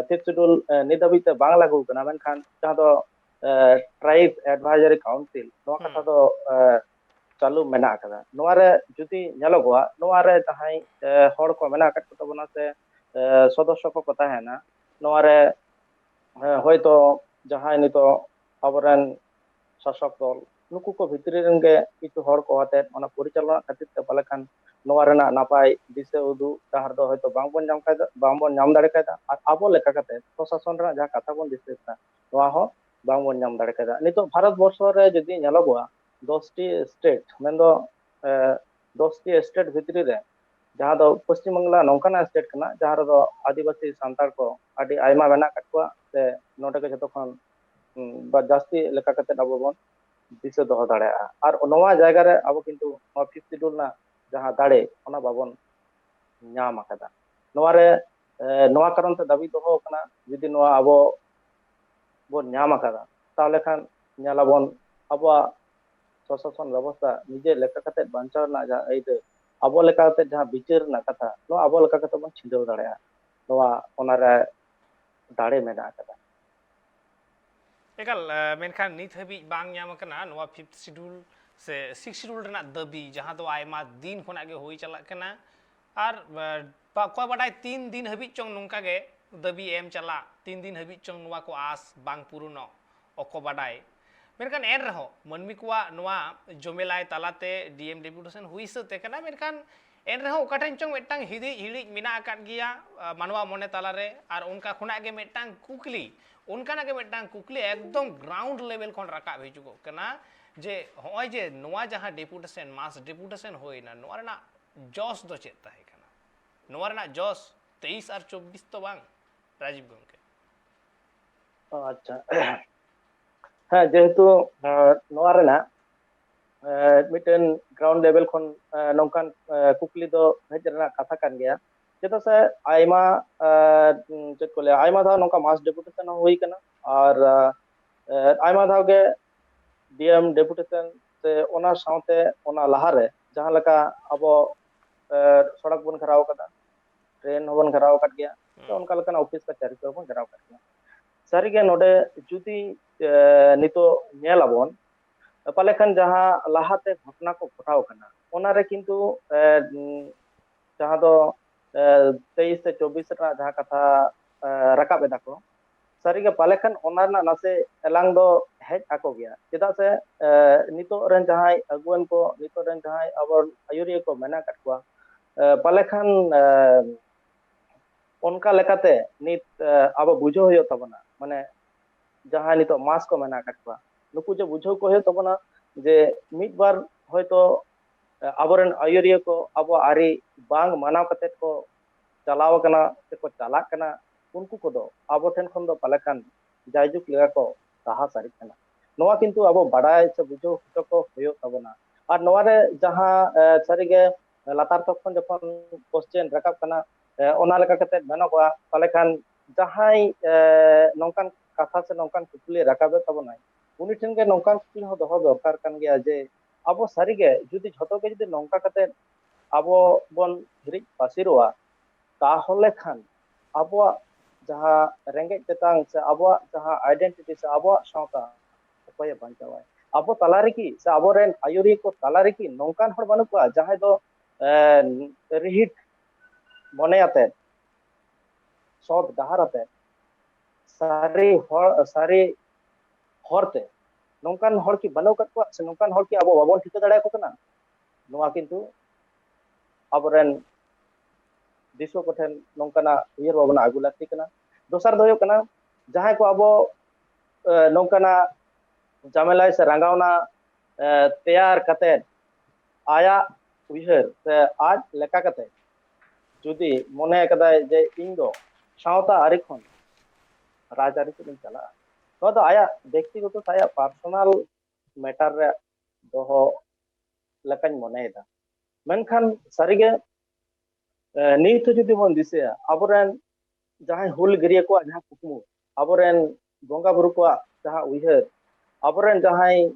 ᱯᱷᱤᱯᱛᱷ ᱥᱤᱰᱩᱞ ᱱᱤᱛ ᱫᱷᱟᱹᱵᱤᱡ ᱛᱮ ᱵᱟᱝ ᱞᱟᱹᱜᱩ ᱠᱟᱱᱟ, ᱢᱮᱱᱠᱷᱟᱱ ᱡᱟᱦᱟᱸ ᱫᱚ ᱴᱨᱟᱭᱤᱵᱽ ᱮᱰᱵᱷᱟᱭᱡᱟᱨᱤ ᱠᱟᱣᱩᱱᱥᱤᱞ, ᱱᱚᱣᱟ ᱠᱟᱛᱷᱟ ᱦᱩᱸ᱾ ᱫᱚ ᱮ, ᱪᱟᱹᱞᱩ ᱢᱮᱱᱟᱜ ᱟᱠᱟᱫᱟ᱾ ᱱᱚᱣᱟ ᱨᱮ ᱡᱩᱫᱤ ᱧᱮᱞᱚᱜᱚᱜᱼᱟ, ᱱᱚᱣᱟ ᱨᱮ ᱡᱟᱦᱟᱸᱭ ᱮ, ᱦᱚᱲ ᱠᱚ ᱢᱮᱱᱟᱜ ᱟᱠᱟᱫ ᱠᱚ ᱛᱟᱵᱚᱱᱟ ᱥᱮ ᱮ, ᱥᱚᱫᱚᱥᱥᱚ ᱠᱚᱠᱚ ᱛᱟᱦᱮᱱᱟ, ᱱᱚᱣᱟ ᱨᱮ ᱮ, ᱦᱚᱭᱛᱚ ᱡᱟᱦᱟᱸᱭ ᱱᱤᱛᱚᱜ ᱟᱵᱚᱨᱮᱱ ᱥᱟᱥᱚᱠ ᱫᱚᱞ, ᱱᱩᱠᱩ ᱠᱚ ᱵᱷᱤᱛᱨᱤ ᱨᱮᱱ ᱜᱮ ᱠᱤᱪᱷᱩ ᱦᱚᱲ ᱠᱚ ᱟᱛᱮᱫ ᱚᱱᱟ ᱯᱚᱨᱤᱪᱟᱞᱚᱱᱟ ᱠᱷᱟᱹᱛᱤᱨ ᱛᱮ ᱯᱟᱞᱮ ᱠᱷᱟᱱ ᱱᱚᱣᱟ ᱨᱮᱱᱟᱜ ᱱᱟᱯᱟᱭ ᱫᱤᱥᱟᱹ ᱩᱫᱩᱜ ᱰᱟᱦᱟᱨ ᱫᱚ ᱦᱚᱭᱛᱚ ᱵᱟᱝᱵᱚᱱ ᱧᱟᱢ ᱠᱟᱫᱟ, ᱵᱟᱝᱵᱚᱱ ᱧᱟᱢ ᱫᱟᱲᱮ ᱠᱟᱫᱟ᱾ ᱟᱨ ᱟᱵᱚ ᱞᱮᱠᱟ ᱠᱟᱛᱮ ᱯᱨᱚᱥᱟᱥᱚᱱ ᱨᱮᱱᱟᱜ ᱡᱟᱦᱟᱸ ᱠᱟᱛᱷᱟ ᱵᱚᱱ ᱫᱤᱥᱟᱹ ᱠᱟᱫᱟ, ᱱᱚᱣᱟ ᱦᱚᱸ ᱵᱟᱝᱵᱚᱱ ᱧᱟᱢ ᱫᱟᱲᱮ ᱠᱟᱫᱟ᱾ ᱱᱤᱛᱚᱜ ᱵᱷᱟᱨᱚᱛ ᱵᱚᱨᱥᱚ ᱨᱮ ᱡᱩᱫᱤ ᱧᱮᱞᱚᱜᱚᱜᱼᱟ, ᱫᱚᱥᱴᱤ ᱥᱴᱮᱴ, ᱢᱮᱱᱫᱚ ᱮ, ᱫᱚᱥᱴᱤ ᱥᱴᱮᱴ ᱵᱷᱤᱛᱨᱤ ᱨᱮ ᱡᱟᱦᱟᱸ ᱫᱚ ᱯᱚᱥᱪᱤᱢ ᱵᱟᱝᱞᱟ ᱱᱚᱝᱠᱟᱱᱟᱜ ᱥᱴᱮᱴ ᱠᱟᱱᱟ, ᱡᱟᱦᱟᱸ ᱨᱮᱫᱚ ᱟᱹᱫᱤᱵᱟᱹᱥᱤ ᱥᱟᱱᱛᱟᱲ ᱠᱚ ᱟᱹᱰᱤ ᱟᱭᱢᱟ ᱢᱮᱱᱟᱜ ᱟᱠᱟᱫ ᱠᱚᱣᱟ, ᱥᱮ ᱱᱚᱰᱮ ᱜᱮ ᱡᱷᱚᱛᱚ ᱠᱷᱚᱱ ᱩᱸ, ᱵᱟ ᱡᱟᱹᱥᱛᱤ ᱞᱮᱠᱟ ᱠᱟᱛᱮ ᱟᱵᱚ ᱵᱚᱱ ᱫᱤᱥᱟᱹ ᱫᱚᱦᱚ ᱫᱟᱲᱮᱭᱟᱜᱼᱟ᱾ ᱟᱨ ᱱᱚᱣᱟ ᱡᱟᱭᱜᱟ ᱨᱮ ᱟᱵᱚ ᱠᱤᱱᱛᱩ ᱱᱚᱣᱟ ᱯᱷᱤᱯᱛᱷ ᱥᱤᱰᱩᱞ ᱨᱮᱱᱟᱜ ᱡᱟᱦᱟᱸ ᱫᱟᱲᱮ, ᱚᱱᱟ ᱵᱟᱵᱚᱱ ᱧᱟᱢ ᱟᱠᱟᱫᱟ᱾ ᱱᱚᱣᱟ ᱨᱮ, ᱮ, ᱱᱚᱣᱟ ᱠᱟᱨᱚᱱ ᱛᱮ ᱫᱟᱹᱵᱤ ᱫᱚᱦᱚ ᱟᱠᱟᱱᱟ, ᱡᱩᱫᱤ ᱱᱚᱣᱟ ᱟᱵᱚ ᱵᱚᱱ ᱧᱟᱢ ᱟᱠᱟᱫᱟ, ᱛᱟᱦᱚᱞᱮ ᱠᱷᱟᱱ ᱧᱮᱞᱟᱵᱚᱱ ᱟᱵᱚᱣᱟᱜ ᱥᱚᱥᱟᱥᱚᱱ ᱵᱮᱵᱚᱥᱛᱷᱟ ᱱᱤᱡᱮ ᱞᱮᱠᱟ ᱠᱟᱛᱮ ᱵᱟᱧᱪᱟᱣ ᱨᱮᱱᱟᱜ ᱡᱟᱦᱟᱸ ᱟᱹᱭᱫᱟᱹᱨ, ᱟᱵᱚ ᱞᱮᱠᱟ ᱠᱟᱛᱮ ᱡᱟᱦᱟᱸ ᱵᱤᱪᱟᱹᱨ ᱨᱮᱱᱟᱜ ᱠᱟᱛᱷᱟ, ᱱᱚᱣᱟ ᱟᱵᱚ ᱞᱮᱠᱟ ᱠᱟᱛᱮ ᱵᱚᱱ ᱪᱷᱤᱰᱟᱹᱣ ᱫᱟᱲᱮᱭᱟᱜᱼᱟ᱾ ᱱᱚᱣᱟ ᱚᱱᱟᱨᱮ ᱫᱟᱲᱮ ᱢᱮᱱᱟᱜ ᱟᱠᱟᱫᱟ᱾ ᱮᱠᱟᱞ, ᱮ, ᱢᱮᱱᱠᱷᱟᱱ ᱱᱤᱛ ᱦᱟᱹᱵᱤᱡ ᱵᱟᱝ ᱧᱟᱢ ᱟᱠᱟᱱᱟ ᱱᱚᱣᱟ ᱯᱷᱤᱯᱛᱷ ᱥᱤᱰᱩᱞ ᱥᱮ ᱥᱤᱠᱥ ᱥᱤᱰᱩᱞ ᱨᱮᱱᱟᱜ ᱫᱟᱹᱵᱤ, ᱡᱟᱦᱟᱸ ᱫᱚ ᱟᱭᱢᱟ ᱫᱤᱱ ᱠᱷᱚᱱᱟᱜ ᱜᱮ ᱦᱩᱭ ᱪᱟᱞᱟᱜ ᱠᱟᱱᱟ᱾ ᱟᱨ, ᱮ, ᱚᱠᱚᱭ ᱵᱟᱰᱟᱭ ᱛᱤᱱ ᱫᱤᱱ ᱦᱟᱹᱵᱤᱡ ᱪᱚᱝ ᱱᱚᱝᱠᱟ ᱜᱮ ᱫᱟᱹᱵᱤ ᱮᱢ ᱪᱟᱞᱟᱜ, ᱛᱤᱱ ᱫᱤᱱ ᱦᱟᱹᱵᱤᱡ ᱪᱚᱝ ᱱᱚᱣᱟ ᱠᱚ ᱟᱸᱥ ᱵᱟᱝ ᱯᱩᱨᱩᱱᱚᱜ, ᱚᱠᱚ ᱵᱟᱰᱟᱭ᱾ ᱢᱮᱱᱠᱷᱟᱱ ᱮᱱ ᱨᱮᱦᱚᱸ ᱢᱟᱹᱱᱢᱤ ᱠᱚᱣᱟᱜ ᱱᱚᱣᱟ ᱡᱚᱢᱮᱞᱟᱭ ᱛᱟᱞᱟᱛᱮ ᱰᱤ ᱮᱢ ᱰᱮᱯᱩᱴᱮᱥᱚᱱ ᱦᱩᱭ ᱥᱟᱹᱛ ᱟᱠᱟᱱᱟ, ᱢᱮᱱᱠᱷᱟᱱ ᱮᱱ ᱨᱮᱦᱚᱸ ᱚᱠᱟ ᱴᱷᱮᱱ ᱪᱚᱝ ᱢᱤᱫᱴᱟᱝ ᱦᱤᱫᱤᱡ ᱦᱤᱲᱤᱡ ᱢᱮᱱᱟᱜ ᱟᱠᱟᱫ ᱜᱮᱭᱟ, ᱟ, ᱢᱟᱱᱣᱟ ᱢᱚᱱᱮ ᱛᱟᱞᱟᱨᱮ᱾ ᱟᱨ ᱚᱱᱠᱟ ᱠᱷᱚᱱᱟᱜ ᱜᱮ ᱢᱤᱫᱴᱟᱝ ᱠᱩᱠᱞᱤ, ᱚᱱᱠᱟᱱᱟᱜ ᱜᱮ ᱢᱤᱫᱴᱟᱝ ᱠᱩᱠᱞᱤ ᱮᱠᱫᱚᱢ ᱜᱨᱟᱣᱩᱱᱰ ᱞᱮᱵᱮᱞ ᱠᱷᱚᱱ ᱨᱟᱠᱟᱵ ᱦᱤᱡᱩᱜᱚᱜ ᱠᱟᱱᱟ ᱡᱮ ᱦᱚᱸᱜᱼᱚᱭ ᱡᱮ ᱱᱚᱣᱟ ᱡᱟᱦᱟᱸ ᱰᱮᱯᱩᱴᱮᱥᱚᱱ, ᱢᱟᱥ ᱰᱮᱯᱩᱴᱮᱥᱚᱱ ᱦᱩᱭᱱᱟ, ᱱᱚᱣᱟ ᱨᱮᱱᱟᱜ ᱡᱚᱥ ᱫᱚ ᱪᱮᱫ ᱛᱟᱦᱮᱸ ᱠᱟᱱᱟ? ᱱᱚᱣᱟ ᱨᱮᱱᱟᱜ ᱡᱚᱥ ᱛᱮᱭᱤᱥ ᱟᱨ ᱪᱚᱵᱵᱤᱥ ᱛᱚ ᱵᱟᱝ, ᱨᱟᱡᱤᱵ ᱜᱚᱢᱠᱮ? ᱟᱪᱪᱷᱟ, ᱦᱮᱸ, ᱡᱮᱦᱮᱛᱩ ᱱᱚᱣᱟ ᱨᱮᱱᱟᱜ ᱢᱤᱫᱴᱮᱱ ᱜᱨᱟᱣᱩᱱᱰ ᱞᱮᱵᱮᱞ ᱠᱷᱚᱱ ᱱᱚᱝᱠᱟᱱ ᱠᱩᱠᱞᱤ ᱫᱚ ᱦᱮᱡ ᱨᱮᱱᱟᱜ ᱠᱟᱛᱷᱟ ᱠᱟᱱ ᱜᱮᱭᱟ᱾ ᱪᱮᱫᱟᱜ ᱥᱮ ᱟᱭᱢᱟ ᱪᱮᱫ ᱠᱚ ᱞᱟᱹᱭᱟ, ᱟᱭᱢᱟ ᱫᱷᱟᱣ ᱱᱚᱝᱠᱟ ᱢᱟᱥ ᱰᱮᱯᱩᱴᱮᱥᱚᱱ ᱦᱚᱸ ᱦᱩᱭ ᱠᱟᱱᱟ, ᱟᱨ ᱟᱭᱢᱟ ᱫᱷᱟᱣ ᱜᱮ ᱰᱤ ᱮᱢ ᱰᱮᱯᱩᱴᱮᱥᱚᱱ ᱥᱮ ᱚᱱᱟ ᱥᱟᱶᱛᱮ ᱚᱱᱟ ᱞᱟᱦᱟᱨᱮ ᱡᱟᱦᱟᱸ ᱞᱮᱠᱟ ᱟᱵᱚ ᱥᱚᱲᱚᱠ ᱵᱚᱱ ᱜᱷᱮᱨᱟᱣ ᱟᱠᱟᱫᱟ, ᱴᱨᱮᱱ ᱦᱚᱸᱵᱚᱱ ᱜᱷᱮᱨᱟᱣ ᱟᱠᱟᱫ ᱜᱮᱭᱟ, ᱛᱚ ᱚᱱᱠᱟ ᱞᱮᱠᱟᱱᱟᱜ ᱚᱯᱷᱤᱥ ᱠᱟᱪᱷᱟᱨᱤ ᱠᱚᱦᱚᱸ ᱵᱚᱱ ᱜᱷᱮᱨᱟᱣ ᱟᱠᱟᱫ ᱜᱮᱭᱟ᱾ ᱥᱟᱹᱨᱤᱜᱮ ᱱᱚᱰᱮ ᱡᱩᱫᱤ ᱱᱤᱛᱚᱜ ᱧᱮᱞ ᱟᱵᱚᱱ, ᱯᱟᱞᱮ ᱠᱷᱟᱱ ᱡᱟᱦᱟᱸ ᱞᱟᱦᱟᱛᱮ ᱜᱷᱚᱴᱚᱱᱟ ᱠᱚ ᱜᱷᱚᱴᱟᱣ ᱠᱟᱱᱟ, ᱚᱱᱟᱨᱮ ᱠᱤᱱᱛᱩ ᱡᱟᱦᱟᱸ ᱫᱚ ᱛᱮᱭᱤᱥ ᱥᱮ ᱪᱚᱵᱵᱤᱥ ᱨᱮᱱᱟᱜ ᱡᱟᱦᱟᱸ ᱠᱟᱛᱷᱟ ᱨᱟᱠᱟᱵ ᱮᱫᱟ ᱠᱚ, ᱥᱟᱹᱨᱤᱜᱮ ᱯᱟᱞᱮ ᱠᱷᱟᱱ ᱚᱱᱟ ᱨᱮᱱᱟᱜ ᱱᱟᱥᱮ ᱮᱞᱟᱝ ᱫᱚ ᱦᱮᱡ ᱟᱠᱚ ᱜᱮᱭᱟ᱾ ᱪᱮᱫᱟᱜ ᱥᱮ ᱱᱤᱛᱚᱜ ᱨᱮᱱ ᱡᱟᱦᱟᱸᱭ ᱟᱹᱜᱩᱣᱟᱹᱱ ᱠᱚ, ᱱᱤᱛᱚᱜ ᱨᱮᱱ ᱡᱟᱦᱟᱸᱭ ᱟᱵᱚ ᱟᱹᱭᱩᱨᱤᱭᱟᱹ ᱠᱚ ᱢᱮᱱᱟᱜ ᱟᱠᱟᱫ ᱠᱚᱣᱟ, ᱯᱟᱞᱮ ᱠᱷᱟᱱ ᱚᱱᱠᱟ ᱞᱮᱠᱟᱛᱮ ᱱᱤᱛ ᱟᱵᱚ ᱵᱩᱡᱷᱟᱹᱣ ᱦᱩᱭᱩᱜ ᱛᱟᱵᱚᱱᱟ, ᱢᱟᱱᱮ ᱡᱟᱦᱟᱸᱭ ᱱᱤᱛᱚᱜ ᱢᱟᱥ ᱠᱚ ᱢᱮᱱᱟᱜ ᱟᱠᱟᱫ ᱠᱚᱣᱟ, ᱱᱩᱠᱩ ᱡᱮ ᱵᱩᱡᱷᱟᱹᱣ ᱠᱚ ᱦᱩᱭᱩᱜ ᱛᱟᱵᱚᱱᱟ ᱡᱮ ᱢᱤᱫ ᱵᱟᱨ ᱦᱚᱭᱛᱚ ᱟᱵᱚᱨᱮᱱ ᱟᱹᱭᱩᱨᱤᱭᱟᱹ ᱠᱚ ᱟᱵᱚᱣᱟᱜ ᱟᱹᱨᱤ ᱵᱟᱝ ᱢᱟᱱᱟᱣ ᱠᱟᱛᱮ ᱠᱚ ᱪᱟᱞᱟᱣ ᱟᱠᱟᱱᱟ ᱥᱮᱠᱚ ᱪᱟᱞᱟᱜ ᱠᱟᱱᱟ, ᱩᱱᱠᱩ ᱠᱚᱫᱚ ᱟᱵᱚ ᱴᱷᱮᱱ ᱠᱷᱚᱱ ᱫᱚ ᱯᱟᱞᱮ ᱠᱷᱟᱱ ᱡᱟᱭᱡᱩᱜᱽ ᱞᱮᱠᱟ ᱠᱚ ᱥᱟᱦᱟ ᱥᱟᱹᱨᱤᱜ ᱠᱟᱱᱟ᱾ ᱱᱚᱣᱟ ᱠᱤᱱᱛᱩ ᱟᱵᱚ ᱵᱟᱰᱟᱭ ᱥᱮ ᱵᱩᱡᱷᱟᱹᱣ ᱦᱚᱪᱚ ᱠᱚ ᱦᱩᱭᱩᱜ ᱛᱟᱵᱚᱱᱟ᱾ ᱟᱨ ᱱᱚᱣᱟ ᱨᱮ ᱡᱟᱦᱟᱸ ᱥᱟᱹᱨᱤᱜᱮ ᱞᱟᱛᱟᱨ ᱛᱷᱚᱠ ᱠᱷᱚᱱ ᱡᱚᱠᱷᱚᱱ ᱠᱚᱥᱪᱮᱱ ᱨᱟᱠᱟᱵ ᱠᱟᱱᱟ, ᱚᱱᱟ ᱞᱮᱠᱟ ᱠᱟᱛᱮ ᱢᱮᱱᱚᱜᱚᱜᱼᱟ, ᱛᱟᱦᱚᱞᱮ ᱠᱷᱟᱱ ᱡᱟᱦᱟᱸᱭ ᱱᱚᱝᱠᱟᱱ ᱠᱟᱛᱷᱟ ᱥᱮ ᱱᱚᱝᱠᱟᱱ ᱠᱩᱠᱞᱤ ᱨᱟᱠᱟᱵᱮᱫ ᱛᱟᱵᱚᱱᱟᱭ, ᱩᱱᱤ ᱴᱷᱮᱱ ᱜᱮ ᱱᱚᱝᱠᱟᱱ ᱠᱩᱠᱞᱤ ᱦᱚᱸ ᱫᱚᱦᱚ ᱫᱚᱨᱠᱟᱨ ᱠᱟᱱ ᱜᱮᱭᱟ ᱡᱮ ᱟᱵᱚ ᱥᱟᱹᱨᱤᱜᱮ ᱡᱩᱫᱤ ᱡᱷᱚᱛᱚ ᱜᱮ ᱡᱩᱫᱤ ᱱᱚᱝᱠᱟ ᱠᱟᱛᱮ ᱟᱵᱚ ᱵᱚᱱ ᱦᱤᱨᱤᱡ ᱯᱟᱹᱥᱤᱨᱚᱜᱼᱟ, ᱛᱟᱦᱚᱞᱮ ᱠᱷᱟᱱ ᱟᱵᱚᱣᱟᱜ ᱡᱟᱦᱟᱸ ᱨᱮᱸᱜᱮᱡ ᱛᱮᱛᱟᱝ ᱥᱮ ᱟᱵᱚᱣᱟᱜ ᱡᱟᱦᱟᱸ ᱟᱭᱰᱮᱱᱴᱤᱴᱤ ᱥᱮ ᱟᱵᱚᱣᱟᱜ ᱥᱟᱶᱛᱟ ᱚᱠᱚᱭᱮ ᱵᱟᱧᱪᱟᱣᱟᱭ? ᱟᱵᱚ ᱛᱟᱞᱟ ᱨᱮᱜᱮ ᱥᱮ ᱟᱵᱚᱨᱮᱱ ᱟᱹᱭᱩᱨᱤᱭᱟᱹ ᱠᱚ ᱛᱟᱞᱟ ᱨᱮᱜᱮ ᱱᱚᱝᱠᱟᱱ ᱦᱚᱲ ᱵᱟᱹᱱᱩᱜ ᱠᱚᱣᱟ ᱡᱟᱦᱟᱸᱭ ᱫᱚ ᱨᱤᱦᱤᱴ ᱢᱚᱱᱮ ᱟᱛᱮᱫ, ᱥᱚᱛ ᱰᱟᱦᱟᱨ ᱟᱛᱮᱫ, ᱥᱟᱹᱨᱤ ᱦᱚᱲ, ᱥᱟᱹᱨᱤ ᱦᱚᱨᱛᱮ ᱱᱚᱝᱠᱟᱱ ᱦᱚᱲ ᱠᱤ ᱵᱟᱹᱱᱩᱜ ᱟᱠᱟᱫ ᱠᱚᱣᱟ? ᱥᱮ ᱱᱚᱝᱠᱟᱱ ᱦᱚᱲ ᱠᱤ ᱟᱵᱚ ᱵᱟᱵᱚᱱ ᱴᱷᱤᱠᱟᱹ ᱫᱟᱲᱮᱭᱟᱠᱚ ᱠᱟᱱᱟ? ᱱᱚᱣᱟ ᱠᱤᱱᱛᱩ ᱟᱵᱚᱨᱮᱱ ᱫᱤᱥᱩᱣᱟᱹ ᱠᱚᱴᱷᱮᱱ ᱱᱚᱝᱠᱟᱱᱟᱜ ᱩᱭᱦᱟᱹᱨ ᱵᱷᱟᱵᱽᱱᱟ ᱟᱹᱜᱩ ᱞᱟᱹᱠᱛᱤ ᱠᱟᱱᱟ᱾ ᱫᱚᱥᱟᱨ ᱫᱚ ᱦᱩᱭᱩᱜ ᱠᱟᱱᱟ, ᱡᱟᱦᱟᱸᱭ ᱠᱚ ᱟᱵᱚ ᱱᱚᱝᱠᱟᱱᱟᱜ ᱡᱟᱢᱮᱞᱟᱭ ᱥᱮ ᱨᱟᱸᱜᱟᱣᱱᱟ ᱛᱮᱭᱟᱨ ᱠᱟᱛᱮ ᱟᱭᱟᱜ ᱩᱭᱦᱟᱹᱨ ᱥᱮ ᱟᱡ ᱞᱮᱠᱟ ᱠᱟᱛᱮ ᱡᱩᱫᱤ ᱢᱚᱱᱮ ᱠᱟᱫᱟᱭ ᱡᱮ ᱤᱧ ᱫᱚ ᱥᱟᱶᱛᱟ ᱟᱹᱨᱤ ᱠᱷᱚᱱ ᱨᱟᱡᱽᱟᱹᱨᱤ ᱥᱮᱫ ᱤᱧ ᱪᱟᱞᱟᱜᱼᱟ, ᱱᱚᱣᱟ ᱫᱚ ᱟᱭᱟᱜ ᱵᱮᱠᱛᱤᱜᱚᱛᱚ ᱥᱮ ᱟᱭᱟᱜ ᱯᱟᱨᱥᱚᱱᱟᱞ ᱢᱮᱴᱟᱨ ᱨᱮ ᱫᱚᱦᱚ ᱞᱮᱠᱟᱧ ᱢᱚᱱᱮᱭᱮᱫᱟ᱾ ᱢᱮᱱᱠᱷᱟᱱ ᱥᱟᱹᱨᱤᱜᱮ ᱱᱤᱛ ᱦᱚᱸ ᱡᱩᱫᱤ ᱵᱚᱱ ᱫᱤᱥᱟᱹᱭᱟ, ᱟᱵᱚᱨᱮᱱ ᱡᱟᱦᱟᱸᱭ ᱦᱩᱞᱜᱟᱹᱨᱤᱭᱟᱹ ᱠᱚᱣᱟᱜ ᱡᱟᱦᱟᱸ ᱠᱩᱠᱢᱩ, ᱟᱵᱚᱨᱮᱱ ᱵᱚᱸᱜᱟ ᱵᱩᱨᱩ ᱠᱚᱣᱟᱜ ᱡᱟᱦᱟᱸ ᱩᱭᱦᱟᱹᱨ, ᱟᱵᱚᱨᱮᱱ ᱡᱟᱦᱟᱸᱭ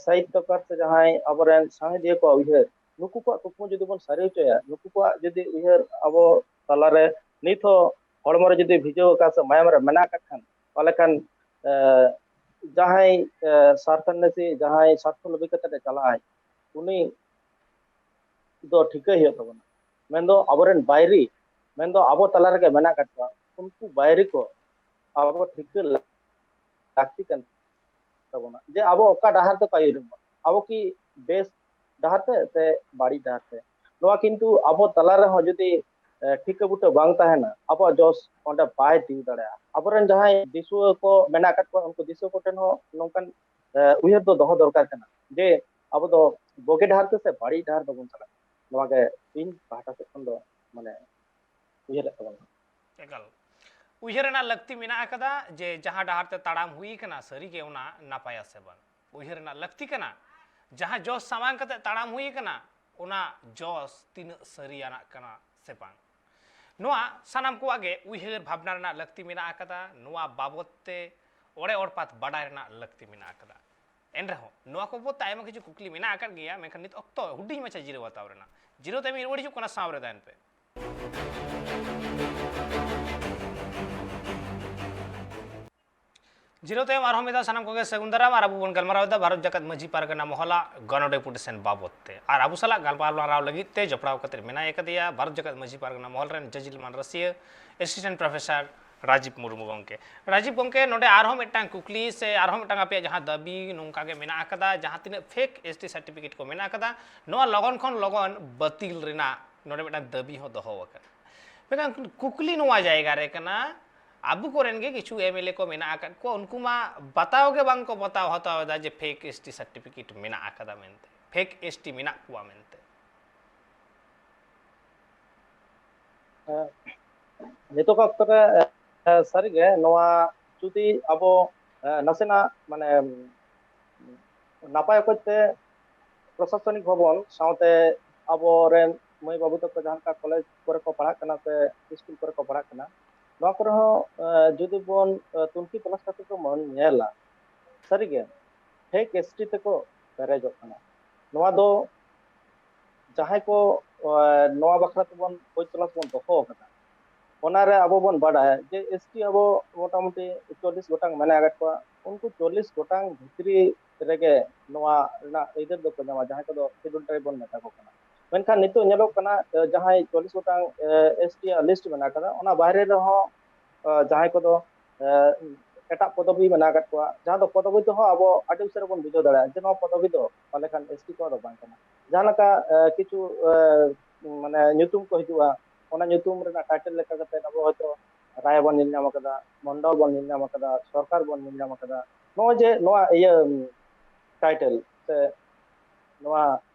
ᱥᱟᱦᱤᱛᱛᱚᱠᱟᱨ ᱥᱮ ᱡᱟᱦᱟᱸᱭ ᱟᱵᱚᱨᱮᱱ ᱥᱟᱶᱦᱮᱫᱤᱭᱟᱹ ᱠᱚᱣᱟᱜ ᱩᱭᱦᱟᱹᱨ, ᱱᱩᱠᱩ ᱠᱚᱣᱟᱜ ᱠᱩᱠᱢᱩ ᱡᱩᱫᱤ ᱵᱚᱱ ᱥᱟᱹᱨᱤ ᱦᱚᱪᱚᱭᱟ, ᱱᱩᱠᱩ ᱠᱚᱣᱟᱜ ᱡᱩᱫᱤ ᱩᱭᱦᱟᱹᱨ ᱟᱵᱚ ᱛᱟᱞᱟᱨᱮ ᱱᱤᱛ ᱦᱚᱸ ᱦᱚᱲᱢᱚ ᱨᱮ ᱡᱩᱫᱤ ᱵᱷᱤᱡᱟᱹᱣ ᱟᱠᱟᱱ ᱥᱮ ᱢᱟᱭᱟᱢ ᱨᱮ ᱢᱮᱱᱟᱜ ᱟᱠᱟᱫ ᱠᱷᱟᱱ, ᱛᱟᱦᱚᱞᱮ ᱠᱷᱟᱱ ᱡᱟᱦᱟᱸᱭ ᱥᱟᱨᱛᱷᱟᱱᱱᱟᱥᱤ, ᱡᱟᱦᱟᱸᱭ ᱥᱟᱨᱛᱷᱚ ᱞᱟᱹᱜᱤᱫ ᱠᱟᱛᱮ ᱪᱟᱞᱟᱜ ᱟᱭ, ᱩᱱᱤ ᱫᱚ ᱴᱷᱤᱠᱟᱹᱭ ᱦᱩᱭᱩᱜ ᱛᱟᱵᱚᱱᱟ᱾ ᱢᱮᱱᱫᱚ ᱟᱵᱚᱨᱮᱱ ᱵᱟᱭᱨᱤ, ᱢᱮᱱᱫᱚ ᱟᱵᱚ ᱛᱟᱞᱟ ᱨᱮᱜᱮ ᱢᱮᱱᱟᱜ ᱟᱠᱟᱫ ᱠᱚᱣᱟ, ᱩᱱᱠᱩ ᱵᱟᱭᱨᱤ ᱠᱚ ᱟᱵᱚ ᱴᱷᱤᱠᱟᱹ ᱞᱟᱹᱠᱛᱤ ᱠᱟᱱ ᱛᱟᱵᱚᱱᱟ ᱡᱮ ᱟᱵᱚ ᱚᱠᱟ ᱰᱟᱦᱟᱨ ᱛᱮ ᱯᱟᱹᱭᱩᱨ ᱢᱟ, ᱟᱵᱚ ᱠᱤ ᱵᱮᱥ ᱰᱟᱦᱟᱨ ᱛᱮ ᱥᱮ ᱵᱟᱹᱲᱤᱡ ᱰᱟᱦᱟᱨ ᱛᱮ? ᱱᱚᱣᱟ ᱠᱤᱱᱛᱩ ᱟᱵᱚ ᱛᱟᱞᱟ ᱨᱮᱦᱚᱸ ᱡᱩᱫᱤ ᱴᱷᱤᱠᱟᱹ ᱵᱩᱴᱟᱹ ᱵᱟᱝ ᱛᱟᱦᱮᱱᱟ, ᱟᱵᱚᱣᱟᱜ ᱡᱚᱥ ᱚᱸᱰᱮ ᱵᱟᱭ ᱛᱤᱭᱩ ᱫᱟᱲᱮᱭᱟᱜᱼᱟ᱾ ᱟᱵᱚᱨᱮᱱ ᱡᱟᱦᱟᱸᱭ ᱫᱤᱥᱩᱣᱟᱹ ᱠᱚ ᱢᱮᱱᱟᱜ ᱟᱠᱟᱫ ᱠᱚᱣᱟ, ᱩᱱᱠᱩ ᱫᱤᱥᱩᱣᱟᱹ ᱠᱚᱴᱷᱮᱱ ᱦᱚᱸ ᱱᱚᱝᱠᱟᱱ ᱩᱭᱦᱟᱹᱨ ᱫᱚ ᱫᱚᱦᱚ ᱫᱚᱨᱠᱟᱨ ᱠᱟᱱᱟ ᱡᱮ ᱟᱵᱚ ᱫᱚ ᱵᱩᱜᱤ ᱰᱟᱦᱟᱨ ᱛᱮ ᱥᱮ ᱵᱟᱹᱲᱤᱡ ᱰᱟᱦᱟᱨ ᱛᱮᱵᱚᱱ ᱪᱟᱞᱟᱜ ᱠᱟᱱᱟ᱾ ᱱᱚᱣᱟ ᱜᱮ ᱤᱧ ᱯᱟᱦᱴᱟ ᱥᱮᱫ ᱠᱷᱚᱱ ᱫᱚ ᱢᱟᱱᱮ ᱩᱭᱦᱟᱹᱨᱮᱫ ᱛᱟᱵᱚᱱᱟ᱾ ᱮᱠᱟᱞ ᱩᱭᱦᱟᱹᱨ ᱨᱮᱱᱟᱜ ᱞᱟᱹᱠᱛᱤ ᱢᱮᱱᱟᱜ ᱟᱠᱟᱫᱟ ᱡᱮ ᱡᱟᱦᱟᱸ ᱰᱟᱦᱟᱨ ᱛᱮ ᱛᱟᱲᱟᱢ ᱦᱩᱭ ᱟᱠᱟᱱᱟ ᱥᱟᱹᱨᱤᱜᱮ ᱚᱱᱟ ᱱᱟᱯᱟᱭᱟ ᱥᱮ ᱵᱟᱝ᱾ ᱩᱭᱦᱟᱹᱨ ᱨᱮᱱᱟᱜ ᱞᱟᱹᱠᱛᱤ ᱠᱟᱱᱟ ᱡᱟᱦᱟᱸ ᱡᱚᱥ ᱥᱟᱢᱟᱝ ᱠᱟᱛᱮ ᱛᱟᱲᱟᱢ ᱦᱩᱭ ᱟᱠᱟᱱᱟ, ᱚᱱᱟ ᱡᱚᱥ ᱛᱤᱱᱟᱹᱜ ᱥᱟᱹᱨᱤᱭᱟᱱᱟᱜ ᱠᱟᱱᱟ ᱥᱮ ᱵᱟᱝ᱾ ᱱᱚᱣᱟ ᱥᱟᱱᱟᱢ ᱠᱚᱣᱟᱜ ᱜᱮ ᱩᱭᱦᱟᱹᱨ ᱵᱷᱟᱵᱽᱱᱟ ᱨᱮᱱᱟᱜ ᱞᱟᱹᱠᱛᱤ ᱢᱮᱱᱟᱜ ᱟᱠᱟᱫᱟ᱾ ᱱᱚᱣᱟ ᱵᱟᱵᱚᱛ ᱛᱮ ᱚᱲᱮ ᱚᱲᱯᱟᱛ ᱵᱟᱰᱟᱭ ᱨᱮᱱᱟᱜ ᱞᱟᱹᱠᱛᱤ ᱢᱮᱱᱟᱜ ᱟᱠᱟᱫᱟ᱾ ᱮᱱᱨᱮᱦᱚᱸ ᱱᱚᱣᱟ ᱠᱚ ᱵᱟᱵᱚᱛ ᱛᱮ ᱟᱭᱢᱟ ᱠᱤᱪᱷᱩ ᱠᱩᱠᱞᱤ ᱢᱮᱱᱟᱜ ᱟᱠᱟᱫ ᱜᱮᱭᱟ, ᱢᱮᱱᱠᱷᱟᱱ ᱱᱤᱛ ᱚᱠᱛᱚ ᱦᱩᱰᱤᱧ ᱢᱟᱪᱷᱟ ᱡᱤᱨᱟᱹᱣ ᱦᱟᱛᱟᱣ ᱨᱮᱱᱟᱜ᱾ ᱡᱤᱨᱟᱹᱣ ᱛᱟᱭᱚᱢ ᱤᱧ ᱨᱩᱣᱟᱹᱲ ᱦᱤᱡᱩᱜ ᱠᱟᱱᱟ, ᱥᱟᱶ ᱨᱮ ᱛᱟᱦᱮᱱ ᱯᱮ᱾ ᱡᱤᱨᱟᱹᱣ ᱛᱟᱭᱚᱢ ᱟᱨᱦᱚᱸ ᱢᱤᱫ ᱫᱷᱟᱣ ᱥᱟᱱᱟᱢ ᱠᱚᱜᱮ ᱥᱟᱹᱜᱩᱱ ᱫᱟᱨᱟᱢ᱾ ᱟᱨ ᱟᱵᱚ ᱵᱚᱱ ᱜᱟᱞᱢᱟᱨᱟᱣ ᱮᱫᱟ ᱵᱷᱟᱨᱚᱛ ᱡᱟᱠᱟᱛ ᱢᱟᱹᱡᱷᱤ ᱯᱟᱨᱜᱟᱱᱟ ᱢᱚᱦᱚᱞᱟᱜ ᱜᱚᱱᱚ ᱰᱮᱯᱩᱴᱮᱥᱚᱱ ᱵᱟᱵᱚᱛ ᱛᱮ᱾ ᱟᱨ ᱟᱵᱚ ᱥᱟᱞᱟᱜ ᱜᱟᱞᱢᱟᱨᱟᱣ ᱞᱟᱹᱜᱤᱫ ᱛᱮ ᱡᱚᱯᱲᱟᱣ ᱠᱟᱛᱮ ᱢᱮᱱᱟᱭ ᱟᱠᱟᱫᱮᱭᱟ ᱵᱷᱟᱨᱚᱛ ᱡᱟᱠᱟᱛ ᱢᱟᱹᱡᱷᱤ ᱯᱟᱨᱜᱟᱱᱟ ᱢᱚᱦᱚᱞ ᱨᱮᱱ ᱡᱟᱹᱡᱤᱞ ᱢᱟᱱ ᱨᱟᱹᱥᱤᱭᱟᱹ ᱮᱥᱤᱥᱴᱮᱱᱴ ᱯᱨᱚᱯᱷᱮᱥᱚᱨ ᱨᱟᱡᱤᱵ ᱢᱩᱨᱢᱩ ᱜᱚᱢᱠᱮ᱾ ᱨᱟᱡᱤᱵ ᱜᱚᱢᱠᱮ, ᱱᱚᱰᱮ ᱟᱨᱦᱚᱸ ᱢᱤᱫᱴᱟᱝ ᱠᱩᱠᱞᱤ ᱥᱮ ᱟᱨᱦᱚᱸ ᱢᱤᱫᱴᱟᱝ ᱟᱯᱮᱭᱟᱜ ᱡᱟᱦᱟᱸ ᱫᱟᱹᱵᱤ ᱱᱚᱝᱠᱟ ᱜᱮ ᱢᱮᱱᱟᱜ ᱟᱠᱟᱫᱟ, ᱡᱟᱦᱟᱸ ᱛᱤᱱᱟᱹᱜ ᱯᱷᱮᱠ ᱮᱥ ᱴᱤ ᱥᱟᱨᱴᱤᱯᱷᱤᱠᱮᱴ ᱠᱚ ᱢᱮᱱᱟᱜ ᱟᱠᱟᱫᱟ, ᱱᱚᱣᱟ ᱞᱚᱜᱚᱱ ᱠᱷᱚᱱ ᱞᱚᱜᱚᱱ ᱵᱟᱹᱛᱤᱞ ᱨᱮᱱᱟᱜ ᱱᱚᱰᱮ ᱢᱤᱫᱴᱟᱝ ᱫᱟᱹᱵᱤ ᱦᱚᱸ ᱫᱚᱦᱚ ᱟᱠᱟᱱᱟ᱾ ᱢᱮᱱᱠᱷᱟᱱ ᱠᱩᱠᱞᱤ ᱱᱚᱣᱟ ᱡᱟᱭᱜᱟ ᱨᱮ ᱠᱟᱱᱟ, ᱟᱵᱚ ᱠᱚᱨᱮᱱ ᱜᱮ ᱠᱤᱪᱷᱩ ᱮᱢ ᱮᱞ ᱮ ᱠᱚ ᱢᱮᱱᱟᱜ ᱟᱠᱟᱫ ᱠᱚᱣᱟ, ᱩᱱᱠᱩ ᱢᱟ ᱵᱟᱛᱟᱣ ᱜᱮ ᱵᱟᱝ ᱠᱚ ᱵᱟᱛᱟᱣ ᱦᱟᱛᱟᱣ ᱮᱫᱟ ᱡᱮ ᱯᱷᱮᱠ ᱮᱥ ᱴᱤ ᱥᱟᱨᱴᱤᱯᱷᱤᱠᱮᱴ ᱢᱮᱱᱟᱜ ᱟᱠᱟᱫᱟ ᱢᱮᱱᱛᱮ, ᱯᱷᱮᱠ ᱮᱥ ᱴᱤ ᱢᱮᱱᱟᱜ ᱠᱚᱣᱟ ᱢᱮᱱᱛᱮ᱾ ᱦᱮᱸ, ᱱᱤᱛᱚᱜ ᱚᱠᱛᱚ ᱨᱮ, ᱮ, ᱥᱟᱹᱨᱤᱜᱮ ᱱᱚᱣᱟ ᱡᱩᱫᱤ ᱟᱵᱚ, ᱮ, ᱱᱟᱥᱮᱱᱟᱜ ᱢᱟᱱᱮ ᱱᱟᱯᱟᱭ ᱚᱠᱚᱡ ᱛᱮ ᱯᱨᱚᱥᱟᱥᱚᱱᱤᱠ ᱵᱷᱚᱵᱚᱱ ᱥᱟᱶᱛᱮ ᱟᱵᱚᱨᱮᱱ ᱢᱟᱹᱭ ᱵᱟᱹᱵᱩ ᱛᱟᱠᱚ ᱡᱟᱦᱟᱸ ᱞᱮᱠᱟ ᱠᱚᱞᱮᱡᱽ ᱠᱚᱨᱮ ᱠᱚ ᱯᱟᱲᱦᱟᱜ ᱠᱟᱱᱟ ᱥᱮ ᱥᱠᱩᱞ ᱠᱚᱨᱮ ᱠᱚ ᱯᱟᱲᱦᱟᱜ ᱠᱟᱱᱟ, ᱱᱚᱣᱟ ᱠᱚᱨᱮ ᱦᱚᱸ, ᱮ, ᱡᱩᱫᱤ ᱵᱚᱱ, ᱮ, ᱛᱩᱱᱠᱷᱤ ᱛᱚᱞᱟᱥ ᱠᱟᱛᱮ ᱵᱚᱱ ᱧᱮᱞᱟ, ᱥᱟᱹᱨᱤᱜᱮ ᱯᱷᱮᱠ ᱮᱥ ᱴᱤ ᱛᱮᱠᱚ ᱯᱮᱨᱮᱡᱚᱜ ᱠᱟᱱᱟ᱾ ᱱᱚᱣᱟ ᱫᱚ ᱡᱟᱦᱟᱸᱭ ᱠᱚ, ᱮ, ᱱᱚᱣᱟ ᱵᱟᱠᱷᱨᱟ ᱛᱮᱵᱚᱱ ᱠᱷᱚᱡᱽ ᱛᱚᱞᱟᱥ ᱵᱚᱱ ᱫᱚᱦᱚ ᱟᱠᱟᱫᱟ, ᱚᱱᱟᱨᱮ ᱟᱵᱚ ᱵᱚᱱ ᱵᱟᱰᱟᱭᱟ ᱡᱮ ᱮᱥ ᱴᱤ ᱟᱵᱚ ᱢᱚᱴᱟᱢᱩᱴᱤ ᱪᱚᱞᱞᱤᱥ ᱜᱚᱴᱟᱝ ᱢᱮᱱᱟᱜ ᱟᱠᱟᱫ ᱠᱚᱣᱟ᱾ ᱩᱱᱠᱩ ᱪᱚᱞᱞᱤᱥ ᱜᱚᱴᱟᱝ ᱵᱷᱤᱛᱨᱤ ᱨᱮᱜᱮ ᱱᱚᱣᱟ ᱨᱮᱱᱟᱜ ᱟᱹᱭᱫᱟᱹᱨ ᱫᱚᱠᱚ ᱧᱟᱢᱟ, ᱡᱟᱦᱟᱸᱭ ᱠᱚᱫᱚ ᱥᱤᱰᱩᱞ ᱴᱨᱟᱭᱤᱵ ᱵᱚᱱ ᱢᱮᱛᱟ ᱠᱚ ᱠᱟᱱᱟ᱾ ᱢᱮᱱᱠᱷᱟᱱ ᱱᱤᱛᱚᱜ ᱧᱮᱞᱚᱜ ᱠᱟᱱᱟ, ᱮ, ᱡᱟᱦᱟᱸᱭ ᱪᱚᱞᱞᱤᱥ ᱜᱚᱴᱟᱝ ᱮᱥ ᱴᱤ ᱟᱜ ᱞᱤᱥᱴ ᱢᱮᱱᱟᱜ ᱟᱠᱟᱫᱟ, ᱚᱱᱟ ᱵᱟᱦᱨᱮ ᱨᱮᱦᱚᱸ, ᱮ, ᱡᱟᱦᱟᱸᱭ ᱠᱚᱫᱚ, ᱮ, ᱮᱴᱟᱜ ᱯᱚᱫᱚᱵᱤ ᱢᱮᱱᱟᱜ ᱟᱠᱟᱫ ᱠᱚᱣᱟ, ᱡᱟᱦᱟᱸ ᱫᱚ ᱯᱚᱫᱚᱵᱤ ᱛᱮᱦᱚᱸ ᱟᱵᱚ ᱟᱹᱰᱤ ᱩᱥᱟᱹᱨᱟ ᱵᱚᱱ ᱵᱩᱡᱷᱟᱹᱣ ᱫᱟᱲᱮᱭᱟᱜᱼᱟ ᱡᱮ ᱱᱚᱣᱟ ᱯᱚᱫᱚᱵᱤ ᱫᱚ ᱯᱟᱞᱮ ᱠᱷᱟᱱ ᱮᱥ ᱴᱤ ᱠᱚᱣᱟᱜ ᱫᱚ ᱵᱟᱝ ᱠᱟᱱᱟ᱾ ᱡᱟᱦᱟᱸ ᱞᱮᱠᱟ, ᱮ, ᱠᱤᱪᱷᱩ, ᱮ, ᱢᱟᱱᱮ ᱧᱩᱛᱩᱢ ᱠᱚ ᱦᱤᱡᱩᱜᱼᱟ, ᱚᱱᱟ ᱧᱩᱛᱩᱢ ᱨᱮᱱᱟᱜ ᱴᱟᱭᱴᱮᱞ ᱞᱮᱠᱟ ᱠᱟᱛᱮ ᱟᱵᱚ ᱦᱚᱭᱛᱳ ᱨᱟᱭ ᱵᱚᱱ ᱧᱮᱞ ᱧᱟᱢ ᱟᱠᱟᱫᱟ, ᱢᱚᱱᱰᱚᱞ ᱵᱚᱱ ᱧᱮᱞ ᱧᱟᱢ ᱟᱠᱟᱫᱟ, ᱥᱚᱨᱠᱟᱨ ᱵᱚᱱ ᱧᱮᱞ ᱧᱟᱢ ᱟᱠᱟᱫᱟ᱾ ᱱᱚᱜᱼᱚᱭ ᱡᱮ ᱱᱚᱣᱟ ᱤᱭᱟᱹ ᱴᱟᱭᱴᱮᱞ ᱥᱮ ᱱᱚᱣᱟ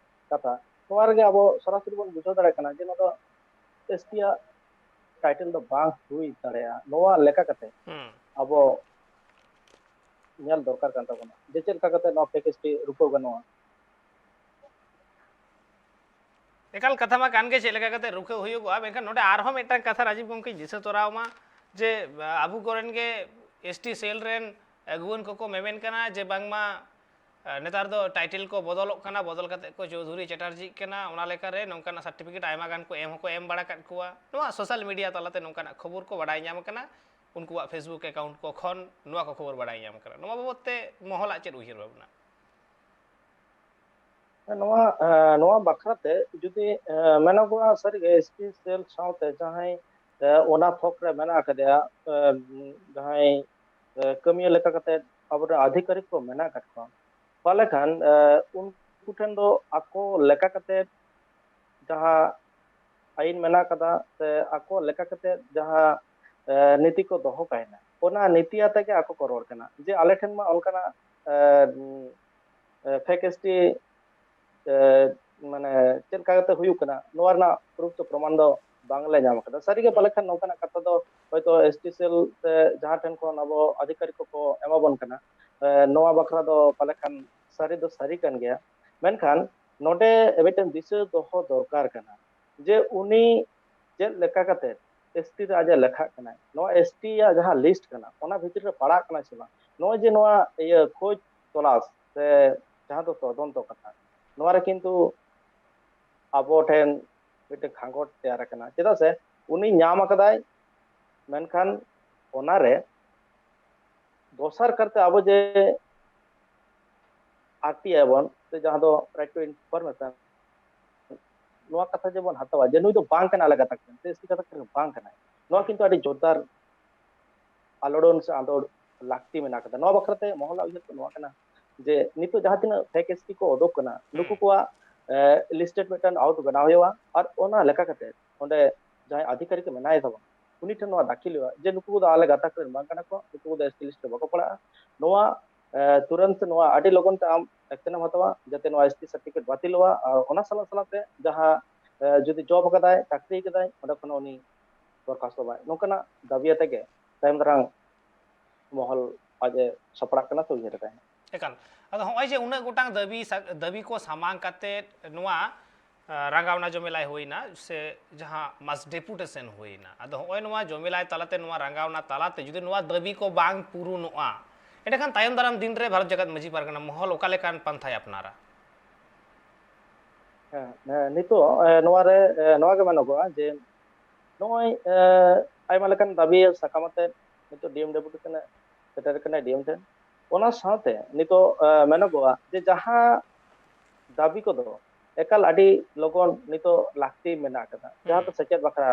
ᱠᱟᱛᱷᱟ, ᱱᱚᱣᱟ ᱨᱮᱜᱮ ᱟᱵᱚ ᱥᱚᱨᱟᱥᱚᱨᱤ ᱵᱚᱱ ᱵᱩᱡᱷᱟᱹᱣ ᱫᱟᱲᱮᱭᱟᱜ ᱠᱟᱱᱟ ᱡᱮ ᱱᱚᱣᱟ ᱫᱚ ᱮᱥ ᱴᱤ ᱟᱜ ᱴᱟᱭᱴᱮᱞ ᱫᱚ ᱵᱟᱝ ᱦᱩᱭ ᱫᱟᱲᱮᱭᱟᱜᱼᱟ᱾ ᱱᱚᱣᱟ ᱞᱮᱠᱟ ᱠᱟᱛᱮ ᱦᱩᱸ᱾ ᱟᱵᱚ ᱧᱮᱞ ᱫᱚᱨᱠᱟᱨ ᱠᱟᱱ ᱛᱟᱵᱚᱱᱟ ᱡᱮ ᱪᱮᱫ ᱞᱮᱠᱟ ᱠᱟᱛᱮ ᱱᱚᱣᱟ ᱯᱷᱮᱠ ᱮᱥ ᱴᱤ ᱨᱩᱠᱟᱹᱣ ᱜᱟᱱᱚᱜᱼᱟ᱾ ᱮᱠᱟᱞ ᱠᱟᱛᱷᱟ ᱢᱟ ᱠᱟᱱ ᱜᱮ, ᱪᱮᱫ ᱞᱮᱠᱟ ᱠᱟᱛᱮ ᱨᱩᱠᱷᱟᱹᱣ ᱦᱩᱭᱩᱜᱚᱜᱼᱟ᱾ ᱢᱮᱱᱠᱷᱟᱱ ᱱᱚᱰᱮ ᱟᱨᱦᱚᱸ ᱢᱤᱫᱴᱟᱝ ᱠᱟᱛᱷᱟ ᱨᱟᱡᱤᱵᱽ ᱜᱚᱢᱠᱮᱧ ᱫᱤᱥᱟᱹ ᱛᱚᱨᱟᱣ ᱢᱟ ᱡᱮ, ᱟ, ᱟᱵᱚ ᱠᱚᱨᱮᱱ ᱜᱮ ᱮᱥ ᱴᱤ ᱥᱮᱞ ᱨᱮᱱ ᱟᱹᱜᱩᱣᱟᱹᱱ ᱠᱚᱠᱚ ᱢᱮᱢᱮᱱ ᱠᱟᱱᱟ ᱡᱮ ᱵᱟᱝᱢᱟ, ᱟ, ᱱᱮᱛᱟᱨ ᱫᱚ ᱴᱟᱭᱴᱮᱞ ᱠᱚ ᱵᱚᱫᱚᱞᱚᱜ ᱠᱟᱱᱟ, ᱵᱚᱫᱚᱞ ᱠᱟᱛᱮ ᱠᱚ ᱪᱳᱣᱫᱷᱩᱨᱤ ᱪᱟᱴᱟᱨᱡᱤᱜ ᱠᱟᱱᱟ, ᱚᱱᱟ ᱞᱮᱠᱟᱨᱮ ᱱᱚᱝᱠᱟᱱᱟᱜ ᱥᱟᱨᱴᱤᱯᱷᱤᱠᱮᱴ ᱟᱭᱢᱟ ᱜᱟᱱ ᱠᱚ ᱮᱢ ᱦᱚᱸᱠᱚ ᱮᱢ ᱵᱟᱲᱟ ᱠᱟᱫ ᱠᱚᱣᱟ᱾ ᱱᱚᱣᱟ ᱥᱳᱥᱟᱞ ᱢᱤᱰᱤᱭᱟ ᱛᱟᱞᱟᱛᱮ ᱱᱚᱝᱠᱟᱱᱟᱜ ᱠᱷᱚᱵᱚᱨ ᱠᱚ ᱵᱟᱰᱟᱭ ᱧᱟᱢ ᱠᱟᱱᱟ, ᱩᱱᱠᱩᱣᱟᱜ ᱯᱷᱮᱥᱵᱩᱠ ᱮᱠᱟᱣᱩᱱᱴ ᱠᱚ ᱠᱷᱚᱱ ᱱᱚᱣᱟ ᱠᱚ ᱠᱷᱚᱵᱚᱨ ᱵᱟᱰᱟᱭ ᱧᱟᱢ ᱠᱟᱱᱟ᱾ ᱱᱚᱣᱟ ᱵᱟᱵᱚᱫ ᱛᱮ ᱢᱚᱦᱚᱞᱟᱜ ᱪᱮᱫ ᱩᱭᱦᱟᱹᱨ ᱵᱷᱟᱵᱽᱱᱟ? ᱱᱚᱣᱟ, ᱮ, ᱱᱚᱣᱟ ᱵᱟᱠᱷᱨᱟᱛᱮ ᱡᱩᱫᱤ, ᱮ, ᱢᱮᱱᱚᱜᱚᱜᱼᱟ, ᱥᱟᱹᱨᱤᱜᱮ ᱮᱥ ᱴᱤ ᱥᱮᱞ ᱥᱟᱶᱛᱮ ᱡᱟᱦᱟᱸᱭ, ᱮ, ᱚᱱᱟ ᱛᱷᱚᱠ ᱨᱮ ᱢᱮᱱᱟᱜ ᱟᱠᱟᱫᱮᱭᱟ, ᱮ, ᱡᱟᱦᱟᱸᱭ, ᱮ, ᱠᱟᱹᱢᱤᱭᱟᱹ ᱞᱮᱠᱟ ᱠᱟᱛᱮ ᱟᱵᱚᱨᱮᱱ ᱟᱫᱷᱤᱠᱟᱨᱤᱠ ᱠᱚ ᱢᱮᱱᱟᱜ ᱟᱠᱟᱫ ᱠᱚᱣᱟ, ᱯᱟᱞᱮ ᱠᱷᱟᱱ, ᱮ, ᱩᱱᱠᱩ ᱴᱷᱮᱱ ᱫᱚ ᱟᱠᱚ ᱞᱮᱠᱟ ᱠᱟᱛᱮ ᱡᱟᱦᱟᱸ ᱟᱹᱭᱤᱱ ᱢᱮᱱᱟᱜ ᱟᱠᱟᱫᱟ ᱥᱮ ᱟᱠᱚ ᱞᱮᱠᱟ ᱠᱟᱛᱮ ᱡᱟᱦᱟᱸ ᱮ, ᱱᱤᱛᱤ ᱠᱚ ᱫᱚᱦᱚ ᱠᱟᱭᱱᱟ, ᱚᱱᱟ ᱱᱤᱛᱤ ᱟᱛᱮ ᱜᱮ ᱟᱠᱚ ᱠᱚ ᱨᱚᱲ ᱠᱟᱱᱟ ᱡᱮ ᱟᱞᱮ ᱴᱷᱮᱱ ᱢᱟ ᱚᱱᱠᱟᱱᱟᱜ ᱮ, ᱩᱢ, ᱮ, ᱯᱷᱮᱠ ᱮᱥ ᱴᱤ ᱮ, ᱢᱟᱱᱮ ᱪᱮᱫ ᱞᱮᱠᱟ ᱠᱟᱛᱮ ᱦᱩᱭᱩᱜ ᱠᱟᱱᱟ, ᱱᱚᱣᱟ ᱨᱮᱱᱟᱜ ᱯᱨᱩᱯᱷ ᱫᱚ, ᱯᱨᱚᱢᱟᱱ ᱫᱚ ᱵᱟᱝᱞᱮ ᱧᱟᱢ ᱟᱠᱟᱫᱟ᱾ ᱥᱟᱹᱨᱤᱜᱮ ᱯᱟᱞᱮ ᱠᱷᱟᱱ ᱱᱚᱝᱠᱟᱱᱟᱜ ᱠᱟᱛᱷᱟ ᱫᱚ ᱦᱚᱭᱛᱳ ᱮᱥ ᱴᱤ ᱥᱮᱞ ᱥᱮ ᱡᱟᱦᱟᱸ ᱴᱷᱮᱱ ᱠᱷᱚᱱ ᱟᱵᱚ ᱟᱫᱷᱤᱠᱟᱨᱤᱠ ᱠᱚᱠᱚ ᱮᱢᱟ ᱵᱚᱱ ᱠᱟᱱᱟ, ᱮ, ᱱᱚᱣᱟ ᱵᱟᱠᱷᱨᱟ ᱫᱚ ᱯᱟᱞᱮ ᱠᱷᱟᱱ ᱥᱟᱹᱨᱤ ᱫᱚ ᱥᱟᱹᱨᱤ ᱠᱟᱱ ᱜᱮᱭᱟ᱾ ᱢᱮᱱᱠᱷᱟᱱ ᱱᱚᱰᱮ ᱢᱤᱫᱴᱮᱱ ᱫᱤᱥᱟᱹ ᱫᱚᱦᱚ ᱫᱚᱨᱠᱟᱨ ᱠᱟᱱᱟ ᱡᱮ ᱩᱱᱤ ᱪᱮᱫ ᱞᱮᱠᱟ ᱠᱟᱛᱮ ᱮᱥ ᱴᱤ ᱨᱮ ᱟᱡ ᱮ ᱞᱮᱠᱷᱟᱜ ᱠᱟᱱᱟᱭ, ᱱᱚᱣᱟ ᱮᱥ ᱴᱤ ᱟᱜ ᱡᱟᱦᱟᱸ ᱞᱤᱥᱴ ᱠᱟᱱᱟ, ᱚᱱᱟ ᱵᱷᱤᱛᱤᱨ ᱨᱮ ᱯᱟᱲᱟᱜ ᱠᱟᱱᱟᱭ ᱥᱮ ᱵᱟᱝ? ᱱᱚᱜᱼᱚᱭ ᱡᱮ ᱱᱚᱣᱟ ᱤᱭᱟᱹ ᱠᱷᱳᱡᱽ ᱛᱚᱞᱟᱥ ᱥᱮ ᱡᱟᱦᱟᱸ ᱫᱚ ᱛᱚᱫᱚᱱᱛᱚ ᱠᱟᱛᱷᱟ, ᱱᱚᱣᱟ ᱨᱮ ᱠᱤᱱᱛᱩ ᱟᱵᱚ ᱴᱷᱮᱱ ᱢᱤᱫᱴᱮᱱ ᱠᱷᱟᱸᱜᱚᱴ ᱛᱮᱭᱟᱨ ᱟᱠᱟᱱᱟ᱾ ᱪᱮᱫᱟᱜ ᱥᱮ ᱩᱱᱤ ᱧᱟᱢ ᱟᱠᱟᱫᱟᱭ, ᱢᱮᱱᱠᱷᱟᱱ ᱚᱱᱟᱨᱮ ᱫᱚᱥᱟᱨ ᱠᱟᱨᱛᱮ ᱟᱵᱚ ᱡᱮ ᱟᱨ ᱴᱤ ᱟᱭ ᱵᱚᱱ, ᱥᱮ ᱡᱟᱦᱟᱸ ᱫᱚ right to information, ᱱᱚᱣᱟ ᱠᱟᱛᱷᱟ ᱡᱮᱵᱚᱱ ᱦᱟᱛᱟᱣᱟ ᱡᱮ ᱱᱩᱭ ᱫᱚ ᱵᱟᱝ ᱠᱟᱱᱟ ᱟᱞᱮ ᱜᱟᱛᱟᱠ ᱨᱮᱱ, ᱥᱮ ᱮᱥ ᱴᱤ ᱜᱟᱛᱟᱠ ᱨᱮᱱ ᱵᱟᱝ ᱠᱟᱱᱟᱭ, ᱱᱚᱣᱟ ᱠᱤᱱᱛᱩ ᱟᱹᱰᱤ ᱡᱳᱨᱫᱟᱨ ᱟᱞᱚᱲᱚᱱ ᱥᱮ ᱟᱸᱫᱳᱲ ᱞᱟᱹᱠᱛᱤ ᱢᱮᱱᱟᱜ ᱟᱠᱟᱫᱟ᱾ ᱱᱚᱣᱟ ᱵᱟᱠᱷᱨᱟᱛᱮ ᱢᱚᱦᱚᱞᱟᱜ ᱩᱭᱦᱟᱹᱨ ᱫᱚ ᱱᱚᱣᱟ ᱠᱟᱱᱟ ᱡᱮ ᱱᱤᱛᱚᱜ ᱡᱟᱦᱟᱸ ᱛᱤᱱᱟᱹᱜ ᱯᱷᱮᱠ ᱮᱥ ᱴᱤ ᱠᱚ ᱩᱰᱩᱠ ᱠᱟᱱᱟ, ᱱᱩᱠᱩ ᱦᱩᱸ᱾ ᱠᱚᱣᱟᱜ ᱞᱤᱥᱴᱮᱰ ᱢᱤᱫᱴᱮᱱ ᱟᱣᱩᱴ ᱵᱮᱱᱟᱣ ᱦᱩᱭᱩᱜᱼᱟ, ᱟᱨ ᱚᱱᱟ ᱞᱮᱠᱟ ᱠᱟᱛᱮ ᱚᱸᱰᱮ ᱡᱟᱦᱟᱸᱭ ᱟᱫᱷᱤᱠᱟᱨᱤᱠ ᱢᱮᱱᱟᱭ ᱛᱟᱵᱚᱱ, ᱩᱱᱤ ᱴᱷᱮᱱ ᱱᱚᱣᱟ ᱫᱟᱹᱠᱷᱤᱞ ᱦᱩᱭᱩᱜᱼᱟ ᱡᱮ ᱱᱩᱠᱩ ᱠᱚᱫᱚ ᱟᱞᱮ ᱜᱟᱛᱟᱠ ᱨᱮᱱ ᱵᱟᱝ ᱠᱟᱱᱟ ᱠᱚ, ᱱᱩᱠᱩ ᱠᱚᱫᱚ ᱮᱥ ᱴᱤ ᱞᱤᱥᱴ ᱨᱮ ᱵᱟᱠᱚ ᱯᱟᱲᱟᱜᱼᱟ᱾ ᱱᱚᱣᱟ ᱮ, ᱛᱩᱨᱟᱹᱱᱛ ᱱᱚᱣᱟ ᱟᱹᱰᱤ ᱞᱚᱜᱚᱱ ᱛᱮ ᱟᱢ ᱮᱠᱥᱮᱱ ᱮᱢ ᱦᱟᱛᱟᱣᱟ, ᱡᱟᱛᱮ ᱱᱚᱣᱟ ᱮᱥ ᱴᱤ ᱥᱟᱨᱴᱤᱯᱷᱤᱠᱮᱴ ᱵᱟᱹᱛᱤᱞᱚᱜᱼᱟ᱾ ᱟᱨ ᱚᱱᱟ ᱥᱟᱞᱟᱜ ᱥᱟᱞᱟᱜ ᱛᱮ ᱡᱟᱦᱟᱸ, ᱮ, ᱡᱩᱫᱤ ᱡᱚᱵ ᱟᱠᱟᱫᱟᱭ, ᱪᱟᱹᱠᱨᱤ ᱟᱠᱟᱫᱟᱭ, ᱚᱸᱰᱮ ᱠᱷᱚᱱ ᱩᱱᱤ ᱵᱚᱨᱠᱷᱟᱥᱛᱚ ᱵᱟᱭ, ᱱᱚᱝᱠᱟᱱᱟᱜ ᱫᱟᱹᱵᱤ ᱟᱛᱮ ᱜᱮ ᱛᱟᱭᱚᱢ ᱫᱟᱨᱟᱢ ᱢᱚᱦᱚᱞ ᱟᱡ ᱮ ᱥᱟᱯᱲᱟᱜ ᱠᱟᱱᱟ ᱥᱮ ᱩᱭᱦᱟᱹᱨ ᱮᱫᱟᱭ᱾ ᱮᱠᱟᱞ᱾ ᱟᱫᱚ ᱦᱚᱸᱜᱼᱚᱭ ᱡᱮ ᱩᱱᱟᱹᱜ ᱜᱚᱴᱟᱝ ᱫᱟᱹᱵᱤ ᱥᱟ-, ᱫᱟᱹᱵᱤ ᱠᱚ ᱥᱟᱢᱟᱝ ᱠᱟᱛᱮ ᱱᱚᱣᱟ, ᱟ, ᱨᱟᱸᱜᱟᱣᱱᱟ ᱡᱚᱢᱮᱞᱟᱭ ᱦᱩᱭᱱᱟ ᱥᱮ ᱡᱟᱦᱟᱸ mass deputation ᱦᱩᱭᱱᱟ, ᱟᱫᱚ ᱦᱚᱸᱜᱼᱚᱭ ᱱᱚᱣᱟ ᱡᱚᱢᱮᱞᱟᱭ ᱛᱟᱞᱟᱛᱮ, ᱱᱚᱣᱟ ᱨᱟᱸᱜᱟᱣᱱᱟ ᱛᱟᱞᱟᱛᱮ ᱡᱩᱫᱤ ᱱᱚᱣᱟ ᱫᱟᱹᱵᱤ ᱠᱚ ᱵᱟᱝ ᱯᱩᱨᱩᱱᱚᱜᱼᱟ, ᱮᱸᱰᱮᱠᱷᱟᱱ ᱛᱟᱭᱚᱢ ᱫᱟᱨᱟᱢ ᱫᱤᱱ ᱨᱮ ᱵᱷᱟᱨᱚᱛ ᱡᱟᱠᱟᱛ ᱢᱟᱹᱡᱷᱤ ᱯᱟᱨᱜᱟᱱᱟ ᱢᱚᱦᱚᱞ ᱚᱠᱟ ᱞᱮᱠᱟᱱ ᱯᱟᱱᱛᱷᱟᱭ ᱟᱯᱱᱟᱨᱟ? ᱦᱮᱸ, ᱦᱮᱸ, ᱱᱤᱛᱚᱜ, ᱮ, ᱱᱚᱣᱟ ᱨᱮ, ᱮ, ᱱᱚᱣᱟ ᱜᱮ ᱢᱮᱱᱚᱜᱚᱜᱼᱟ ᱡᱮ ᱱᱚᱜᱼᱚᱭ, ᱮ, ᱟᱭᱢᱟ ᱞᱮᱠᱟᱱ ᱫᱟᱹᱵᱤ ᱥᱟᱠᱟᱢ ᱟᱛᱮ ᱱᱤᱛᱚᱜ ᱰᱤ ᱮᱢ ᱰᱮᱯᱩᱴᱮᱥᱚᱱ ᱮ ᱥᱮᱴᱮᱨ ᱠᱟᱱᱟ ᱰᱤ ᱮᱢ ᱴᱷᱮᱱ᱾ ᱚᱱᱟ ᱥᱟᱶᱛᱮ ᱱᱤᱛᱚᱜ, ᱮ, ᱢᱮᱱᱚᱜᱚᱜᱼᱟ ᱡᱮ ᱡᱟᱦᱟᱸ ᱫᱟᱹᱵᱤ ᱠᱚᱫᱚ ᱮᱠᱟᱞ ᱟᱹᱰᱤ ᱞᱚᱜᱚᱱ ᱱᱤᱛᱚᱜ ᱞᱟᱹᱠᱛᱤ ᱢᱮᱱᱟᱜ ᱟᱠᱟᱫᱟ, ᱡᱟᱦᱟᱸ ᱫᱚ ᱦᱩᱸ᱾ ᱥᱮᱪᱮᱫ ᱵᱟᱠᱷᱨᱟ,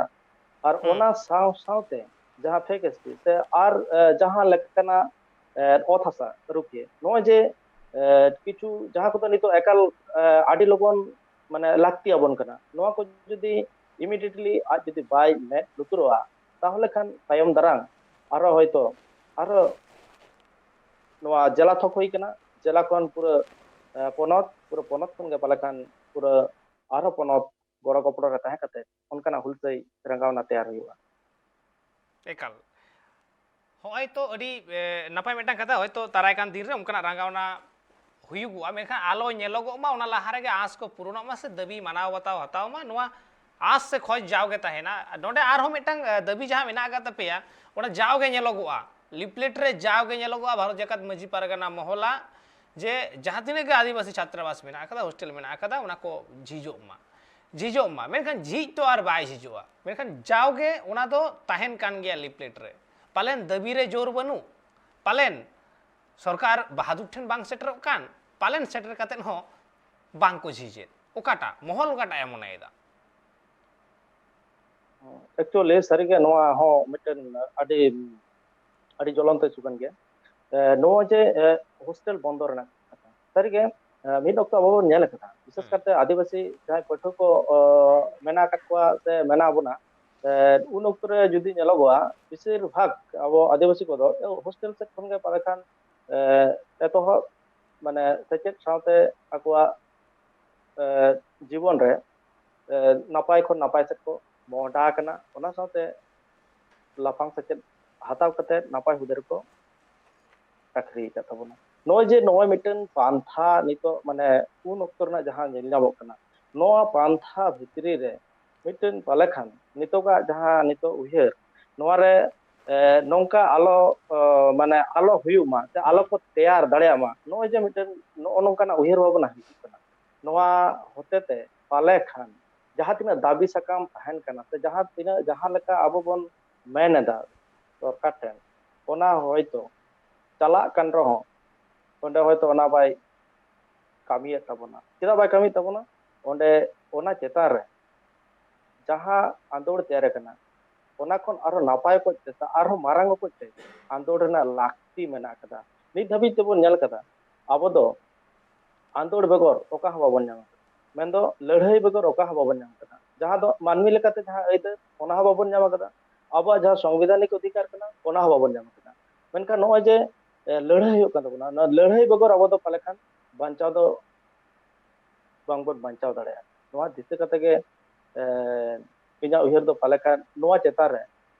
ᱟᱨ ᱦᱩᱸ᱾ ᱚᱱᱟ ᱥᱟᱶ ᱥᱟᱶᱛᱮ ᱡᱟᱦᱟᱸ ᱯᱷᱮᱠ ᱮᱥ ᱴᱤ ᱥᱮ ᱟᱨ, ᱮ, ᱡᱟᱦᱟᱸ ᱞᱮᱠᱟᱱᱟᱜ, ᱮ, ᱚᱛ ᱦᱟᱥᱟ ᱨᱩᱠᱷᱤᱭᱟᱹ, ᱱᱚᱜᱼᱚᱭ ᱡᱮ, ᱮ, ᱠᱤᱪᱷᱩ ᱡᱟᱦᱟᱸ ᱠᱚᱫᱚ ᱱᱤᱛᱚᱜ ᱮᱠᱟᱞ, ᱮ, ᱟᱹᱰᱤ ᱞᱚᱜᱚᱱ ᱢᱟᱱᱮ ᱞᱟᱹᱠᱛᱤ ᱟᱵᱚᱱ ᱠᱟᱱᱟ, ᱱᱚᱣᱟ ᱠᱚ ᱡᱩᱫᱤ immediately ᱟᱡ ᱡᱩᱫᱤ ᱵᱟᱭ ᱢᱮᱫ ᱞᱩᱛᱩᱨᱚᱜᱼᱟ, ᱛᱟᱦᱚᱞᱮ ᱠᱷᱟᱱ ᱛᱟᱭᱚᱢ ᱫᱟᱨᱟᱢ ᱟᱨᱚ ᱦᱚᱭᱛᱚ ᱟᱨᱚ ᱱᱚᱣᱟ ᱡᱮᱞᱟ ᱛᱷᱚᱠ ᱦᱩᱭ ᱠᱟᱱᱟ, ᱡᱮᱞᱟ ᱠᱷᱚᱱ ᱯᱩᱨᱟᱹ ᱯᱚᱱᱚᱛ, ᱯᱩᱨᱟᱹ ᱯᱚᱱᱚᱛ ᱠᱷᱚᱱ ᱜᱮ ᱯᱟᱞᱮ ᱠᱷᱟᱱ ᱯᱩᱨᱟᱹ ᱟᱨᱦᱚᱸ ᱯᱚᱱᱚᱛ ᱜᱚᱲᱚ ᱜᱚᱯᱚᱲᱚ ᱨᱮ ᱛᱟᱦᱮᱸ ᱠᱟᱛᱮ ᱚᱱᱠᱟᱱᱟᱜ ᱦᱩᱞᱥᱟᱹᱭ ᱨᱟᱸᱜᱟᱣᱱᱟ ᱛᱮᱭᱟᱨ ᱦᱩᱭᱩᱜᱼᱟ᱾ ᱮᱠᱟᱞ᱾ ᱦᱚᱸᱜᱼᱚᱭ ᱛᱚ ᱟᱹᱰᱤ ᱱᱟᱯᱟᱭ ᱢᱤᱫᱴᱟᱝ ᱠᱟᱛᱷᱟ᱾ ᱦᱚᱭᱛᱳ ᱫᱟᱨᱟᱭ ᱠᱟᱱ ᱫᱤᱱ ᱨᱮ ᱚᱱᱠᱟᱱᱟᱜ ᱨᱟᱸᱜᱟᱣᱱᱟ ᱦᱩᱭᱩᱜᱚᱜᱼᱟ, ᱢᱮᱱᱠᱷᱟᱱ ᱟᱞᱚ ᱧᱮᱞᱚᱜᱚᱜ ᱢᱟ, ᱚᱱᱟ ᱞᱟᱦᱟ ᱨᱮᱜᱮ ᱟᱸᱥ ᱠᱚ ᱯᱩᱨᱩᱱᱚᱜ ᱢᱟ ᱥᱮ ᱫᱟᱹᱵᱤ ᱢᱟᱱᱟᱣ ᱵᱟᱛᱟᱣ ᱦᱟᱛᱟᱣ ᱢᱟ, ᱱᱚᱣᱟ ᱟᱸᱥ ᱥᱮ ᱠᱷᱚᱡᱽ ᱡᱟᱣᱜᱮ ᱛᱟᱦᱮᱱᱟ᱾ ᱱᱚᱰᱮ ᱟᱨᱦᱚᱸ ᱢᱤᱫᱴᱟᱝ ᱫᱟᱹᱵᱤ ᱡᱟᱦᱟᱸ ᱢᱮᱱᱟᱜ ᱟᱠᱟᱫ ᱛᱟᱯᱮᱭᱟ, ᱚᱱᱟ ᱡᱟᱣᱜᱮ ᱧᱮᱞᱚᱜᱚᱜᱼᱟ, ᱞᱤᱯᱞᱮᱴ ᱨᱮ ᱡᱟᱣᱜᱮ ᱧᱮᱞᱚᱜᱚᱜᱼᱟ ᱵᱷᱟᱨᱚᱛ ᱡᱟᱠᱟᱛ ᱢᱟᱹᱡᱷᱤ ᱯᱟᱨᱜᱟᱱᱟ ᱢᱚᱦᱚᱞᱟ ᱡᱮ ᱡᱟᱦᱟᱸ ᱛᱤᱱᱟᱹᱜ ᱜᱮ ᱟᱹᱫᱤᱵᱟᱹᱥᱤ ᱪᱷᱟᱛᱨᱟᱵᱟᱥ ᱢᱮᱱᱟᱜ ᱟᱠᱟᱫᱟ, ᱦᱳᱥᱴᱮᱞ ᱢᱮᱱᱟᱜ ᱟᱠᱟᱫᱟ, ᱚᱱᱟ ᱠᱚ ᱡᱷᱤᱡᱚᱜ ᱢᱟ, ᱡᱷᱤᱡᱚᱜ ᱢᱟ᱾ ᱢᱮᱱᱠᱷᱟᱱ ᱡᱷᱤᱡ ᱛᱚ ᱟᱨ ᱵᱟᱭ ᱡᱷᱤᱡᱚᱜᱼᱟ, ᱢᱮᱱᱠᱷᱟᱱ ᱡᱟᱣᱜᱮ ᱚᱱᱟ ᱫᱚ ᱛᱟᱦᱮᱱ ᱠᱟᱱ ᱜᱮᱭᱟ ᱞᱤᱯᱞᱮᱴ ᱨᱮ᱾ ᱯᱟᱞᱮᱱ ᱫᱟᱹᱵᱤ ᱨᱮ ᱡᱳᱨ ᱵᱟᱹᱱᱩᱜ, ᱯᱟᱞᱮᱱ ᱥᱚᱨᱠᱟᱨ ᱵᱟᱦᱟᱫᱩᱨ ᱴᱷᱮᱱ ᱵᱟᱝ ᱥᱮᱴᱮᱨᱚᱜ ᱠᱟᱱ, ᱯᱟᱞᱮᱱ ᱥᱮᱴᱮᱨ ᱠᱟᱛᱮᱫ ᱦᱚᱸ ᱵᱟᱝ ᱠᱚ ᱡᱷᱤᱡᱮᱫ᱾ ᱚᱠᱟᱴᱟᱜ ᱢᱚᱦᱚᱞ ᱚᱠᱟᱴᱟᱜ ᱮ ᱢᱚᱱᱮᱭᱮᱫᱟ? ᱮᱠᱪᱩᱭᱮᱞᱤ ᱥᱟᱹᱨᱤᱜᱮ ᱱᱚᱣᱟ ᱦᱚᱸ ᱢᱤᱫᱴᱮᱱ ᱟᱹᱰᱤ ᱟᱹᱰᱤ ᱡᱚᱞᱚᱱᱛᱚ ᱤᱥᱩ ᱠᱟᱱ ᱜᱮᱭᱟ᱾ ᱱᱚᱣᱟ ᱡᱮ ᱦᱳᱥᱴᱮᱞ ᱵᱚᱱᱫᱚ ᱨᱮᱱᱟᱜ ᱠᱟᱛᱷᱟ, ᱥᱟᱹᱨᱤᱜᱮ ᱢᱤᱫ ᱚᱠᱛᱚ ᱟᱵᱚ ᱵᱚᱱ ᱧᱮᱞ ᱟᱠᱟᱫᱟ, ᱵᱤᱥᱮᱥ ᱠᱟᱨᱛᱮ ᱟᱹᱫᱤᱵᱟᱹᱥᱤ ᱡᱟᱦᱟᱸᱭ ᱯᱟᱹᱴᱷᱩᱣᱟᱹ ᱠᱚ ᱢᱮᱱᱟᱜ ᱟᱠᱟᱫ ᱠᱚᱣᱟ ᱥᱮ ᱢᱮᱱᱟᱜ ᱵᱚᱱᱟ, ᱩᱱ ᱚᱠᱛᱚ ᱨᱮ ᱡᱩᱫᱤ ᱧᱮᱞᱚᱜᱚᱜᱼᱟ, ᱵᱮᱥᱤᱨ ᱵᱷᱟᱜᱽ ᱟᱵᱚ ᱟᱹᱫᱤᱵᱟᱹᱥᱤ ᱠᱚᱫᱚ ᱦᱳᱥᱴᱮᱞ ᱥᱮᱫ ᱠᱷᱚᱱ ᱜᱮ ᱯᱟᱞᱮ ᱠᱷᱟᱱ ᱮᱛᱚᱦᱚᱵ ᱢᱟᱱᱮ ᱥᱮᱪᱮᱫ ᱥᱟᱶᱛᱮ ᱟᱠᱚᱣᱟᱜ ᱡᱤᱵᱚᱱ ᱨᱮ ᱱᱟᱯᱟᱭ ᱠᱷᱚᱱ ᱱᱟᱯᱟᱭ ᱥᱮᱫ ᱠᱚ ᱢᱚᱦᱰᱟ ᱟᱠᱟᱱᱟ᱾ ᱚᱱᱟ ᱥᱟᱶᱛᱮ ᱞᱟᱯᱷᱟᱝ ᱥᱮᱪᱮᱫ ᱦᱟᱛᱟᱣ ᱠᱟᱛᱮ ᱱᱟᱯᱟᱭ ᱦᱩᱫᱟᱹ ᱨᱮᱠᱚ ᱪᱟᱹᱠᱨᱤ ᱟᱠᱟᱫ ᱛᱟᱵᱚᱱᱟ᱾ ᱱᱚᱜᱼᱚᱭ ᱡᱮ ᱱᱚᱜᱼᱚᱭ ᱢᱤᱫᱴᱮᱱ ᱯᱟᱱᱛᱷᱟ ᱱᱤᱛᱚᱜ ᱢᱟᱱᱮ ᱩᱱ ᱚᱠᱛᱚ ᱨᱮᱱᱟᱜ ᱡᱟᱦᱟᱸ ᱧᱮᱞ ᱧᱟᱢᱚᱜ ᱠᱟᱱᱟ, ᱱᱚᱣᱟ ᱯᱟᱱᱛᱷᱟ ᱵᱷᱤᱛᱨᱤ ᱨᱮ ᱢᱤᱫᱴᱮᱱ ᱯᱟᱞᱮ ᱠᱷᱟᱱ ᱱᱤᱛᱚᱜᱟᱜ ᱡᱟᱦᱟᱸ ᱱᱤᱛᱚᱜ ᱩᱭᱦᱟᱹᱨ, ᱱᱚᱣᱟ ᱨᱮ ᱱᱚᱝᱠᱟ ᱟᱞᱚ ᱢᱟᱱᱮ ᱟᱞᱚ ᱦᱩᱭᱩᱜ ᱢᱟ ᱥᱮ ᱟᱞᱚ ᱠᱚ ᱛᱮᱭᱟᱨ ᱫᱟᱲᱮᱭᱟᱜ ᱢᱟ, ᱱᱚᱜᱼᱚᱭ ᱡᱮ ᱢᱤᱫᱴᱮᱱ ᱱᱚᱜᱼᱚ ᱱᱚᱝᱠᱟᱱᱟᱜ ᱩᱭᱦᱟᱹᱨ ᱵᱷᱟᱵᱽᱱᱟ ᱦᱤᱡᱩᱜ ᱠᱟᱱᱟ᱾ ᱱᱚᱣᱟ ᱦᱚᱛᱮᱛᱮ ᱯᱟᱞᱮ ᱠᱷᱟᱱ ᱡᱟᱦᱟᱸ ᱛᱤᱱᱟᱹᱜ ᱫᱟᱹᱵᱤ ᱥᱟᱠᱟᱢ ᱛᱟᱦᱮᱱ ᱠᱟᱱᱟ ᱥᱮ ᱡᱟᱦᱟᱸ ᱛᱤᱱᱟᱹᱜ ᱡᱟᱦᱟᱸ ᱞᱮᱠᱟ ᱟᱵᱚ ᱵᱚᱱ ᱢᱮᱱ ᱮᱫᱟ ᱥᱚᱨᱠᱟᱨ ᱴᱷᱮᱱ, ᱚᱱᱟ ᱦᱚᱭᱛᱳ ᱪᱟᱞᱟᱜ ᱠᱟᱱ ᱨᱮᱦᱚᱸ ᱚᱸᱰᱮ ᱦᱚᱭᱛᱳ ᱚᱱᱟ ᱵᱟᱭ ᱠᱟᱹᱢᱤᱭᱮᱫ ᱛᱟᱵᱚᱱᱟ᱾ ᱪᱮᱫᱟᱜ ᱵᱟᱭ ᱠᱟᱹᱢᱤᱭᱮᱫ ᱛᱟᱵᱚᱱᱟ? ᱚᱸᱰᱮ ᱚᱱᱟ ᱪᱮᱛᱟᱱ ᱨᱮ ᱡᱟᱦᱟᱸ ᱟᱸᱫᱳᱲ ᱛᱮᱭᱟᱨ ᱟᱠᱟᱱᱟ, ᱚᱱᱟ ᱠᱷᱚᱱ ᱟᱨᱦᱚᱸ ᱱᱟᱯᱟᱭ ᱚᱠᱚᱡ ᱛᱮ ᱥᱮ ᱟᱨᱦᱚᱸ ᱢᱟᱨᱟᱝ ᱚᱠᱚᱡ ᱛᱮ ᱟᱸᱫᱳᱲ ᱨᱮᱱᱟᱜ ᱞᱟᱹᱠᱛᱤ ᱢᱮᱱᱟᱜ ᱟᱠᱟᱫᱟ᱾ ᱱᱤᱛ ᱫᱷᱟᱹᱵᱤᱡ ᱛᱮᱵᱚᱱ ᱧᱮᱞ ᱟᱠᱟᱫᱟ, ᱟᱵᱚ ᱫᱚ ᱟᱸᱫᱳᱲ ᱵᱮᱜᱚᱨ ᱚᱠᱟ ᱦᱚᱸ ᱵᱟᱵᱚᱱ ᱧᱟᱢ ᱟᱠᱟᱫᱟ, ᱢᱮᱱᱫᱚ ᱞᱟᱹᱲᱦᱟᱹᱭ ᱵᱮᱜᱚᱨ ᱚᱠᱟ ᱦᱚᱸ ᱵᱟᱵᱚᱱ ᱧᱟᱢ ᱟᱠᱟᱫᱟ᱾ ᱡᱟᱦᱟᱸ ᱫᱚ ᱢᱟᱹᱱᱢᱤ ᱞᱮᱠᱟᱛᱮ ᱡᱟᱦᱟᱸ ᱟᱹᱭᱫᱟᱹᱨ, ᱚᱱᱟ ᱦᱚᱸ ᱵᱟᱵᱚᱱ ᱧᱟᱢ ᱟᱠᱟᱫᱟ᱾ ᱟᱵᱚᱣᱟᱜ ᱡᱟᱦᱟᱸ ᱥᱚᱝᱵᱤᱫᱷᱟᱱᱤᱠ ᱚᱫᱷᱤᱠᱟᱨ ᱠᱟᱱᱟ, ᱚᱱᱟ ᱦᱚᱸ ᱵᱟᱵᱚᱱ ᱧᱟᱢ ᱟᱠᱟᱫᱟ᱾ ᱢᱮᱱᱠᱷᱟᱱ ᱱᱚᱜᱼᱚᱭ ᱡᱮ ᱮ, ᱞᱟᱹᱲᱦᱟᱹᱭ ᱦᱩᱭᱩᱜ ᱠᱟᱱ ᱛᱟᱵᱚᱱᱟ, ᱱᱚᱣᱟ ᱞᱟᱹᱲᱦᱟᱹᱭ ᱵᱮᱜᱚᱨ ᱟᱵᱚ ᱫᱚ ᱯᱟᱞᱮ ᱠᱷᱟᱱ ᱵᱟᱧᱪᱟᱣ ᱫᱚ ᱵᱟᱝᱵᱚᱱ ᱵᱟᱧᱪᱟᱣ ᱫᱟᱲᱮᱭᱟᱜᱼᱟ᱾ ᱱᱚᱣᱟ ᱫᱤᱥᱟᱹ ᱠᱟᱛᱮ ᱜᱮ ᱮ, ᱤᱧᱟᱹᱜ ᱩᱭᱦᱟᱹᱨ ᱫᱚ ᱯᱟᱞᱮ ᱠᱷᱟᱱ ᱱᱚᱣᱟ ᱪᱮᱛᱟᱱ ᱨᱮ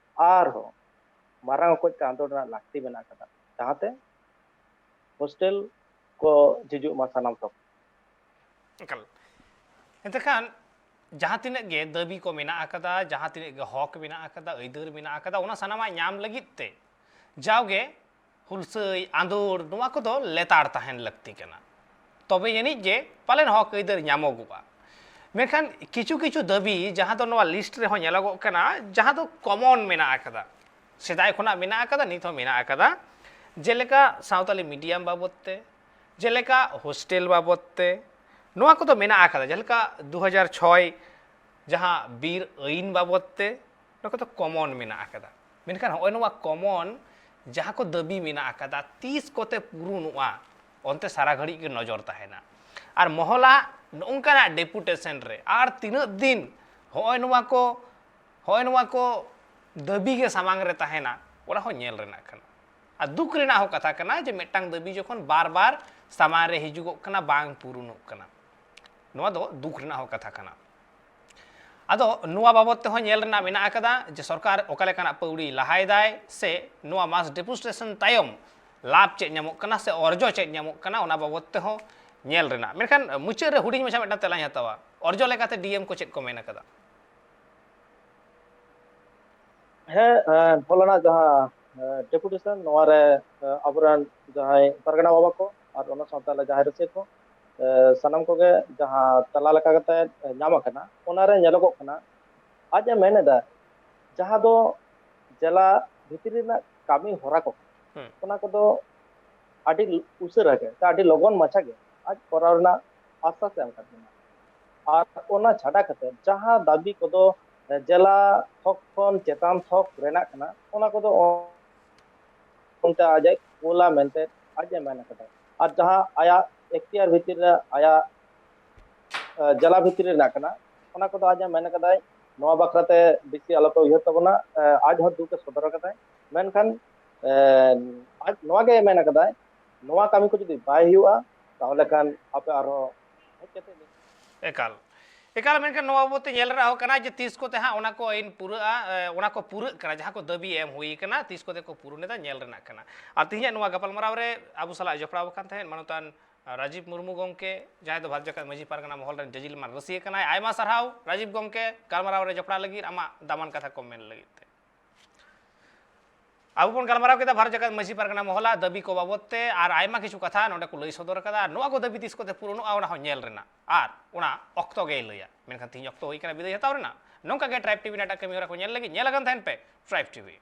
ᱟᱨᱦᱚᱸ ᱢᱟᱨᱟᱝ ᱚᱠᱚᱡ ᱛᱮ ᱟᱸᱫᱳᱲ ᱨᱮᱱᱟᱜ ᱞᱟᱹᱠᱛᱤ ᱢᱮᱱᱟᱜ ᱟᱠᱟᱫᱟ, ᱡᱟᱦᱟᱸᱛᱮ ᱦᱳᱥᱴᱮᱞ ᱠᱚ ᱡᱷᱤᱡᱩᱜ ᱢᱟ ᱥᱟᱱᱟᱢ ᱛᱚᱠ᱾ ᱮᱠᱟᱞ᱾ ᱮᱱᱛᱮ ᱠᱷᱟᱱ ᱡᱟᱦᱟᱸ ᱛᱤᱱᱟᱹᱜ ᱜᱮ ᱫᱟᱹᱵᱤ ᱠᱚ ᱢᱮᱱᱟᱜ ᱟᱠᱟᱫᱟ, ᱡᱟᱦᱟᱸ ᱛᱤᱱᱟᱹᱜ ᱜᱮ ᱦᱚᱠ ᱢᱮᱱᱟᱜ ᱟᱠᱟᱫᱟ, ᱟᱹᱭᱫᱟᱹᱨ ᱢᱮᱱᱟᱜ ᱟᱠᱟᱫᱟ, ᱚᱱᱟ ᱥᱟᱱᱟᱢᱟᱜ ᱧᱟᱢ ᱞᱟᱹᱜᱤᱫ ᱛᱮ ᱡᱟᱣᱜᱮ ᱦᱩᱞᱥᱟᱹᱭ, ᱟᱸᱫᱳᱲ, ᱱᱚᱣᱟ ᱠᱚᱫᱚ ᱞᱮᱛᱟᱲ ᱛᱟᱦᱮᱱ ᱞᱟᱹᱠᱛᱤ ᱠᱟᱱᱟ᱾ ᱛᱚᱵᱮ ᱡᱟᱹᱱᱤᱡ ᱜᱮ ᱯᱟᱞᱮᱱ ᱦᱚᱠ ᱟᱹᱭᱫᱟᱹᱨ ᱧᱟᱢᱚᱜᱚᱜᱼᱟ᱾ ᱢᱮᱱᱠᱷᱟᱱ ᱠᱤᱪᱷᱩ ᱠᱤᱪᱷᱩ ᱫᱟᱹᱵᱤ ᱡᱟᱦᱟᱸ ᱫᱚ ᱱᱚᱣᱟ ᱞᱤᱥᱴ ᱨᱮᱦᱚᱸ ᱧᱮᱞᱚᱜᱚᱜ ᱠᱟᱱᱟ, ᱡᱟᱦᱟᱸ ᱫᱚ ᱠᱚᱢᱚᱱ ᱢᱮᱱᱟᱜ ᱟᱠᱟᱫᱟ, ᱥᱮᱫᱟᱭ ᱠᱷᱚᱱᱟᱜ ᱢᱮᱱᱟᱜ ᱟᱠᱟᱫᱟ, ᱱᱤᱛ ᱦᱚᱸ ᱢᱮᱱᱟᱜ ᱟᱠᱟᱫᱟ, ᱡᱮᱞᱮᱠᱟ ᱥᱟᱶᱛᱟᱞᱤ ᱢᱤᱰᱤᱭᱟᱢ ᱵᱟᱵᱚᱫ ᱛᱮ, ᱡᱮᱞᱮᱠᱟ ᱦᱳᱥᱴᱮᱞ ᱵᱟᱵᱚᱫ ᱛᱮ, ᱱᱚᱣᱟ ᱠᱚᱫᱚ ᱢᱮᱱᱟᱜ ᱟᱠᱟᱫᱟ᱾ ᱡᱮᱞᱮᱠᱟ ᱫᱩ ᱦᱟᱡᱟᱨ ᱪᱷᱚᱭ ᱡᱟᱦᱟᱸ ᱵᱤᱨ ᱟᱹᱭᱤᱱ ᱵᱟᱵᱚᱫ ᱛᱮ, ᱱᱚᱣᱟ ᱠᱚᱫᱚ ᱠᱚᱢᱚᱱ ᱢᱮᱱᱟᱜ ᱟᱠᱟᱫᱟ᱾ ᱢᱮᱱᱠᱷᱟᱱ ᱦᱚᱸᱜᱼᱚᱭ ᱱᱚᱣᱟ ᱠᱚᱢᱚᱱ ᱡᱟᱦᱟᱸ ᱠᱚ ᱫᱟᱹᱵᱤ ᱢᱮᱱᱟᱜ ᱟᱠᱟᱫᱟ, ᱛᱤᱥ ᱠᱚᱛᱮ ᱯᱩᱨᱩᱱᱚᱜᱼᱟ, ᱚᱱᱛᱮ ᱥᱟᱨᱟ ᱜᱷᱟᱹᱲᱤᱡ ᱜᱮ ᱱᱚᱡᱚᱨ ᱛᱟᱦᱮᱱᱟ᱾ ᱟᱨ ᱢᱚᱦᱚᱞᱟ ᱱᱚᱝᱠᱟᱱᱟᱜ ᱰᱮᱯᱩᱴᱮᱥᱚᱱ ᱨᱮ ᱟᱨ ᱛᱤᱱᱟᱹᱜ ᱫᱤᱱ ᱦᱚᱸᱜᱼᱚᱭ ᱱᱚᱣᱟ ᱠᱚ ᱦᱚᱸᱜᱼᱚᱭ ᱱᱚᱣᱟ ᱠᱚ ᱫᱟᱹᱵᱤ ᱜᱮ ᱥᱟᱢᱟᱝ ᱨᱮ ᱛᱟᱦᱮᱱᱟ, ᱚᱱᱟ ᱦᱚᱸ ᱧᱮᱞ ᱨᱮᱱᱟᱜ ᱠᱟᱱᱟ᱾ ᱟᱨ ᱫᱩᱠ ᱨᱮᱱᱟᱜ ᱦᱚᱸ ᱠᱟᱛᱷᱟ ᱠᱟᱱᱟ ᱡᱮ ᱢᱤᱫᱴᱟᱝ ᱫᱟᱹᱵᱤ ᱡᱚᱠᱷᱚᱱ ᱵᱟᱨ ᱵᱟᱨ ᱥᱟᱢᱟᱝ ᱨᱮ ᱦᱤᱡᱩᱜᱚᱜ ᱠᱟᱱᱟ, ᱵᱟᱝ ᱯᱩᱨᱩᱱᱚᱜ ᱠᱟᱱᱟ, ᱱᱚᱣᱟ ᱫᱚ ᱫᱩᱠ ᱨᱮᱱᱟᱜ ᱦᱚᱸ ᱠᱟᱛᱷᱟ ᱠᱟᱱᱟ᱾ ᱟᱫᱚ ᱱᱚᱣᱟ ᱵᱟᱵᱚᱫ ᱛᱮᱦᱚᱸ ᱧᱮᱞ ᱨᱮᱱᱟᱜ ᱢᱮᱱᱟᱜ ᱟᱠᱟᱫᱟ ᱡᱮ ᱥᱚᱨᱠᱟᱨ ᱚᱠᱟ ᱞᱮᱠᱟᱱᱟᱜ ᱯᱟᱹᱣᱲᱤ ᱞᱟᱦᱟᱭᱮᱫᱟᱭ ᱥᱮ ᱱᱚᱣᱟ ᱢᱟᱥ ᱰᱮᱯᱩᱴᱮᱥᱚᱱ ᱛᱟᱭᱚᱢ ᱞᱟᱵᱷ ᱪᱮᱫ ᱧᱟᱢᱚᱜ ᱠᱟᱱᱟ ᱥᱮ ᱚᱨᱡᱚ ᱪᱮᱫ ᱧᱟᱢᱚᱜ ᱠᱟᱱᱟ, ᱚᱱᱟ ᱵᱟᱵᱚᱫ ᱛᱮᱦᱚᱸ ᱧᱮᱞ ᱨᱮᱱᱟᱜ᱾ ᱢᱮᱱᱠᱷᱟᱱ ᱢᱩᱪᱟᱹᱫ ᱨᱮ ᱦᱩᱰᱤᱧ ᱢᱟᱪᱷᱟ ᱢᱤᱫᱴᱟᱝ ᱛᱮᱞᱟᱧ ᱦᱟᱛᱟᱣᱟ, ᱚᱨᱡᱚ ᱞᱮᱠᱟᱛᱮ ᱰᱤ ᱮᱢ ᱠᱚ ᱪᱮᱫ ᱠᱚ ᱢᱮᱱ ᱟᱠᱟᱫᱟ? ᱦᱮᱸ, ᱮ, ᱦᱚᱞᱟᱱᱟᱜ ᱡᱟᱦᱟᱸ ᱰᱮᱯᱩᱴᱮᱥᱚᱱ, ᱱᱚᱣᱟ ᱨᱮ ᱮ, ᱟᱵᱚᱨᱮᱱ ᱡᱟᱦᱟᱸᱭ ᱯᱟᱨᱜᱟᱱᱟ ᱵᱟᱵᱟ ᱠᱚ ᱟᱨ ᱚᱱᱟ ᱥᱟᱶᱛᱮ ᱟᱞᱮ ᱡᱟᱦᱟᱸᱭ ᱨᱟᱹᱥᱤᱭᱟᱹ ᱠᱚ, ᱮ, ᱥᱟᱱᱟᱢ ᱠᱚᱜᱮ ᱡᱟᱦᱟᱸ ᱛᱟᱞᱟ ᱞᱮᱠᱟ ᱠᱟᱛᱮ ᱧᱟᱢ ᱟᱠᱟᱱᱟ, ᱚᱱᱟᱨᱮ ᱧᱮᱞᱚᱜᱚᱜ ᱠᱟᱱᱟ ᱟᱡ ᱮ ᱢᱮᱱ ᱮᱫᱟ, ᱡᱟᱦᱟᱸ ᱫᱚ ᱡᱮᱞᱟ ᱵᱷᱤᱛᱨᱤ ᱨᱮᱱᱟᱜ ᱠᱟᱹᱢᱤ ᱦᱚᱨᱟ ᱠᱚ, ᱦᱩᱸ᱾ ᱚᱱᱟ ᱠᱚᱫᱚ ᱟᱹᱰᱤ ᱩᱥᱟᱹᱨᱟ ᱜᱮ ᱥᱮ ᱟᱹᱰᱤ ᱞᱚᱜᱚᱱ ᱢᱟᱪᱷᱟ ᱜᱮ ᱟᱡ ᱠᱚᱨᱟᱣ ᱨᱮᱱᱟᱜ ᱟᱥᱥᱟᱥ ᱮ ᱮᱢ ᱟᱠᱟᱫ ᱵᱚᱱᱟ᱾ ᱟᱨ ᱚᱱᱟ ᱪᱷᱟᱰᱟ ᱠᱟᱛᱮ ᱡᱟᱦᱟᱸ ᱫᱟᱹᱵᱤ ᱠᱚᱫᱚ ᱡᱮᱞᱟ ᱛᱷᱚᱠ ᱠᱷᱚᱱ ᱪᱮᱛᱟᱱ ᱛᱷᱚᱠ ᱨᱮᱱᱟᱜ ᱠᱟᱱᱟ, ᱚᱱᱟ ᱠᱚᱫᱚ ᱚᱱᱛᱮ ᱟᱡ ᱮ ᱠᱳᱞᱟ ᱢᱮᱱᱛᱮ ᱟᱡ ᱮ ᱢᱮᱱ ᱟᱠᱟᱫᱟ᱾ ᱟᱨ ᱡᱟᱦᱟᱸ ᱟᱭᱟᱜ ᱮᱠᱷᱛᱤᱭᱟᱨ ᱵᱷᱤᱛᱤᱨ ᱨᱮ ᱟᱭᱟᱜ ᱮ, ᱡᱮᱞᱟ ᱵᱷᱤᱛᱨᱤ ᱨᱮᱱᱟᱜ ᱠᱟᱱᱟ, ᱚᱱᱟ ᱠᱚᱫᱚ ᱟᱡ ᱮ ᱢᱮᱱ ᱟᱠᱟᱫᱟᱭ ᱱᱚᱣᱟ ᱵᱟᱠᱷᱨᱟᱛᱮ ᱵᱮᱥᱤ ᱟᱞᱚᱯᱮ ᱩᱭᱦᱟᱹᱨ ᱛᱟᱵᱚᱱᱟ᱾ ᱮ, ᱟᱡ ᱦᱚᱸ ᱫᱩᱠ ᱮ ᱥᱚᱫᱚᱨ ᱟᱠᱟᱫᱟᱭ, ᱢᱮᱱᱠᱷᱟᱱ ᱮ, ᱟᱡ ᱱᱚᱣᱟ ᱜᱮ ᱢᱮᱱ ᱟᱠᱟᱫᱟᱭ, ᱱᱚᱣᱟ ᱠᱟᱹᱢᱤ ᱠᱚ ᱡᱩᱫᱤ ᱵᱟᱭ ᱦᱩᱭᱩᱜᱼᱟ, ᱛᱟᱦᱚᱞᱮ ᱠᱷᱟᱱ ᱟᱯᱮ ᱟᱨᱦᱚᱸ ᱦᱮᱡ ᱠᱟᱛᱮ ᱮᱠᱟᱞ ᱮᱠᱟᱞ ᱢᱮᱱᱠᱷᱟᱱ ᱱᱚᱣᱟ ᱵᱟᱵᱚᱫ ᱛᱮ ᱧᱮᱞ ᱨᱮᱱᱟᱜ ᱦᱚᱸ ᱠᱟᱱᱟ ᱡᱮ ᱛᱤᱥ ᱠᱚᱛᱮ ᱦᱟᱸᱜ ᱚᱱᱟ ᱠᱚ ᱟᱹᱭᱤᱱ ᱯᱩᱨᱟᱹᱜᱼᱟ, ᱮ, ᱚᱱᱟ ᱠᱚ ᱯᱩᱨᱟᱹᱜ ᱠᱟᱱᱟ, ᱡᱟᱦᱟᱸ ᱠᱚ ᱫᱟᱹᱵᱤ ᱮᱢ ᱦᱩᱭ ᱠᱟᱱᱟ, ᱛᱤᱥ ᱠᱚᱛᱮ ᱠᱚ ᱯᱩᱨᱩᱱᱮᱫᱟ, ᱧᱮᱞ ᱨᱮᱱᱟᱜ ᱠᱟᱱᱟ᱾ ᱟᱨ ᱛᱮᱦᱮᱧᱟᱜ ᱱᱚᱣᱟ ᱜᱟᱯᱟᱞᱢᱟᱨᱟᱣ ᱨᱮ ᱟᱵᱚ ᱥᱟᱞᱟᱜ ᱡᱚᱯᱲᱟᱣ ᱟᱠᱟᱱ ᱛᱟᱦᱮᱸᱫ ᱢᱟᱱᱚᱛᱟᱱ ᱨᱟᱡᱤᱵ ᱢᱩᱨᱢᱩ ᱜᱚᱢᱠᱮ, ᱡᱟᱦᱟᱸᱭ ᱫᱚ ᱵᱷᱟᱨᱚᱛ ᱡᱟᱠᱟᱛ ᱢᱟᱹᱡᱷᱤ ᱯᱟᱨᱜᱟᱱᱟ ᱢᱚᱦᱚᱞ ᱨᱮᱱ ᱡᱟᱹᱡᱤᱞ ᱢᱟᱱ ᱨᱟᱹᱥᱤᱭᱟᱹ ᱠᱟᱱᱟᱭ᱾ ᱟᱭᱢᱟ ᱥᱟᱨᱦᱟᱣ ᱨᱟᱡᱤᱵ ᱜᱚᱢᱠᱮ, ᱜᱟᱞᱢᱟᱨᱟᱣ ᱨᱮ ᱡᱚᱯᱲᱟᱣ ᱞᱟᱹᱜᱤᱫ, ᱟᱢᱟᱜ ᱫᱟᱢᱟᱱ ᱠᱟᱛᱷᱟ ᱠᱚ ᱢᱮᱱ ᱞᱟᱹᱜᱤᱫ ᱛᱮ᱾ ᱟᱵᱚ ᱵᱚᱱ ᱜᱟᱞᱢᱟᱨᱟᱣ ᱠᱮᱫᱟ ᱵᱷᱟᱨᱚᱛ ᱡᱟᱠᱟᱛ ᱢᱟᱹᱡᱷᱤ ᱯᱟᱨᱜᱟᱱᱟ ᱢᱚᱦᱚᱞᱟᱜ ᱫᱟᱹᱵᱤ ᱠᱚ ᱵᱟᱵᱚᱫ ᱛᱮ, ᱟᱨ ᱟᱭᱢᱟ ᱠᱤᱪᱷᱩ ᱠᱟᱛᱷᱟ ᱱᱚᱰᱮ ᱠᱚ ᱞᱟᱹᱭ ᱥᱚᱫᱚᱨ ᱠᱟᱫᱟ᱾ ᱟᱨ ᱱᱚᱣᱟ ᱠᱚ ᱫᱟᱹᱵᱤ ᱛᱤᱥ ᱠᱚᱛᱮ ᱯᱩᱨᱩᱱᱚᱜᱼᱟ, ᱚᱱᱟ ᱦᱚᱸ ᱧᱮᱞ ᱨᱮᱱᱟᱜ, ᱟᱨ ᱚᱱᱟ ᱚᱠᱛᱚ ᱜᱮᱭ ᱞᱟᱹᱭᱟ᱾ ᱢᱮᱱᱠᱷᱟᱱ ᱛᱮᱦᱮᱧ ᱚᱠᱛᱚ ᱦᱩᱭ ᱠᱟᱱᱟ ᱵᱤᱫᱟᱹᱭ ᱦᱟᱛᱟᱣ ᱨᱮᱱᱟᱜ᱾ ᱱᱚᱝᱠᱟ ᱜᱮ ᱴᱨᱟᱭᱤᱵᱽ ᱴᱤᱵᱷᱤ ᱨᱮᱱᱟᱜ ᱮᱴᱟᱜ ᱠᱟᱹᱢᱤ ᱦᱚᱨᱟ ᱠᱚ ᱧᱮᱞ ᱞᱟᱹᱜᱤᱫ ᱧᱮᱞ ᱟᱠᱟᱱ ᱛᱟᱦᱮᱱ ᱯᱮ ᱴᱨᱟᱭᱤᱵᱽ ᱴᱤᱵᱷᱤ᱾